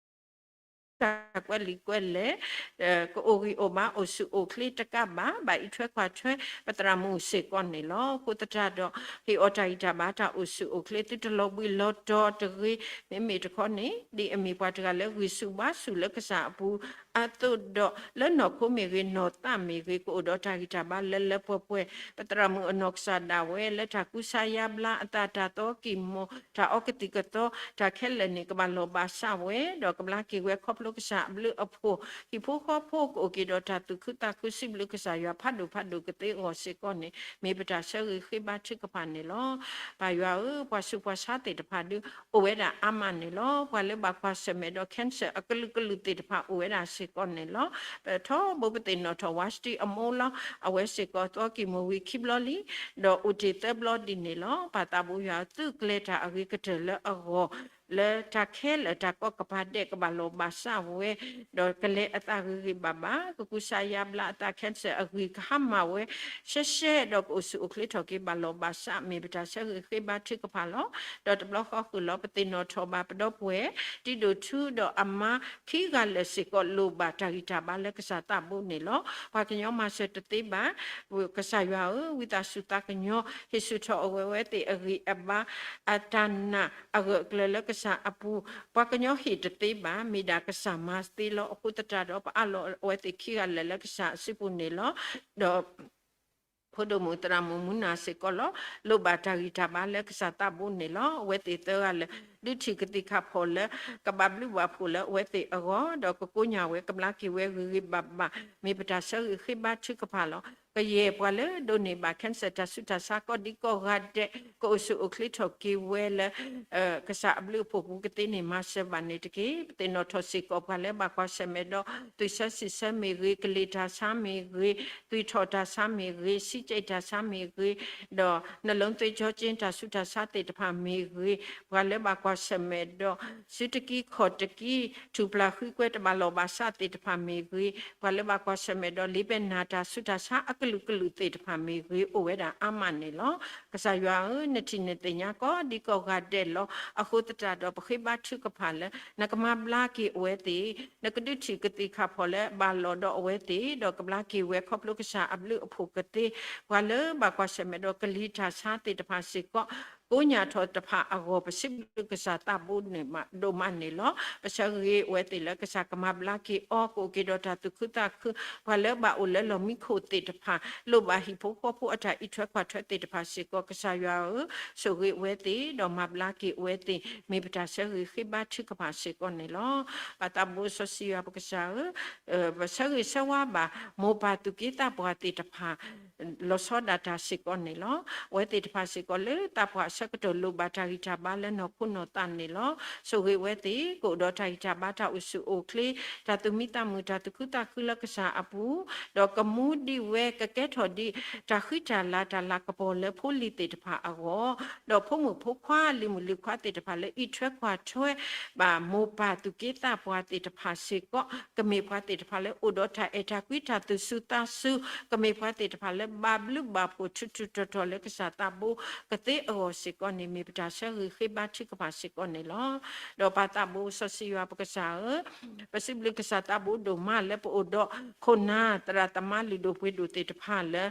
တၢ်ကွဲးလံာ်ကွဲးလဲၢ် ကအိၣ်ဂံၢ်အိၣ်ဘါအိၣ်ဆူၣ်အိၣ်ချ့တကးဘၣ် ဘၣ်အံးထွဲကွၢ်ထွဲ ပသရၣ်မုၣ်စ့ၢ်ကီးန့ၣ်လီၤ. အဃိသတးဒီး ဟ့ၣ်အီၤတၢ်ဂံၢ်တၢ်ဘါတၢ်အိၣ်ဆူၣ်အိၣ်ချ့ သုတလီၤဘှံးလီၤတီၤတဂ့ၤ. မ့မ့ၢ်တခီန့ၣ် ဒ်အမ့ၢ်ပှၤတဂၤလၢဂံၢ်ဆူၣ်ဘါဆူၣ်လၢကစၢ်အပူၤ အသိးဒီး လၢနီၢ်ခိမ့ၢ်ဂ့ၤ နီၢ်သးမ့ၢ်ဂ့ၤ ကအိၣ်ဒီးတၢ်ဂံၢ်တၢ်ဘါလၢလၢပှဲၤပှဲၤ ပသရၣ်မုၣ်အနီၢ်ကစၢ်ဒၣ်ဝဲ လၢတၢ်ကူစါယါဘျါအသး တၢ်သီကံၢ်မီၢ် တၢ်အီကသံၣ်ကသီ တၢ်ခဲလၢာ်န့ၣ် ကဘၣ်လီၢ်ဘၣ်စးဝဲ ဒီးကဘျါက့ၤဝဲခီဖျိကစၢ်အဘျုးအဖှိၣ် ဟံၣ်ဖိဃီဖိကအိၣ်က့ၤဒီးတၢ်သူၣ်ခုသးခု စံးဘျုးကစၢ်ယွၤဖးဒိၣ်ဖးဒိၣ်ကသ့အဂီၢ်စ့ၢ်ကီးန့ၣ် မ့ၢ်ပတၢ်ဆၢဂ့ၤဃ့ဘါထုကဖၣ်န့ၣ်လီၤ. ပၢ်ယွၤဧၢ, ပှၤဆူးပှၤဆါသ့ၣ်တဖၣ်ဒုး အိၣ်ဝဲဒၣ်အါမးန့ၣ်လီၤ. ပှၤလၢဘၣ်ကွၢ်ဆၢၣ်မဲာ်ဒီး cancer အကလုာ်ကလုာ်သ့ၣ်တဖၣ်အိၣ်ဝဲဒၣ် စ့ၢ်ကီးန့ၣ်လီၤ. ပထီဘိပသ့ၣ်နီၣ်ထီၣ် Vashti အမိၢ်လီၤ. အဝဲစ့ၢ်ကီးသီကံၢ်မူၤဝံၤခံဘျီလံ, ဒီးအိၣ်တ့ၢ်သၢဘျီဒ်န့ၣ်လီၤ. ပၢ်သးဘိယွၤဧၢ, သုးကျဲၤတၢ်အဂ့ၤကတၢၢ်လၢအဂီၢ် လၢတၢ်ခဲလၢာ်တၢ်ကီကပၤဒဲး ကဘၣ်လီၢ်ဘၣ်စးဝဲ, ဒီးကလဲၤအသးဂ့ၤဂ့ၤဘၣ်ဘၣ်, ကကူစါယါဘျါအသး cancer အဂံၢ်ကဟါမၢ်ဝဲ ရှဲရှဲ ဒီးကအိၣ်ဆူၣ်အိၣ်ချ့ထီၣ်က့ၤ ဘၣ်လီၢ်ဘၣ်စး မ့ၢ်ပတၢ်ဆၢဂ့ၤဃ့ဘါထုကဖၣ်လီၤ. ဒီးတဘျီဃီဃုာ်လီၤ ပသ့ၣ်နီၣ်ထီၣ်ဘၣ်ပဒီပုၢ်ဝဲၢ် တံဒိၣ်ထူ ဒီးအမါခံဂၤလၢာ်စ့ၢ်ကီး လိၣ်ဘၣ်တၢ်ဂံၢ်တၢ်ဘါလၢကစၢ်သးဘိန့ၣ်လီၤ. ပှၤကညီမၤစၢၤတသ့ဘၣ်, ကစၢ်ယွၤဧၢ, ဝံသးစူၤသးကညီၤ ဟ့ၣ်ဆူၣ်ထီၣ်အဝဲဝဲသ့ၣ်အဂံၢ်အဘါ အတၢ်နာ်အဂၢၢ်အကျၢၤလၢကစၢ်အပူၤ, ပှၤကညီဟ့ၣ်တသ့ဘၣ်, မ့ၢ်ဒၣ်ကစၢ်မၤသ့လီၤ. အဃိသတးဒီး ပအးလီၤအဝဲသ့ၣ်ခံဂၤလၢာ်လၢကစၢ်အစုပူၤန့ၣ်လီၤ. ဒီး ဖိဒိၣ်မုၣ်သရၣ်မုၣ်မူနၤစ့ၢ်ကီးလီၤ. လိၣ်ဘၣ်တၢ်ဂံၢ်တၢ်ဘါလၢကစၢ်သးဘိန့ၣ်လီၤ. အဝဲသ့ၣ်သၢဂၤလၢာ် ဒုးထံၣ်ကသံၣ်ခၣ်ဖီၣ်လၢ ကဘၣ်ဘျုးဘၣ်ဖှိၣ်လၢအဝဲသ့ၣ်အဂီၢ်, ဒီးကကိညၢ်ဝဲ ကဘျါက့ၤဝဲဂ့ၤဂ့ၤဘၣ်ဘၣ်, မ့ၢ်ပတၢ်ဆၢဂ့ၤဃ့ဘါထုကဖၣ်လီၤ. ကယဲၢ်ပှၤလၢဒိးန့ၢ်ဘၣ် cancer တၢ်ဆူးတၢ်ဆါ ကိးဒံကိးဂၤဒဲး ကအိၣ်ဆူၣ်အိၣ်ချ့ထီၣ်က့ၤဝဲလၢ ကစၢ်အဘျုးအဖှိၣ်ပူၤကသ့န့ၣ် မၤစၢၤဘၣ်န့ၣ်တက့ၢ်. ပသ့ၣ်နီၣ်ထီၣ်စ့ၢ်ကီးပှၤလၢဘၣ်ကွၢ်ဆၢၣ်မဲာ်ဒီး သွံၣ်ဆၢစံၣ်ဆၢမ့ၢ်ဂ့ၤ, ကလံၤတၢ်ဆါမ့ၢ်ဂ့ၤ, သွံၣ်ထီၣ်တၢ်ဆါမ့ၢ်ဂ့ၤ, ဆံးကဲးတၢ်ဆါမ့ၢ်ဂ့ၤ, ဒီး နှလုံးသွေးကြောကျဉ် တၢ်ဆူးတၢ်ဆါသ့ၣ်တဖၣ်မ့ၢ်ဂ့ၤ, ပှၤလၢဘၣ်ကွၢ်ဆၢၣ်မဲာ်ဒီး စုတကံခီၣ်တကံ ထူၣ်ပျၢ်ဃံကွဲ တဘၣ်လီၢ်ဘၣ်စးသ့ၣ်တဖၣ်မ့ၢ်ဂ့ၤ, ပှၤလၢဘၣ်ကွၢ်ဆၢၣ်မဲာ်ဒီး လံာ်ပဲနၢ်တၢ်ဆူးတၢ်ဆါအကလုာ်ကလုာ်သ့ၣ်တဖၣ်မ့ၢ်ဂ့ၤ အိၣ်ဝဲဒၣ်အါမးန့ၣ်လီၤ. ကစၢ်ယွၤဧၢ, နထံၣ်နသ့ၣ်ညါကိးဒံကိးဂၤဒဲးလီၤ. အဃိသတးဒီး ပဃ့ဘါထုကဖၣ်လၢ နကမၤဘျါက့ၤအဝဲသ့ၣ်, နကဒုးထံၣ်ကသံၣ်ခၣ်ဖီၣ်လၢဘၣ်လီၢ်ဒီးအဝဲသ့ၣ်, ဒီးကဘျါက့ၤဝဲခီဖျိကစၢ်အဘျုးအဖှိၣ်ကသ့, ပှၤလၢဘၣ်ကွၢ်ဆၢၣ်မဲာ်ဒီးကလံၤတၢ်ဆါသ့ၣ်တဖၣ်စ့ၢ်ကီး ကိညၢ်ထီၣ်တဖၣ်အဂီၢ် ပစံးဘျုးကစၢ်သးဘိန့ၣ်ဒိၣ်မးန့ၣ်လီၤ. ပဆၢဂ့ၤအဝဲသ့ၣ်လၢကစၢ်ကမၤဘျါက့ၤအီၤ ကအိၣ်က့ၤဒီးတၢ်သူၣ်ခုသးခု, ပှၤလၢဘၣ်အိၣ်လၢလီၢ်မံခိၣ်သ့ၣ်တဖၣ် လိၣ်ဘၣ်ဟံၣ်ဖိဃီဖိအတၢ်အံးထွဲကွၢ်ထွဲသ့ၣ်တဖၣ်စ့ၢ်ကီး ကစၢ်ယွၤဧၢ, ဆိၣ်ဂ့ၤအဝဲသ့ၣ် ဒီးမၤဘျါက့ၤအဝဲသ့ၣ် မ့ၢ်ပတၢ်ဆၢဂ့ၤဃ့ဘါထုကဖၣ်စ့ၢ်ကီးန့ၣ်လီၤ. ပၢ်သးဘိစီဆှံယွၤပကစၢ်ဧၢ, ပဆၢဂ့ၤဆၢဝါဘၣ် မိၢ်ပၢ်သူၣ်က့သးပှၢ်သ့ၣ်တဖၣ် လီၤဆီဒၣ်တၢ်စ့ၢ်ကီးန့ၣ်လီၤ. အဝဲသ့ၣ်တဖၣ်စ့ၢ်ကီးလၢသးပှၢ်အဆၢကတီၢ်လိၣ်ဘၣ်တၢ်ဂံၢ်တၢ်ဘါလၢနီၢ်ခိနီၢ်သးန့ၣ်လီၤ. ဆိၣ်ဂ့ၤအဝဲသ့ၣ် ကအိၣ်ဒီးတၢ်ဂံၢ်တၢ်ဘါ တၢ်အိၣ်ဆူၣ်အိၣ်ချ့ တၢ်သူၣ်မံသးမုာ် တၢ်သူၣ်ခုသးခုလၢကစၢ်အပူၤ, ဒီးကမူဒံးဝဲ ကကဲထီၣ်ဒံး တၢ်ဃံတၢ်လၤတၢ်လၤကပီၤလၢဖိလံၤသ့ၣ်တဖၣ်အဂီၢ်, ဒီးဖိမုၣ်ဖိခွါလံၤမုၣ်လံၤခွါသ့ၣ်တဖၣ်လၢအံးထွဲကွၢ်ထွဲ ဘၣ်မိၢ်ပၢ်သူၣ်က့သးပှၢ်သ့ၣ်တဖၣ်စ့ၢ်ကီး, ကမ့ၢ်ပှၤသ့ၣ်တဖၣ်လၢအိၣ်ဒီးတၢ်အဲၣ်တၢ်ကွံတၢ်သူၣ်စူၤသးစူၤ, ကမ့ၢ်ပှၤသ့ၣ်တဖၣ်လၢဘၣ်ဘျုးဘၣ်ဖှိၣ်ထူးထူးတီၤတီၤလၢကစၢ်သးဘိကသ့အဂီၢ်စ့ၢ်ကီးန့ၣ် မ့ၢ်ပတၢ်ဆၢဂ့ၤဃ့ဘါထုကဖၣ်စ့ၢ်ကီးန့ၣ်လီၤ. ဒီးပၢ်သးဘိစီဆှံယွၤပကစၢ်ဧၢ, ပစံးဘျုးကစၢ်သးဘိဒိၣ်မးလၢပအိၣ်ဒီးခိၣ်နၢ်သရၣ်သမါလုၢ်ဒိၣ်ပှ့ၤဒိၣ်သ့ၣ်တဖၣ်လၢ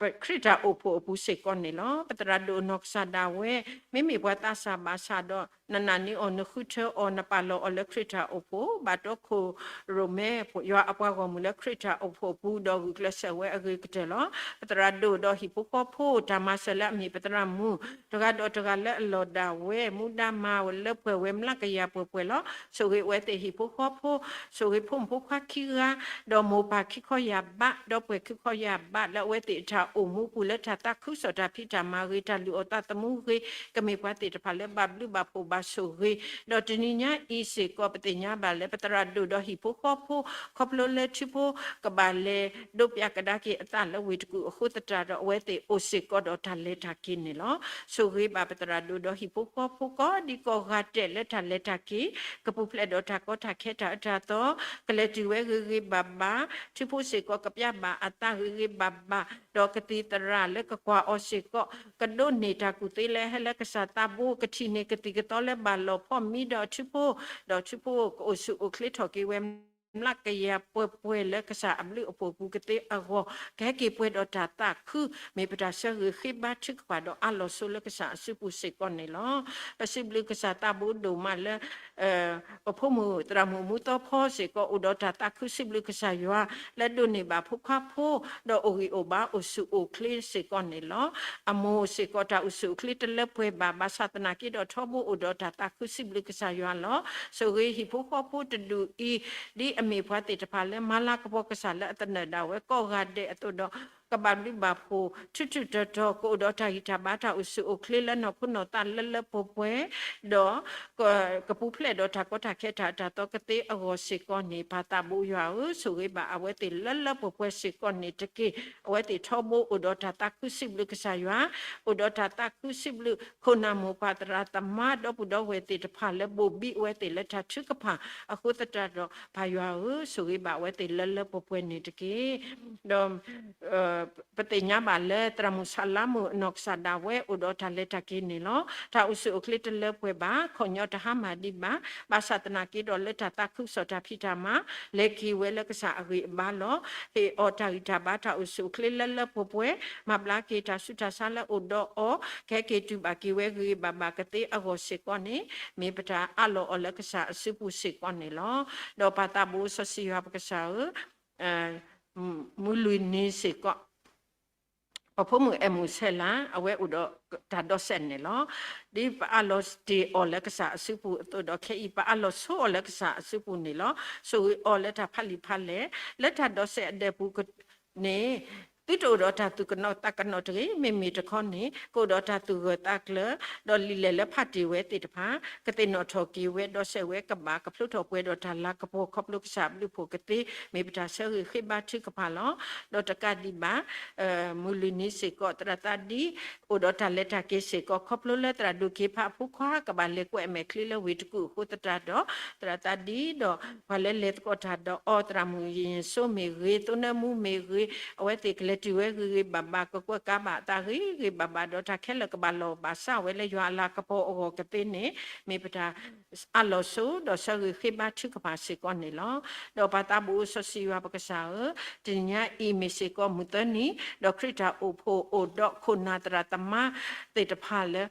ပခရံာ်တၢ်အိၣ်ဖှိၣ်အပူၤစ့ၢ်ကီးန့ၣ်လီၤ. ပသရၣ်ဒိၣ်နီၢ်ကစၢ်ဒၣ်ဝဲ မ့မ့ၢ်ပှၤသးစၢ်ဘၣ်ဆၣ်ဒီး နနာ်န့ၢ်အီၤ နဃုထၢအီၤ နပာ်လီၤအီၤလၢခရံာ်တၢ်အိၣ်ဖှိၣ် ဘၣ်တီခိၣ်ရိၣ်မဲ ယွၤအပှၤဂီၢ်မုၢ်လၢခရံာ်တၢ်အိၣ်ဖှိၣ်အပူၤ ဒီးဂုာ်ကျဲးစၢးဝဲအဂ့ၤကတၢၢ်လီၤ. ပသရၣ်ဒိၣ်ဒီးဟံၣ်ဖိဃီဖိ တၢ်မၤစၢၤလၢအမ့ၢ်ပသရၣ်မုၣ် တဂၤဒီးတဂၤလၢအလီၢ်ဒၣ်ဝဲ မူဒါမၤလၢပှဲၤဝဲမျးကယၤပှဲၤပှဲၤလီၤ. ဆိၣ်ဂ့ၤအဝဲသ့ၣ်ဟံၣ်ဖိဃီဖိ, ဆိၣ်ဂ့ၤဖိမုၣ်ဖိခွါခံဂၤ, ဒီးမိၢ်ပၢ်ခံခီယၢ်ဘး, ဒီပုၢ်ဝဲၢ်ခံခီယၢ်ဘး လၢအဝဲသ့ၣ်အတၢ်အိၣ်မူပူၤလၢတၢ်သးခုကစီၣ်တၢ်ဖံးတၢ်မၤဂ့ၤ တၢ်လုၢ်အီၣ်သးသမူဂ့ၤ, ကမ့ၢ်ပှၤသ့ၣ်တဖၣ်လၢဘၣ်ဘျုးဘၣ်ဖှိၣ်ဘၣ်ဆိၣ်ဂ့ၤ, ဒီးတနံၤညါအံၤစ့ၢ်ကီး ပသ့ၣ်ညါဘၣ်လၢပသရၣ်ဒိၣ်ဒီးဟံၣ်ဖိဃီဖိ ခီဖျိလၢထံဖိကဘၣ်လဲၤဒိးပၠးကဒါက့ၤအသးလၢဝ့ၢ်တကူၣ်အဃိသတးဒီး အဝဲသ့ၣ်အိၣ်စ့ၢ်ကီးဒီးတၢ်လဲၤတၢ်က့ၤန့ၣ်လီၤ. ဆိၣ်ဂ့ၤဘၣ်ပသရၣ်ဒိၣ်ဒီးဟံၣ်ဖိဃီဖိကိးဒံကိးဂၤဒဲးလၢတၢ်လဲၤတၢ်က့ၤ ကပူၤဖျဲးဒီးတၢ်ကီတၢ်ခဲတၢ်အၢတၢ်သီ, ကလဲၤတုၤဝဲဂ့ၤဂ့ၤဘၣ်ဘၣ်, ထံဖိစ့ၢ်ကီးကပျၢ်ဘၣ်အသးဂ့ၤဂ့ၤဘၣ်ဘၣ်, ဒီးကသံၣ်သရၣ်လၢကကွၢ်အီၤစ့ၢ်ကီး ကဒိးန့ၢ်တၢ်ကူၣ်သ့လၢဟဲလၢကစၢ်သးဘိ ကထံၣ်န့ၢ်ကသံၣ်ကသီလၢဘၣ်လီၤဖီၣ်မံဒီးထံဖိ, ဒီးထံဖိကအိၣ်ဆူၣ်အိၣ်ချ့ထီၣ်က့ၤဝဲ မျးကယၤပှဲၤပှဲၤလၢကစၢ်အဘျုးအဖှိၣ်အပူၤကသ့အဂီၢ်, ကဟဲက့ၤပှဲၤဒီးတၢ်သးခု, မ့ၢ်ပတၢ်ဆၢဂ့ၤဃ့ဘါထုကဖၣ်ဒီးအးလီၤဆိလၢကစၢ်အစုပူၤစ့ၢ်ကီးန့ၣ်လီၤ. ပစံးဘျုးကစၢ်သးဘိဒိၣ်မးလၢ ပဖိမုၣ်သရၣ်မုၣ်မူသီဖီစ့ၢ်ကီး အိၣ်ဒီးတၢ်သးခုစံးဘျုးကစၢ်ယွၤ လၢဒိးန့ၢ်ဘၣ်ဖိခွါဖိ, ဒီးအိၣ်ဂံၢ်အိၣ်ဘါအိၣ်ဆူၣ်အိၣ်ချ့စ့ၢ်ကီးန့ၣ်လီၤ. အမိၢ်စ့ၢ်ကီးတၢ်အိၣ်ဆူၣ်အိၣ်ချ့တလၢပှဲၤဘၣ်, ဘၣ်ဆၣ်သနာ်က့ဒီးထီဘိအိၣ်ဒီးတၢ်သးခုစံးဘျုးကစၢ်ယွၤလီၤ. ဆိၣ်ဂ့ၤဟံၣ်ဖိဃီဖိတဒူၣ်အံၤ, ဒ်အမ့ၢ်ပှၤသ့ၣ်တဖၣ်လၢမၤလၤကပီၤကစၢ်လၢအသနၢၣ်ဒၣ်ဝဲကိးဂၤဒဲးအသိးဒီး ကဘၣ်ဘျုးဘၣ်ဖှိၣ် ထူးထူးတီၤတီၤ ကအိၣ်ဒီးတၢ်ဂံၢ်တၢ်ဘါ တၢ်အိၣ်ဆူၣ်အိၣ်ချ့လၢနီၢ်ခိနီၢ်သးလၢလၢပှဲၤပှဲၤ, ဒီး ကပူၤဖျဲးဒီးတၢ်ကီတၢ်ခဲတၢ်အတၢ်သီကသ့အဂီၢ်စ့ၢ်ကီးန့ၣ် ပၢ်သးဘိယွၤဧၢ, ဆိၣ်ဂ့ၤဘၣ်အဝဲသ့ၣ်လၢလၢပှဲၤပှဲၤစ့ၢ်ကီးန့ၣ်တက့ၢ်. အဝဲသ့ၣ်ထီဘိအိၣ်ဒီးတၢ်သးခုစံးဘျုးကစၢ်ယွၤ, အိၣ်ဒီးတၢ်သးခုစံးဘျုး ခိၣ်နၢ်မိၢ်ပၢ်သရၣ်သမါ ဒီပုၢ်ဒီဝဲၢ်သ့ၣ်တဖၣ်လၢဘိၣ်ဘံအဝဲသ့ၣ်လၢတၢ်ထုကဖၣ်အဃိသတးဒီး ပၢ်ယွၤဧၢ, ဆိၣ်ဂ့ၤဘၣ်အဝဲသ့ၣ်လၢလၢပှဲၤပှဲၤန့ၣ်တက့ၢ်. ဒီး ပသ့ၣ်ညါဘၣ်လၢသရၣ်မုၣ်ဆးလါမုၣ်အနီၢ်ကစၢ်ဒၣ်ဝဲအိၣ်ဒီးတၢ်လဲၤတၢ်က့ၤန့ၣ်လီၤ. တၢ်အိၣ်ဆူၣ်အိၣ်ချ့တလၢပှဲၤဘၣ်, ခီၣ်ညီတဟါမၢ်ဒံးဘၣ်, ဘၣ်ဆၣ်သနာ်က့ဒီးလၢတၢ်သးခုကစီၣ်တၢ်ဖံးတၢ်မၤ လဲၤက့ၤဝဲလၢကစၢ်အဂံၢ်အဘါလီၤ. ဟ့ၣ်အီၤတၢ်ဂံၢ်တၢ်ဘါ တၢ်အိၣ်ဆူၣ်အိၣ်ချ့လၢလၢပှဲၤပှဲၤ, မၤဘျါက့ၤတၢ်ဆူးတၢ်ဆါလၢအိၣ်ဒီးအီၤ, ကဟဲက့ၤတူၢ်ဘၣ်က့ၤဝဲဂ့ၤဂ့ၤဘၣ်ဘၣ်ကသ့အဂီၢ်စ့ၢ်ကီးန့ၣ် မ့ၢ်ပတၢ်အးလီၤအီၤလၢကစၢ်အစုပူၤစ့ၢ်ကီးန့ၣ်လီၤ. ဒီးပၢ်သးဘိစီဆှံယွၤပကစၢ်ဧၢ, မုၢ်လွံၢ်နံၤစ့ၢ်ကီး ပဖိမုၣ်အဲၣ်မုၢ်ဆဲးလၤ အဝဲအိၣ်ဒီးတၢ်ဒီးစဲးန့ၣ်လီၤ. ဒ်ပအးလီၤတ့ၢ်အီၤလၢကစၢ်အစုပူၤအသိးဒီး ခဲအံၤပအးလီၤဆိအီၤလၢကစၢ်အစုပူၤန့ၣ်လီၤ. ဆိၣ်ဂ့ၤအီၤလၢတၢ်ဖးလံာ်ဖးလဲၢ် လၢတၢ်ဒီးစဲးအဒဲးပူၤန့ၣ် သုတအိၣ်ဒီးတၢ်သူၣ်ကနိးသးကနိးတဂ့ၤ, မ့မ့ၢ်တခီန့ၣ် ကအိၣ်ဒီးတၢ်သူၣ်ဂၢၢ်သးကျၢၤ, ဒီးလံာ်လဲၢ်လၢဖးတ့ၢ်ဝဲသ့ၣ်တဖၣ် ကသ့ၣ်နီၣ်ထီၣ်က့ၤဝဲ ဒီးစဲးဝဲကဘၣ်ကဖျိထီၣ်ပှဲၤဒီးတၢ်လၤကပီၤခီဖျိကစၢ်အဘျုးအဖှိၣ်ကသ့ မ့ၢ်ပတၢ်ဆၢဂ့ၤဃ့ဘါထုကဖၣ်လီၤ. ဒီးတကးဒံးဘၣ် မုၢ်လွံၢ်နံၤစ့ၢ်ကီး သရၣ်သးဒံ အိၣ်ဒီးတၢ်လဲၤတၢ်က့ၤစ့ၢ်ကီး ခီဖျိလၢသရၣ်ဒိၣ်က့ၤဖးအဖိခွါ ကဘၣ်လဲၤကွဲးအမဲာ်ချံလၢဝ့ၢ်တကူၣ်အဃိသတးဒီး သရၣ်သးဒံဒီး ပှၤလၢလဲၤသကိးတၢ်ဒီးအီၤ သရၣ်မုၣ်ယ့ၣ်စိမ့ၢ်ဂ့ၤ သိနၢမူမ့ၢ်ဂ့ၤ အဝဲသ့ၣ်ကလဲၤတုၤဝဲဂ့ၤဂ့ၤဘၣ်ဘၣ် ကကွဲးကါဘၣ်အသးဂ့ၤဂ့ၤဘၣ်ဘၣ် ဒီးတၢ်ခဲလၢာ်ကဘၣ်လီၤဘၣ်စးဝဲလၢယွၤအလၤကပီၤအဂီၢ်ကသ့န့ၣ် မ့ၢ်ပတၢ် အးလီၤဆိ ဒီးဆၢဂ့ၤဃ့ဘါထုကဖၣ်စ့ၢ်ကီးန့ၣ်လီၤ. ဒီးပၢ်သးဘိစီဆှံယွၤပကစၢ်ဧၢ, တနံၤညါအံၤမ့ၢ်စ့ၢ်ကီးမုၢ်သၢနံၤ ဒီးခရံာ်တၢ်အိၣ်ဖှိၣ်အိၣ်ဒီးခိၣ်နၢ်သရၣ်သမါသ့ၣ်တဖၣ်လၢ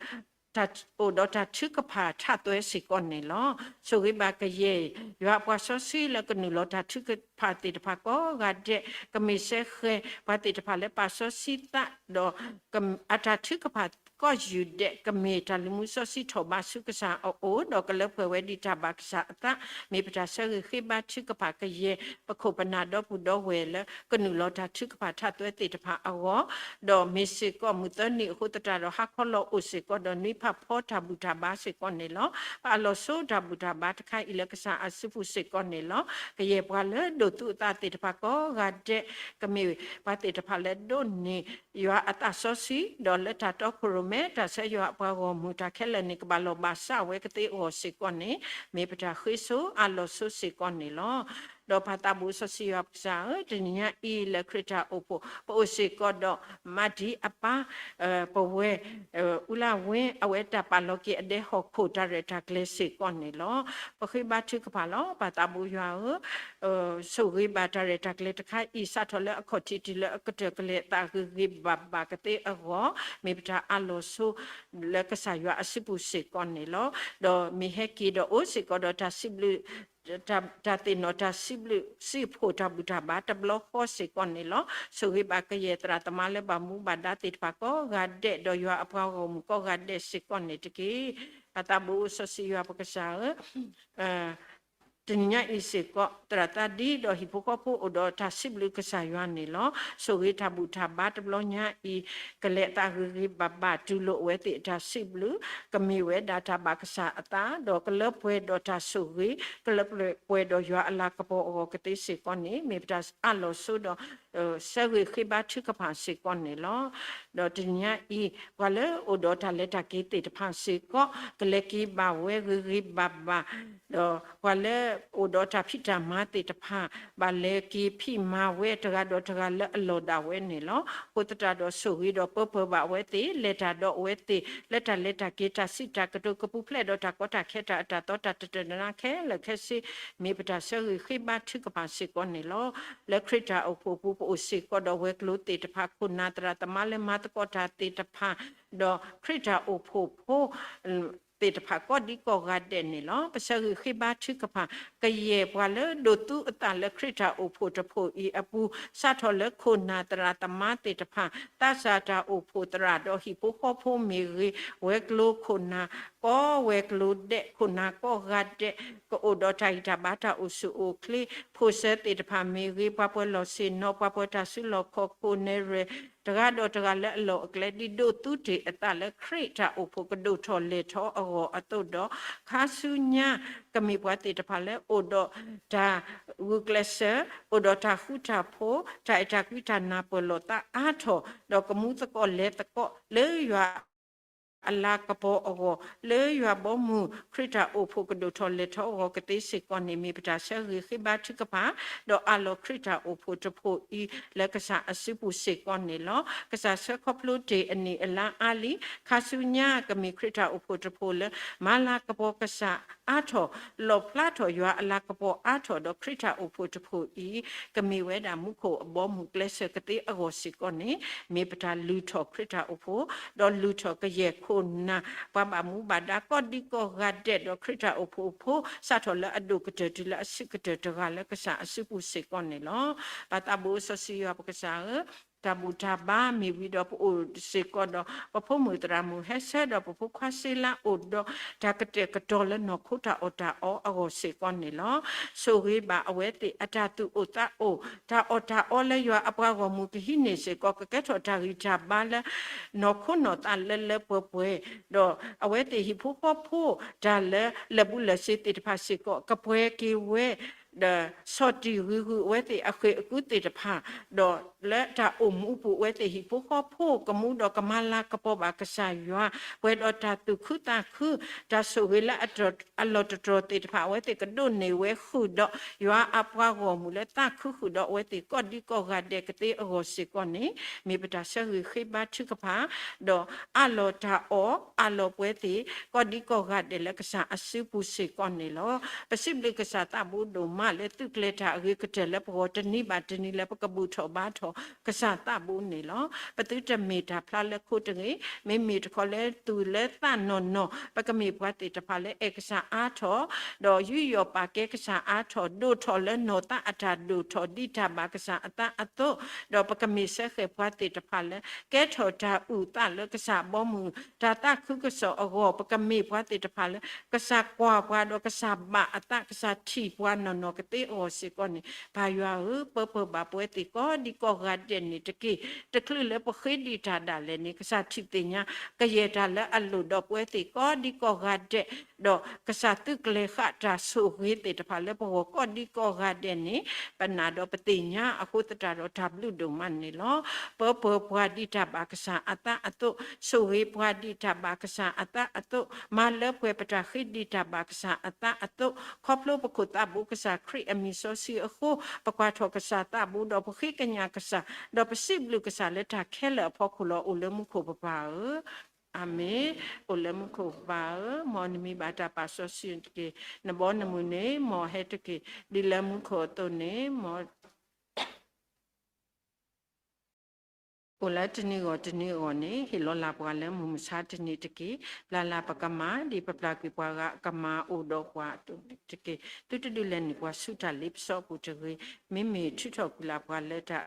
အိၣ်ဒီးတၢ်ထုကဖၣ်ထးသွဲစ့ၢ်ကီးန့ၣ်လီၤ. ဆိၣ်ဂ့ၤဘၣ်ကယဲၢ် ယွၤအပှၤစီဆှံလၢကနုာ်လီၤတၢ်ထုကဖၣ်သ့ၣ်တဖၣ်ကိးဂၤဒဲး ကမ့ၢ်စဲဃဲၤပှၤသ့ၣ်တဖၣ်လၢပာ်စီဆှံသး ဒီး အတၢ်ထုကဖၣ်ကိးယူၢ်ဒဲး ကမ့ၢ်တၢ်လုၢ်မူစီဆှံထီၣ်ဘးဆူကစၢ်အအိၣ် ဒီးကလၢပှဲၤဝဲဒ်တၢ်ဘၣ်ကစၢ်အသး မ့ၢ်ပတၢ်ဆၢဂ့ၤဃ့ဘါထုကဖၣ်ကယဲၢ် ပခိၣ်ပနၢ်ဒီပုၢ်ဒီဝဲၢ်လၢ ကနုာ်လီၤတၢ်ထုကဖၣ်ထးသွဲသ့ၣ်တဖၣ်အဂီၢ် ဒီးမ့ၢ်စ့ၢ်ကီးမုၢ်သၢနံၤအဃိသတးဒီး ဟါခီလီၤအိၣ်စ့ၢ်ကီးဒီးနွံဖးဖီတၢ်ဘူၣ်တၢ်ဘါစ့ၢ်ကီးန့ၣ်လီၤ. ပအးလီၤဆိတၢ်ဘူၣ်တၢ်ဘါတခါအံၤလၢကစၢ်အစုပူၤစ့ၢ်ကီးန့ၣ်လီၤ. ကယဲၢ်ပှၤလၢဒိးသူအသးသ့ၣ်တဖၣ်ကိးဂၤဒဲး ကမ့ၢ်ပှၤသ့ၣ်တဖၣ်လၢဒိးန့ၢ် ယွၤအသးစီဆှံ ဒီးလၢတၢ်တီခိၣ်ရိၣ်မဲ တၢ်ဆၢယွၤအပှၤဂီၢ်မုၢ်တၢ်ခဲလၢာ်န့ၣ် ကဘၣ်လီၤဘၣ်စးဝဲကသ့အဂီၢ်စ့ၢ်ကီးန့ၣ် မ့ၢ်ပတၢ်ဃ့ဆိအးလီၤဆိစ့ၢ်ကီးန့ၣ်လီၤ. ဒီးပၢ်သးဘိစီဆှံယွၤပကစၢ်ဧၢ, တနံၤညါအံၤလၢခရံာ်တၢ်အိၣ်ဖှိၣ် ပအိၣ်စ့ၢ်ကီးဒီး မၤဒံအပၢ် ပဝဲ အူလၢဝ့ အဝဲတၢ်ပာ်လီၤက့ၤအဒဲဟီၣ်ခိၣ်တၢ်ရဲၣ်တၢ်ကျဲၤစ့ၢ်ကီးန့ၣ်လီၤ. ပဃ့ဘါထုကဖၣ်လီၤ. ပၢ်သးဘိယွၤဧၢ, ဆိၣ်ဂ့ၤဘၣ်တၢ်ရဲၣ်တၢ်ကျဲၤတခါအံၤ စးထီၣ်လၢအခီၣ်ထံးတုၤလၢအကတၢၢ် ကလဲၤအသးဂ့ၤဂ့ၤဘၣ်ဘၣ်ကသ့အဂီၢ် မ့ၢ်ပတၢ်အးလီၤဆိ လၢကစၢ်ယွၤအစုပူၤစ့ၢ်ကီးန့ၣ်လီၤ. ဒီးမ့ၢ်ဟဲက့ၤဒီးအိၣ်စ့ၢ်ကီးဒီးတၢ်စံးဘျုး တၢ်သ့ၣ်နီၣ်တၢ်စံးဘျုးစံးဖှိၣ်တၢ်ဘူၣ်တၢ်ဘါတဘျီဃီစ့ၢ်ကီးန့ၣ်လီၤ. ဆိၣ်ဂ့ၤဘၣ်ကယဲၢ်သရၣ်သမါလၢဘၣ်မူဘၣ်ဒါသ့ၣ်တဖၣ်ကိးဂၤဒဲး ဒီးယွၤအပှၤဂီၢ်မုၢ်ကိးဂၤဒဲးစ့ၢ်ကီးန့ၣ်တက့ၢ်. ပၢ်သးဘိစီဆှံယွၤပကစၢ်ဧၢ, တနံၤညါအံၤစ့ၢ်ကီး သရၣ်သးဒံဒီးဟံၣ်ဖိဃီဖိအိၣ်ဒီးတၢ်စံးဘျုးကစၢ်ယွၤန့ၣ်လီၤ. ဆိၣ်ဂ့ၤတၢ်ဘူၣ်တၢ်ဘါတဘျီညါအံၤ ကလဲၤအသးဂ့ၤဂ့ၤဘၣ်ဘၣ် တူၢ်လိာ်အဝဲသ့ၣ်အတၢ်စံးဘျုး ကမ့ၢ်ဝဲဒၣ်တၢ်ဘၣ်ကစၢ်အသး ဒီးကလၢပှဲၤဒီးတၢ်ဆိၣ်ဂ့ၤ ကလၢပှဲၤဒီးယွၤအလၤကပီၤအဂီၢ်ကသ့စ့ၢ်ကီးန့ၣ် မ့ၢ်ပတၢ်အးလီၤဆိဒီး ဆၢဂ့ၤဃ့ဘါထုကဖၣ်စ့ၢ်ကီးန့ၣ်လီၤ. ဒီးတနံၤညါအံၤ ပှၤလၢအိၣ်ဒီးတၢ်လဲၤတၢ်က့ၤသ့ၣ်တဖၣ်စ့ၢ်ကီး ကလဲၤက့ၤဘၣ်ဝဲဂ့ၤဂ့ၤဘၣ်ဘၣ် ဒီးပှၤလၢအိၣ်ဒီးတၢ်ဖံးတၢ်မၤသ့ၣ်တဖၣ် ဘၣ်လဲၤက့ၤဖံးမၤဝဲတဂၤဒီးတဂၤလၢအလီၢ်ဒၣ်ဝဲန့ၣ်လီၤ. အဃိသတးဒီးဆိၣ်ဂ့ၤဒီးပၢပၢၢ်ဘၣ်အဝဲသ့ၣ် လဲၤတၢ်ဒီးအဝဲသ့ၣ် လၢတၢ်လဲၤတၢ်က့ၤတၢ်စံးတၢ်ကတိၤကပူၤဖျဲးဒီးတၢ်ကီတၢ်ခဲတၢ်အတၢ်သီတၢ်တတၢာ်နါခဲလၢာ်ခဲဆ့ မ့ၢ်ပတၢ်ဆၢဂ့ၤဃ့ဘါထုကဖၣ်စ့ၢ်ကီးန့ၣ်လီၤ. လၢခရံာ်တၢ်အိၣ်ဖှိၣ်အပူၤ ပအိၣ်စ့ၢ်ကီးဒီးဝဲၤကျိၤသ့ၣ်တဖၣ် ခိၣ်နၢ်သရၣ်သမါလၢမၤသကိးတၢ်သ့ၣ်တဖၣ် ဒီးခရံာ်တၢ်အိၣ်ဖှိၣ်ဖိ သ့ၣ်တဖၣ်ကိးဒံကိးဂၤဒဲးန့ၣ်လီၤ. ပဆၢဂ့ၤဃ့ဘါထုကဖၣ် ကယဲၢ်ပှၤလၢဒိးသူအသးလၢခရံာ်တၢ်အိၣ်ဖှိၣ်တဖှိၣ်အံၤအပူၤ စးထီၣ်လၢခိၣ်နၢ်သရၣ်သမါသ့ၣ်တဖၣ် သးစၢ်တၢ်အိၣ်ဖှိၣ်သရၣ်ဒီးဟံၣ်ဖိဃီဖိမ့ၢ်ဂ့ၤ ဝဲၤကျိၤခိၣ်နၢ် ကိးဝဲၤကျိၤဒဲး ခိၣ်နၢ်ကိးဂၤဒဲး ကအိၣ်ဒီးတၢ်ဂံၢ်တၢ်ဘါတၢ်အိၣ်ဆူၣ်အိၣ်ချ့ ဖိၣ်စၢၤသ့ၣ်တဖၣ်မ့ၢ်ဂ့ၤ ပှၤပၢၤလီၢ်ဆ့ၣ်နီၤ ပှၤပၢၤတၢ်စုလီၢ်ခီၣ်ခိၣ်နဲၣ်ရွဲၣ် တဂၤဒီးတဂၤလၢအလီၢ်အကျဲ ဒ်ဒိးသူတ့ၢ်အသးလၢခရံာ်တၢ်အိၣ်ဖှိၣ်ကဒိၣ်ထီၣ်လဲၤထီၣ်အဂီၢ်အသိးဒီး ခါဆူညါ ကမ့ၢ်ပှၤသ့ၣ်တဖၣ်လၢအိၣ်ဒီးတၢ်ဂုာ်ကျဲးစၢး အိၣ်ဒီးတၢ်ဃူတၢ်ဖိး တၢ်အဲၣ်တၢ်ကွံတၢ်နၢ်ပၢၢ်လိာ်သးအါထီၣ် ဒီးကမူသကိးလဲၤသကိးလၢယွၤအလၤကပီၤအဂီၢ် လၢယွၤဘီမုၢ်ခရံာ်တၢ်အိၣ်ဖှိၣ်ကဒိၣ်ထီၣ်လဲၤထီၣ်အဂီၢ်ကသ့စ့ၢ်ကီးန့ၣ် မ့ၢ်ပတၢ်ဆၢဂ့ၤဃ့ဘါထုကဖၣ် ဒီးအးလီၤခရံာ်တၢ်အိၣ်ဖှိၣ်တဖှိၣ်အံၤ လၢကစၢ်အစုပူၤစ့ၢ်ကီးန့ၣ်လီၤ. ကစၢ်ဆၢခီဖျိတ့ၢ်အနံၣ်အလါအါလံ ခါဆူညါကမ့ၢ်ခရံာ်တၢ်အိၣ်ဖှိၣ်တဖှိၣ်လၢ မၤလၤကပီၤကစၢ်အါထီၣ် လီၣ်ဖျါထီၣ်ယွၤအလၤကပီၤအါထီၣ်ဒီးခရံာ်တၢ်အိၣ်ဖှိၣ်တဖှိၣ်အံၤ ကမ့ၢ်ဝဲဒၣ်မူခိၣ်အဘီအမုၢ်ကျဲးစၢးကသ့အဂီၢ်စ့ၢ်ကီးန့ၣ် မ့ၢ်ပတၢ်လုၢ်ထီၣ်ခရံာ်တၢ်အိၣ်ဖှိၣ် ဒီးလုၢ်ထီၣ်ကယဲၢ်ခိၣ်နၢ် ပှၤဘၣ်မူဘၣ်ဒါကိးဒံကိးဂၤဒဲးဒီးခရံာ်တၢ်အိၣ်ဖှိၣ်ဖိ စးထီၣ်လၢအဒိၣ်ကတၢၢ်တုၤလၢအဆံးကတၢၢ်တဂၤလၢကစၢ်အစုပူၤစ့ၢ်ကီးန့ၣ်လီၤ. ပၢ်သးဘိစီဆှံယွၤပကစၢ်ဧၢ တၢ်ဘူၣ်တၢ်ဘါမ့ၢ်ဝံၤဒီးပအိၣ်စ့ၢ်ကီးဒီး ပဖိမုၣ်သရၣ်မုၣ်ဟဲဆၢဒီးပဖိခွါစ့လါအိၣ်ဒီး တၢ်ကတဲာ်ကတီၤလၢနီၢ်ခိတၢ်အီၣ်တၢ်အီအဂီၢ်စ့ၢ်ကီးန့ၣ်လီၤ. ဆိၣ်ဂ့ၤဘၣ်အဝဲသ့ၣ်အတၢ်သူၣ်အိၣ်သးအိၣ် တၢ်အီၣ်တၢ်အီလၢယွၤအပှၤဂီၢ်မုၢ်ကဟံးန့ၢ်စ့ၢ်ကီး ကကဲထီၣ်တၢ်ဂံၢ်တၢ်ဘါလၢ နီၢ်ခိနီၢ်သးလၢလၢပှဲၤပှဲၤ ဒီးအဝဲသ့ၣ်ဟံၣ်ဖိဃီဖိ တၢ်လၢလၢာ်ဘူၣ်လၢာ်စ့ၤသ့ၣ်တဖၣ်စ့ၢ်ကီး ကပှဲၤက့ၤဝဲ ဒီးဆီၣ်တံၢ်ဂ့ၤဂုာ်အဝဲသ့ၣ်အဃ့ၢ်အကူသ့ၣ်တဖၣ်, ဒီးလၢတၢ်အိၣ်မူအပူၤ အဝဲသ့ၣ်ဟံၣ်ဖိဃီဖိကမူဒီးကမၤလၤကပီၤဘၣ်ကစၢ်ယွၤ, ပှဲၤဒီးတၢ်သူၣ်ခုသးခု, တၢ်ဆိၣ်ဂ့ၤလၢအလီၢ်တတီၤသ့ၣ်တဖၣ် အဝဲသ့ၣ်ကဒိးန့ၢ်ဝဲဃုာ်ဒီး ယွၤအပှၤဂီၢ်မုၢ်လၢသးခုဃုာ်ဒီးအဝဲသ့ၣ်ကိးဒံကိးဂၤဒဲးကသ့အဂီၢ်စ့ၢ်ကီးန့ၣ်, မ့ၢ်ပတၢ်ဆၢဂ့ၤဃ့ဘါထုကဖၣ်, ဒီးအးလီၤတၢ်အီၣ် အးလီၤပှဲၤသ့ၣ် ကိးဒံကိးဂၤဒဲးလၢကစၢ်အစုပူၤစ့ၢ်ကီးန့ၣ်လီၤ. ပစံးဘျုးကစၢ်သးဘိဒိၣ်မးလၢသုကျဲၤတၢ်အဂ့ၤကတၢၢ်လၢပဂီၢ်တနံၤဘၣ်တနံၤလၢပကဘူၣ်ထီၣ်ဘါထီၣ်ကစၢ်သးဘိန့ၣ်လီၤ. ပသုတမ့ၢ်တၢ်ဖျါလၢခိတဂ့ၤ, မ့မ့ၢ်တခီလၢသုးလၢသးနီၢ်နီၢ်, ပကမ့ၢ်ပှၤသ့ၣ်တဖၣ်လၢအဲၣ်ကစၢ်အါထီၣ်, ဒီးယူးယီၣ်ပာ်ကဲကစၢ်အါထီၣ်, ဒိၣ်ထီၣ်လၢနီၢ်သးအတၢ်ဒိၣ်ထီၣ်ဒ်တၢ်ဘၣ်ကစၢ်အသးအသိး, ဒီးပကမ့ၢ်စၢဃဲၣ်ပှၤသ့ၣ်တဖၣ်လၢ ကဲထီၣ်တၢ်အုၣ်သးလၢကစၢ်အဘီအမုၢ် တၢ်သးခုကစီၣ်အဂီၢ်, ပကမ့ၢ်ပှၤသ့ၣ်တဖၣ်လၢ ကစၢ်ကွၢ်ပှၤဒီးကစၢ်ဘၣ်အသး ကစၢ်ထံၣ်ပှၤနီၢ်နီၢ်ကသ့အဂီၢ်စ့ၢ်ကီးန့ၣ်, ပၢ်ယွၤဧၢ, ပၢပၢၢ်ဘၣ်ပဝဲသ့ၣ်ကိးဒံကိးဂၤဒဲးန့ၣ်တက့ၢ်. တချုးလၢပဃ့ဒံးတၢ်ဒၣ်လဲာ်န့ၣ် ကစၢ်ထံၣ်သ့ၣ်ညါ ကယဲၢ်တၢ်လၢအလိၣ်ဒီးပဝဲသ့ၣ်ကိးဒံကိးဂၤဒဲး, ဒီးကစၢ်သုးကျဲၤဃာ်တၢ်ဆိၣ်ဂ့ၤသ့ၣ်တဖၣ်လၢပဂီၢ်ကိးဒံကိးဂၤဒဲးန့ၣ်, ပနာ်ဒီးပသ့ၣ်ညါအဃိသတးဒီးတၢ်ဘျုးဒိၣ်မးန့ၣ်လီၤ. ပၢပၢၢ်ပှၤဒ်တၢ်ဘၣ်ကစၢ်အသးအသိး, ဆိၣ်ဂ့ၤပှၤဒ်တၢ်ဘၣ်ကစၢ်အသးအသိး, မၤလၢပှဲၤပတၢ်ဃ့ဒံးတၢ်ဘၣ်ကစၢ်အသးအသိး, ခီဖျိပခိၣ်သးဘိကစၢ်ခရံာ်အမံၤစီဆှံအဃိ, ပကွၢ်ထီၣ်ကစၢ်သးဘိဒီးပဃ့ကညးကစၢ်, ဒီးပစံးဘျုးကစၢ်လၢတၢ်ခဲလၢာ်အဖီခိၣ်လီၤ. အိၣ်လၢမူခိၣ်ပပၢ်ဧၢ, အၤမ့ၣ်. အိၣ်လၢမူခိၣ်ပပၢ်ဧၢ, မ်နမံၤဘၣ်တၢ်ပာ်စီဆှံတက့ၢ်. နဘီနမုၢ်န့ၣ် မ်ဟဲတက့ၢ်. ဒ်လၢမူခိၣ်အသိးန့ၣ် မ် အိၣ်လၢတနံၤဂီၢ်တနံၤအဂီၢ်န့ၣ် ဟ့ၣ်လီၤလၢ်ပှၤလၢမုၢ်မဆါတနံၤတက့ၢ်. ပျၢ်လၢ်ပကမၢ် ဒ်ပပျၢ်ကွံာ်ပှၤဂၤအကမၢ်အိၣ်ဒီးပှၤအသိးန့ၣ်တက့ၢ်. သုတဒုးလဲၤနုာ်ပှၤဆူတၢ်လ့ပစီအပူၤတဂ့ၤ. မ့မ့ၢ်ထုးထီၣ်ကွံာ်လၢ်ပှၤလၢတၢ်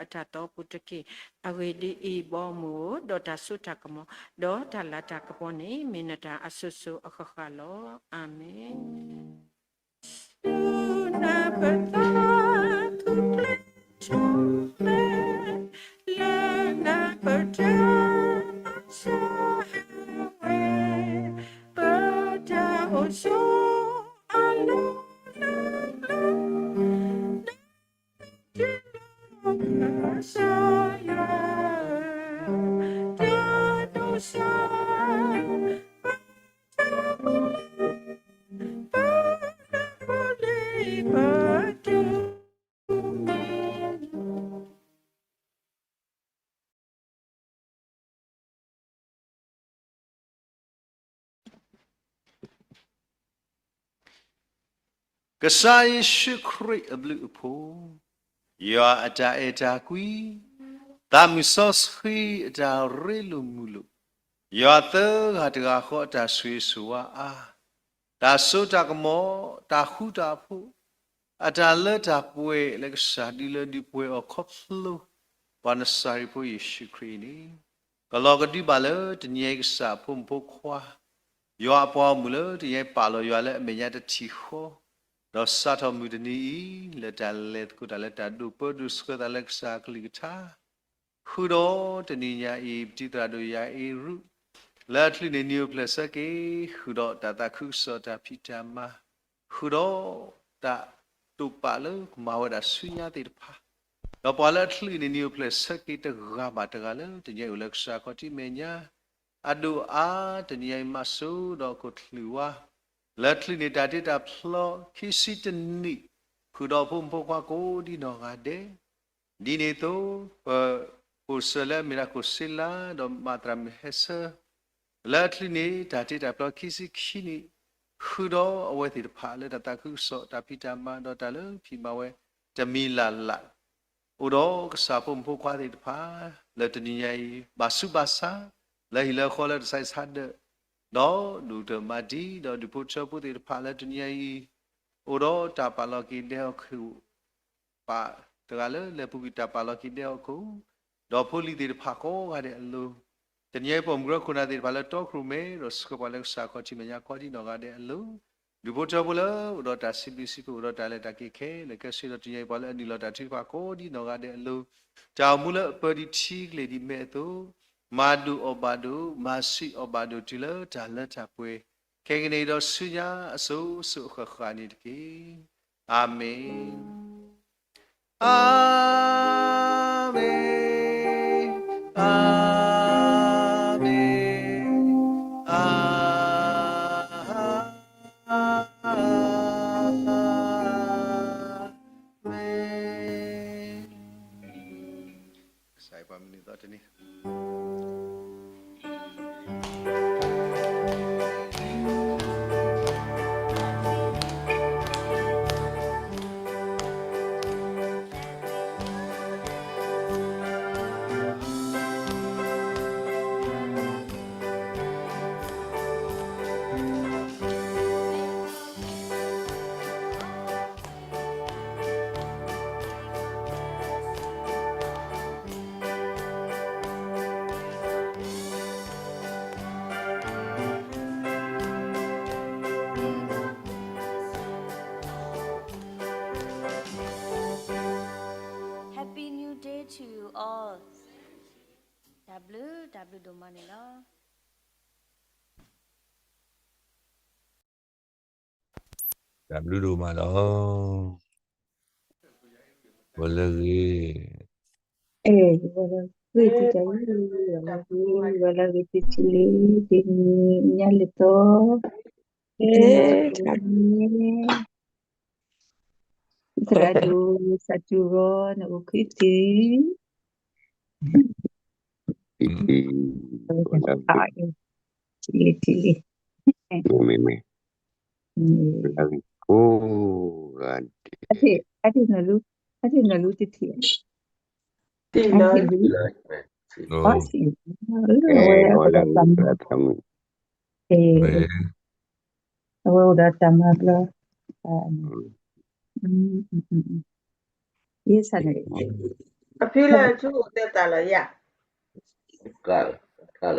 အၢတၢ်သီအပူၤတက့ၢ်. အဂ့ၢ်ဒ်အံၤ, ဘီမုၢ်ဧၢ, ဒီးတၢ်စိတၢ်ကမီၤ, ဒီးတၢ်လၤတၢ်ကပီၤန့ၣ် မ့ၢ်နတၢ်အစိၤစိၤအဃၣ်ဃၣ်လီၤ. အၤမ့ၣ်. ဆူနပသးခုကျဲထီၣ်မဲ လၢနပတၢ်မၤစၢၤဟဲဝဲ ပတၢ်အိၣ်ဆိးအလီၢ်လၢ ကစၢ်ယွၤ တၢ်ဒိးစၢ် ပတၢ်မုၢ်လၢ် ပတၢ်ပလ့ပတၢ် ကစၢ်ယ့ၣ်ၡူးခရံာ်အဘျုးအဖှိၣ်, ယွၤအတၢ်အဲၣ်တၢ်ကွံ, သးမုၢ်စီဆှံအတၢ်ရ့လိာ်မုာ်လိာ်, ယွၤသၢဂၤတဂၤဃီအတၢ်ဆိၣ်ဂ့ၤဆိၣ်ဝါအါ, တၢ်စိတၢ်ကမီၤ, တၢ်ဃူတၢ်ဖိး, အတၢ်လၢတၢ်ပှဲၤလၢကစၢ်ဒုးလၢဒုးပှဲၤအီၤခီဖျိ ပှၤနစၤရ့းဖိယ့ၣ်ၡူးခရံာ်အံၤန့ၣ်, ကလီၤကဒုဘၣ်လၢတနံၤအံၤကစၢ်အဖိမုၣ်ဖိခွါ ယွၤအပှၤဂီၢ်မုၢ်လၢတနံၤအံၤပာ်လီၤယွၤလၢအမဲာ်ညါတထံၣ်ဃီ, ဒီးစးထီၣ်မုၢ်တနံၤအံၤ လၢတၢ်လဲၤသကိးတၢ်လၢတၢ်ဒိးပၢဒိးဆှၢသးလၢကစၢ်အကလုၢ်ကထါ ဃုာ်ဒီးတနံၤညါအံၤ ပတံၤသရၣ်ဒိၣ်ယၤအ့ရူး လၢအချုးန့ၢ်နံၤအိၣ်ဖျဲၣ်ဆၢက့ၤ ဃုာ်ဒီးတၢ်သးခုကစီၣ်တၢ်ဖံးတၢ်မၤ, ဃုာ်ဒီးတၢ်တိာ်ပာ်လၢကမၤဝဲဒၣ်ဆူညါသ့ၣ်တဖၣ်, ဒီးပှၤလၢအချုးန့ၢ်နံၤအိၣ်ဖျဲၣ်ဆၢက့ၤတဂၤဘၣ်တဂၤလၢတနံၤအံၤအိၣ်လၢကစၢ်ခီၣ်ထံးမဲာ်ညါ အဒိၣ်အါ တနံၤအံၤမၤစိဒီးခိၣ်ချၢဝါ လၢအချုးန့ၢ်တၢ်တ့တၢ်ဖျီခံဆံတနံၣ် ဃုာ်ဒီးဖိမုၣ်ဖိခွါကိးဒ်နီၢ်ဂၤဒဲး, ဒ်န့ၣ်အသိး ပ ကိၣ်စၢၢ်လၢအမ့ၢ်ဒၣ်ကိၣ်စ့လါ ဒီးမၤသရၣ်မုၢ်ဟဲဆၢ လၢအချုးန့ၢ်တၢ်တ့တၢ်ဖျီခံဆံခံနံၣ် ဃုာ်ဒီးအဝဲသ့ၣ်တဖၣ်လၢတၢ်သးခုကစီၣ်တၢ်ဖံးတၢ်မၤ ဒီးတၢ်လၢဖံးမၤဝဲတမံၤလၢ်လၢ် အိၣ်ဒီးကစၢ်ဖိမုၣ်ဖိခွါသ့ၣ်တဖၣ် လၢတနံၤညါအံၤ ဘၣ်ဆူးဘၣ်ဆါ လၢဟံၣ်လၢဃီလၢတၢ်ဆါဟံၣ်ဆါဒၢး ဒီးဒိၣ်တၢ်မၤဒံး ဒီးဒုးဖိထၢဖိသ့ၣ်တဖၣ်လၢတနံၤညါအံၤ အိၣ်ဒီးတၢ်ပာ်လီၤက့ၤဒဲးအီၣ်ခိၣ် ပာ်တဂၤလၢလဲၤပူၤကွံာ်တၢ်ပာ်လီၤက့ၤဒဲးအီၣ်ခိၣ်, ဒီးဖိလံၤသ့ၣ်တဖၣ်ကိးဂၤဒဲးအလိၤ, တနံၤအံၤပိာ်မုၣ်ကရၢခိၣ်နၢ်သ့ၣ်တဖၣ်လၢတီခိၣ်ရိၣ်မဲ ဒီးဆှၢပှၤလၢကစၢ်ခီၣ်ထံးမဲာ်ညါကိးဒ်နီၢ်ဂၤဒဲးအလိၤ, ဒုးဖိထၢဖိလၢအိၣ်ဒီးတၢ်စံးဘျုးစံးဖှိၣ် အိၣ်ဒီးတၢ်လဲၤတၢ်က့ၤခဲလၢာ်ခဲဆ့ ဒီးတနံၤအံၤပှၤလၢအနုာ်လီၤတၢ်ထုကဖၣ်ကိးဒ်နီၢ်ဂၤဒဲးအလိၤ, တၢ်အိၣ်မူလၢအပၢၤဒံးထံကလ့ၢ်ဒံးမဲာ်အသိး, မၤဒိၣ်အီၣ်ဘၣ်ဒိၣ် မၤဆံးအီၣ်ဘၣ်ဒိၣ်တုၤလၢတၢ်လၢတၢ်ပှဲၤ, ခဲကနံၣ်အံၤဒီးဆူညါအစိၤစိၤအဃၣ်ဃၣ်န့ၣ်တက့ၢ်. အၤမ့ၣ်, အၤမ့ၣ်, အၤမ့ၣ်, အၤမ့ၣ်. ကစၢ်ယွၤပှၤမုၢ်နံၤသီတနံၤ Happy New Day to you all. တၢ်ဘျုး တၢ်ဘျုးဒိၣ်မးန့ၣ်လီၤ. တၢ်ဘျုးဒိၣ်မးလီၤ. ဝဲလၢဂ့ၤ, အဲ, ဝဲလၢဂ့ၤတံၢ်တၢ်အံၤ, ဝဲလၢဂ့ၤ, ဝဲလၢဂ့ၤတံၢ်တံၢ်လံ, တနံၤညါလၢသီ, တနံၤညါလၢသီ, သရၣ်ဒိၣ် စးထူဂီၤ နအိၣ်ခ့တံၢ် တံၢ်တံၢ်, တံၢ်လံ, တံၢ်လံ, မ့ၢ်မ့ၢ်မ့ၢ်, လၢကိးဂၤဒဲး, အထံၣ်နလူ, အထံၣ်နလူတထံၣ်, တံၢ်လံ, အထံၣ်နလူ, အီၣ်စံး, အဝဲအိၣ်ဒီးတၢ်မၤ, အဝဲအိၣ်ဒီးတၢ်မၤဘျီ, ယဲစးန့ၣ်, အဖံလၢဆူအိၣ်တဲတၢ်လီၤယၤ, က